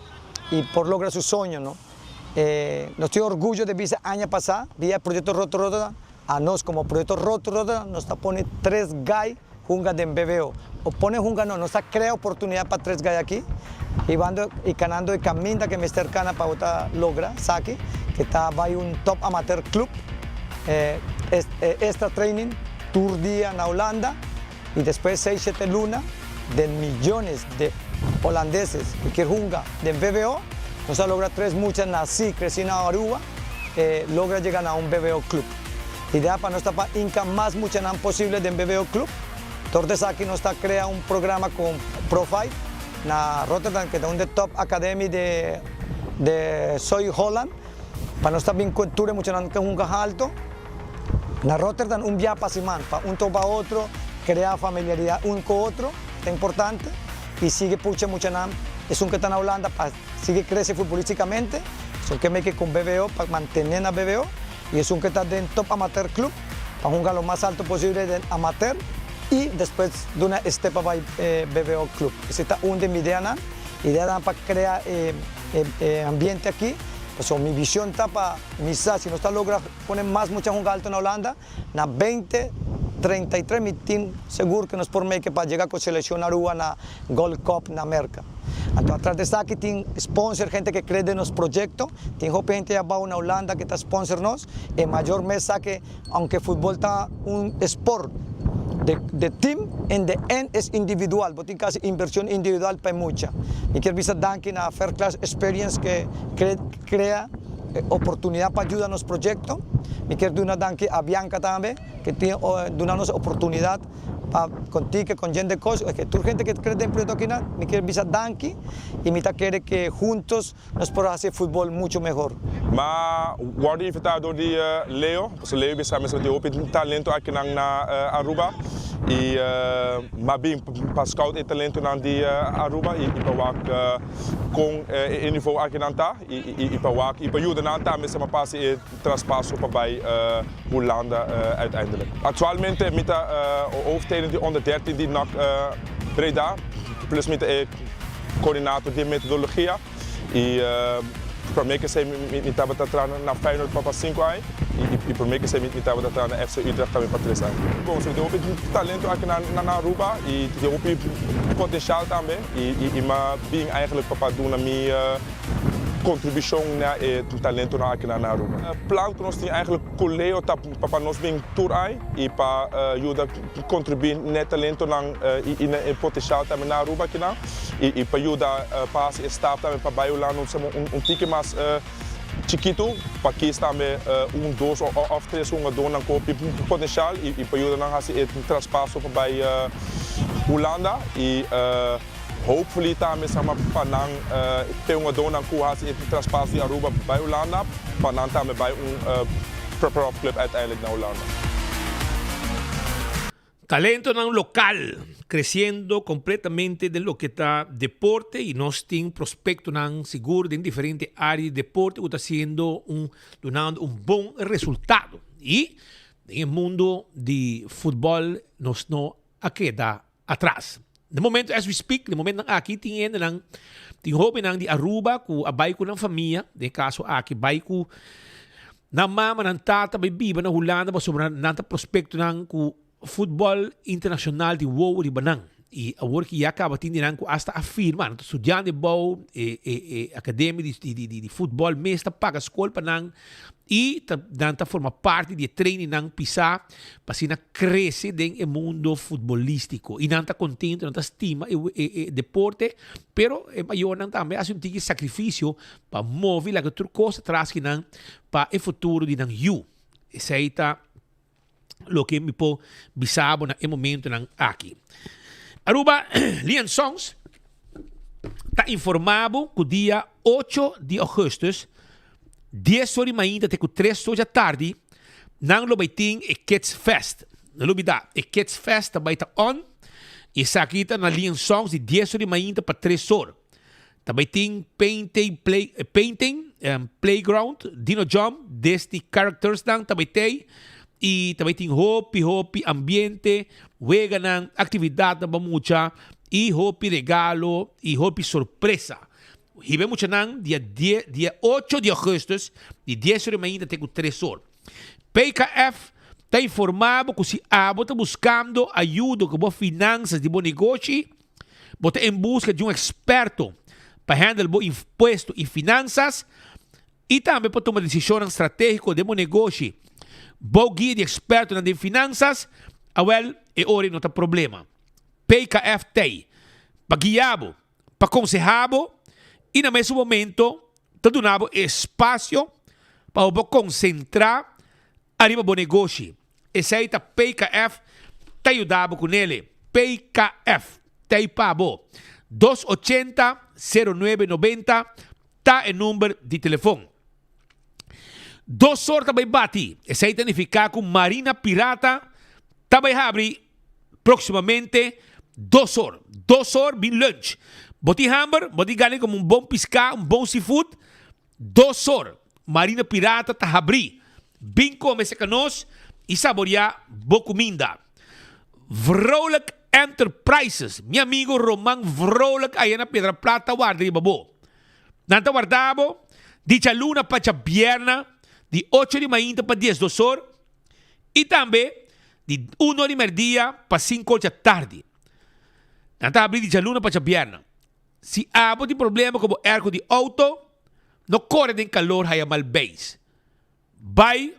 y por logra su soño, no? Nos tin orguyo de bisa aña pasa via e Proyecto Rotterdam A nos como Proyecto Rotterdam nos ta pone tres gai hunga den BBO. O pone hunga no, nos ta crea oportunidad pa tres gai aki, hibando y canando e caminda ke mester cana pa bo ta logra esaki, ke ta bay un top amateur club, extra training tur dia na Hulanda y despues seis shete luna den millones de Holandeses ku kier hunga den BBO, nos a logra tres mucha naci, creci na Aruba. e logra yega na un BBO Club. Idea pa nos ta pa hinca mas muchanan posible den BBO Club. Dor di esaki nos ta crea un programa cu Profile na Rotterdam cu ta un di top academy di di Zuid Holland pa nos ta bin cu tur e muchanan cu hunga halto na Rotterdam un bia pa siman pa un topa otro crea familiaridad un cu otro ta importante y sigui pucha muchanan esun cu ta na Hulanda pa Sigui crece futbolisticamente, esun ke meke con BBO pa mantene na BBO y esun ke ta den top amateur club pa hunga lo mas alto posible den amateur y despues duna e step pa bay BBO club. Esey ta un den mi ideanan, ideanan pa crea e e ambiente aki, pasobra mi vision ta pa mi sa si nos ta logra pone mas mucha hunga alto na Holanda, Na beinti 33 mi tin segur ku nos por meke pa yega ku selekshon Aruba na Gold Cup na Merka. Anto atras di esaki tin sponsor, hente ke kre den nos proyekto. Tin hopi hente abou na Hulanda ke ta sponsor nos. E mayor mes sa ke aunke futbol ta un sport de de team, in the end es individual. Bo tin ke hasi invershon individual pa e mucha. Mi kier bisa danki na Fairclass Experience ke kre krea e oportunidad pa yuda nos proyecto. Mi kier duna danki a Bianca tambe ke tin duna nos e oportunidad pa con ticket, con jende cos, ke tur hende ke cree den proyecto aki nan, mi kier bisa danki y mi ta kere ke juntos nos por haci e futbol mucho mehor. Ma wordo invita door di Leo, pasobra Leo bisa mi tin hopi talento akinan na Aruba. Y m'a bin pa scout e talentonan di Aruba y pa wak con e nivo akinan ta y pa wak y pa yuda nan tambe sa pasa e traspaso pa bay Hulanda uiteindelijk. Actualmente mi ta hoofdtrainer di onder 13 di NAC Breda plus mi ta e coordinator di metodologia. Y prome ke esei mi tabata traha na Feyenoord pa sinku aña y prome ke esei mi tabata traha na FC Utrecht tambe pa tres aña. Bon, so tin hopi talento aki na Aruba y tin hopi potencial tambe y mi a bin eigenlijk pa duna mi contribucion na e talentonan aki na Aruba. Plan ku nos tin eigenlijk ku Leo ta pa nos bin tur aña y pa yuda contribui na e talentonan y na e potencial tambe na Aruba akinan y pa yuda pa haci e stap tambe pa bay Hulanda un tiki mas chikito pa kies tambe un, dos of tres hungadornan cu hopi potencial y pa yuda nan haci e traspaso pa bay Hulanda y hopefully tambe sama pa nan te hungadornan cu haci e traspaso di Aruba bay Hulanda pa nan tambe bay un profclub uiteindelijk na Hulanda. Talentonan local creciendo completamente den loke ta deporte y nos tin prospectonan sigur den diferente area di deporte cu ta haciendo un dunando un bon resultado y den e mundo di futbol nos no a keda atras. Den momento as we speak, den momentonan aki tin hendenan, tin hobennan di Aruba cu a bay cu nan famia, den e caso aki bay cu nan mama, nan tata bay biba na Hulanda pasobra nan ta prospectonan cu futbol internacional tin wowo riba nan. Y awor ki ya caba tin di nan cu hasta a firma, nan ta studiando ebou e e e academia di di di di futbol mes ta paga scol pa nan y ta nan ta forma parti di e trainingnan pisa pa asina crece den e mundo futbolistico y nan ta contento, nan ta stima e e deporte, pero e mayornan tambe haci un tiki sacrificio pa move laga tur cos atras ki nan pa e futuro di nan yu. Esey ta loke mi por bisa bo na e momentonan aki. Aruba Lian Songs ta informa bo cu dia ocho di augustus dies or di mainta te cu tres or dja tardi nan lo bay tin e Kids Fest. No lubida, e Kids Fest ta bay ta on y esaki ta na Lian Songs di dies or di mainta pa tres or. Ta bay tin painting play painting playground, dino jump, Disney characters nan ta bay tey y ta bay tin hopi hopi ambiente, weganan, actividadnan pa mucha y hopi regalo y hopi sorpresa. Hiba e muchanan dia die dia ocho di augustus di dies ora mainta te cu tres or. PKF ta informa bo cu si abo ta buscando ayudo cu bo finanzas di bo negoshi, Bo ta en buska di un eksperto pa handle bo impuesto i finansas i tambe pa tuma desishonnan stratégiko den bo negoshi. Bou guia di ekspertonan den finansas, awèl e ora ei no ta problema. PKF t'ei pa guia bo, pa konsehá bo i na mesun momento ta duna bo e espasio pa bo por konsentrá ariba bo negoshi. Esei ta PKF ta yuda bo ku nele. PKF t'ei pa bo. Dos ochenta, sero nuebe nobenta ta e number di telefon. Dos or ta bai bati. Esei ta nifiká ku Marina Pirata ta bai habri próksimamente dos or. Dos or bin lunch. Bo tin hamber? Bo tin gana di kome un bon piská, un bon seafood? Dos or, Marina Pirata ta habrí. Bin kome serka nos i saboriá bo kuminda. Vrolijk Enterprises, mi amigo Roman Vrolijk aya na Piedra Plat ta warda riba bo. Nan ta warda bo di djaluna pa djabierna di ocho di mainta pa diesdos or i tambe di uno di merdia pa sinku or djatardi. Nan ta habrí di djaluna pa djabierna. Si abo tin problema ku bo airco di auto, no kore den kalor haya mal beis. Bai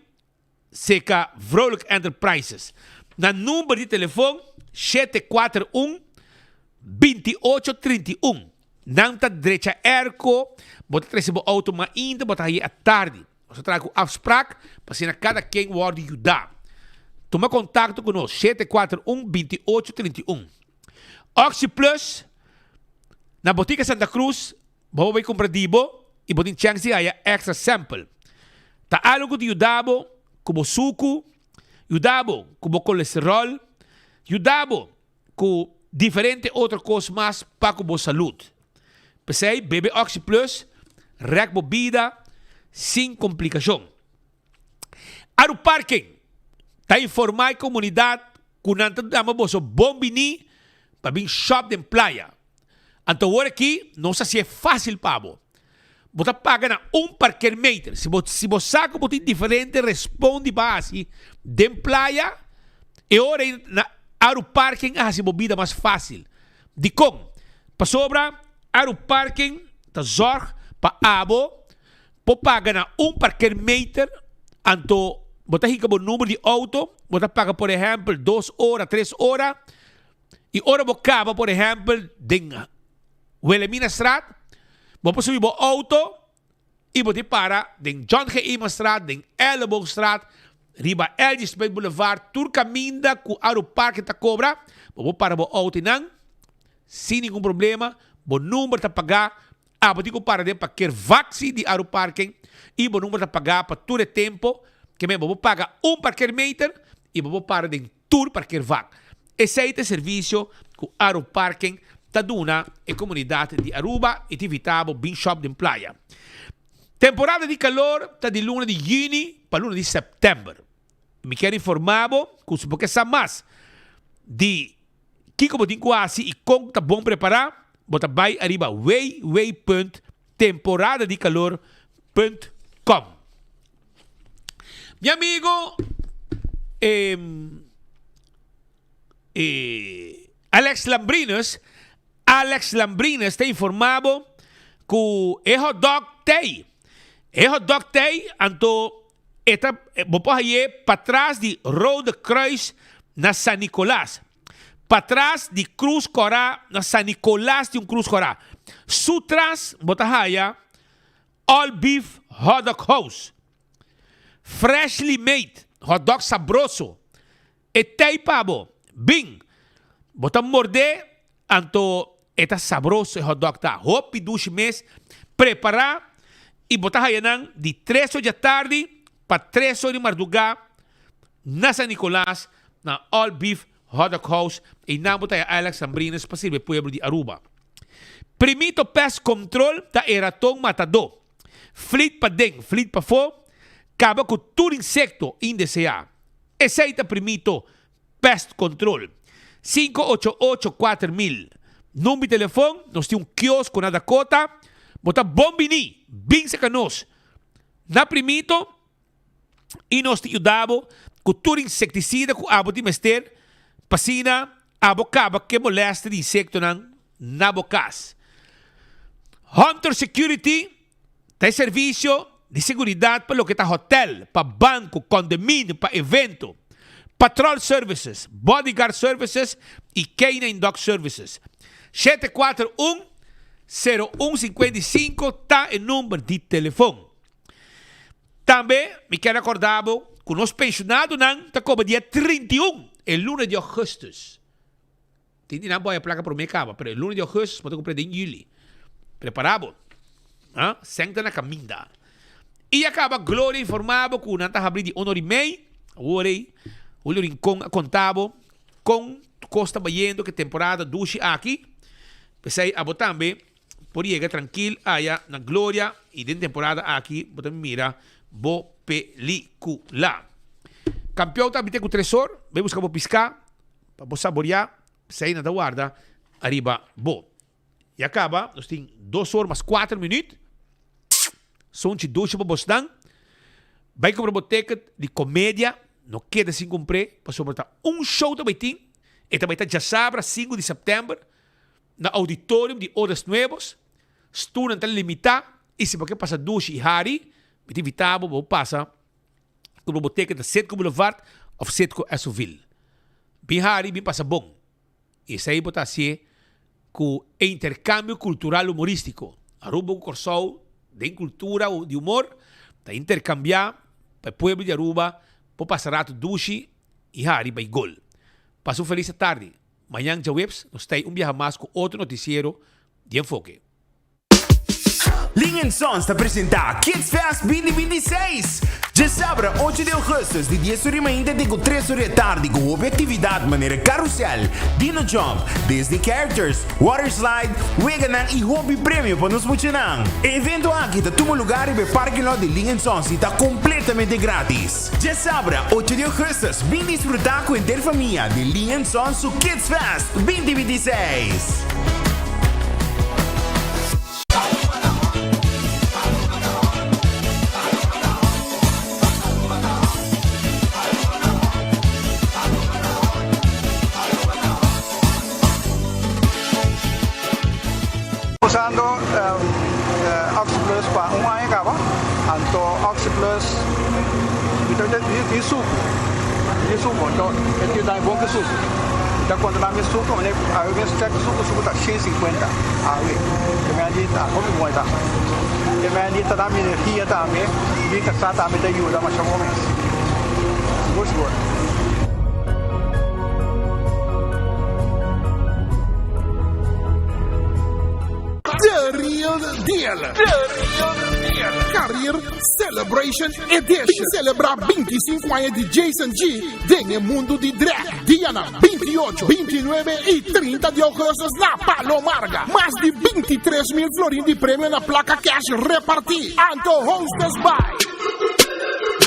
seka Vrolijk Enterprises na number di telefon 741 2831. Nan ta drecha airco, bo ta trese bo auto mainta, bo ta haye atardi. Nos ta traha ku afsprak pa asina kada ken wòrdu yuda. Tuma kontakto ku nos 741 2831. Oxi Plus na Botica Santa Cruz bo por bay cumpra di bo y bo tin chance di haya extra sample. Ta algo cu ta yuda bo cu bo sucu, yuda bo cu bo colesterol. Yuda bo ku diferente otro kos mas pa ku bo salud. P'esei bebe Oxi Plus rèk bo bida sin komplikashon. Aruparking ta informá e komunidat ku nan ta dama boso bon biní pa bin shòp den playa. Anto awor aki nos a hasié fásil pa bo. Bo ta paga na un parkeermeter. Si bo si bo sa ku bo tin diferente respondi pa hasi den playa, e ora ei na Aruparking a hasi bo bida mas fásil. Dikon? Pasobra Aruparking ta zòrg pa abo por paga na un parkeermeter, anto bo ta hinka bo number di outo, bo ta paga por ehèmpel dos ora, tres ora, i ora bo kaba por ehèmpel den Wilhelminastraat, bo por subi bo outo i bo tin para den John G. Emanstraat, den Elleboogstraat, riba LG. Smith Boulevard, tur kaminda ku Aruparking ta kobra, bo por para bo outo einan sin ningun problema, bo number ta pagá. Abo tin ku para den parkeer vaksi di Aruparking i bo number ta pagá pa tur e tempo ke men bo por paga un parkeermeter i bo por para den tur parkeervak. Esei ta e servisio ku Aruparking ta duna e komunidat di Aruba i ta invitá bo bin shòp den playa. Temporada di kalor ta di luna di yüni pa luna di sèptèmber. Mi kier informá bo ku si bo ke sa mas di Kiko bo tin ku hasi i kon ta bon prepará? Bo ta bai ariba www.temporadadikalor.com. Mi amigo Alex Lambrinus, Alex Lambrinus ta informá bo ku e hotdog t'ei. E hotdog t'ei, anto E ta, bo por haye patras di Rode Kruis na San Nicolas. Patras di Cruz Cora na San Nicolas tin un Cruz Cora. Su tras bo ta haya All Beef Hotdog House. Freshly made hotdog sabroso. E tei pa bo. Bin! Bo ta mordé, anto e ta sabroso e hotdog ta. Hopi dushi mes prepará i bo ta haya nan di tres or djatardi pa tres or di mardugá na San Nicolas na All Beef Hotdog House. Einan bo ta haya Alex Sambrines pa sirbi e pueblo di Aruba. Primito Pest Control ta e raton matadó. Flit paden, flit pafó, kaba ku tur insekto indeseá. Esei ta primito Pest Control. Sinku ocho ocho 4000 Number di telefon, nos tin un kiosko na Dakota. Bo ta bon bini, bin seka nos na primito i nos ta yuda bo ku tur insektisida ku abo tin mester pa asina abo kaba ku e molèster di insektonan na bo kas. Hunter Security Ta e servisio di seguridat pa loke ta hotel, pa banko, kondominio, pa evento, patrol services, bodyguard services i K-nine dog services. 741 0155 ta e number di telefon. Tambe mi kier rakorda bo ku nos penshonadonan ta koba dia 31, e luna di augustus. Tin di nan boya plaka prome kaba, pero e luna di augustus bo ta kumpra den juli. Prepara bo. Ha? Sèn ta na kaminda. I a kaba Gloria informa bo ku nan ta habri di un ora i mei. Awor ei, Julio Rincon a konta bo kon kos ta bayendo ku e temporada dushi aki. P'esei abo tambe por yega trankil aya na Gloria i den temporada aki bo ta mira bo pelikula. Kampion ta habri te ku tres or. Bai buska bo piská. Pa bo saboreá, p'esei nan ta warda ariba bo. Ya kaba, nos tin dos or mas kuater minüt. Sonchi dushi pa bosnan. Bai kumpra bo ticket di komedia, no keda sin kumpr'é, pasobra ta un show ta bai tin, e ta bai ta djasabra sinku di sèptèmber na Auditorium di Odas Nuevos. Stunan ta limitá i si bo ke pasa dushi i hari, mi ta invitá bo pa bo pasa. Ku bo teken ta Citgo Boulevard of Citgo Esso-ville. Bin hari, bin pasa bon. I esei bo ta hasié ku e interkambio kultural humorístiko. Aruba ku Kòrsou den kultura di humor ta interkambiá pa e pueblo di Aruba por pasa ratu dushi i hari bai gol. Pasa un felis atardi. Mañan djaweps nos ta ei un biaha mas ku otro notisiero di Enfoke. Ling and Sons ta presenta Kids Fest 2026! Djasabra ocho di augustus di dies ora di mainta te ku tres ora di atardi ku hopi aktividat manera karusel, dino jump, Disney characters, water slide, weganan i hopi premio pa nos muchanan. E evento aki ta tuma lugar riba e parking lot di Ling and Sons i ta kompletamente gratis. Djasabra ocho di augustus bin disfruta ku henter famia di Ling and Sons su Kids Fest 2026! Usando OxyPlus pa un aña caba, anto OxyPlus mi ta di sucu, di sucu, anto e tin dai bon cu sucu. Mi ta controla mi sucu, awe mes check sucu, sucu ta 150 awe. Te mei di ta hopi bon e ta. Te mei di ta da mi energia tambe, mi casa tambe ta yuda masha bon mes. Sigur sigur. The Real Deal. The Real Deal. Career Celebration Edition. Celebra 25 aña di Jason G den e mundo di drag. Dianan 28, 29 y 30 di augustus na Palo Marga. Mas di 23 mil florin di premio na placa cash reparti. Anto hostess by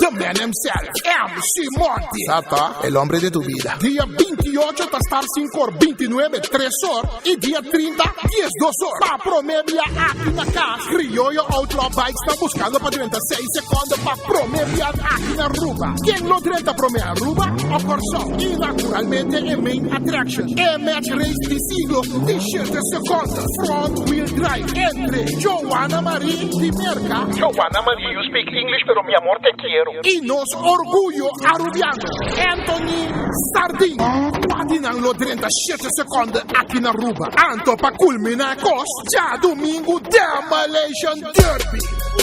The man himself, MC Monty. Sata, el hombre de tu vida. Dia 28 ta start 5 or, 29 3 or y dia 30 12 or. Pa prome bia aki na cas, Crioyo Outlaw Bikes ta buscando pa drenta 6 seconde pa prome bia aki na Aruba. Ken lo drenta prome Aruba o Corsou? Y naturalmente e main attraction, e match race di siglo di 7 seconde, front wheel drive entre Joanna Marie di Merca, Joanna Marie, you speak English pero mi amor te quiero. Y nos orguyo Arubiano, Anthony Sardin. Cua di nan lo drenta shete seconde aki na Aruba? Anto pa culmina e cos, djadumingu Demolition Derby.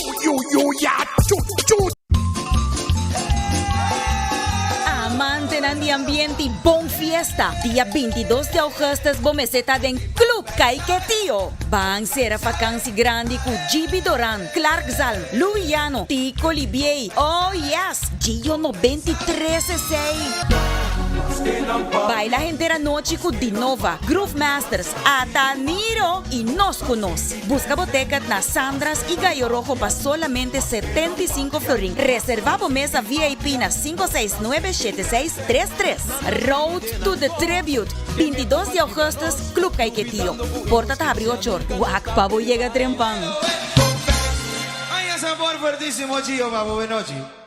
Uyuyuya chu chu. Amantenan di ambiente y bon fiesta, dia 22 di augustus bo mester ta den Club Caiquetio. Ban cera vakantie grandi cu GB Doran, Clark Zalm, Louis Llano, Tico Libiey, oh yes, Gio 93 esey. Baila henter anochi cu Dinova, Groove Masters, Ata Niro y Nos cu Nos. Busca bo ticket na Sandra's y Gallo Rojo pa solamente 75 florin. Reserva bo mesa VIP na 569 7633. Road to the Tribute, 22 di augustus, Club Caiquetio. Porta ta habri ocho or. Wak pa bo yega trempan. Aña sabor fuertísimo Gio pa bo benochi.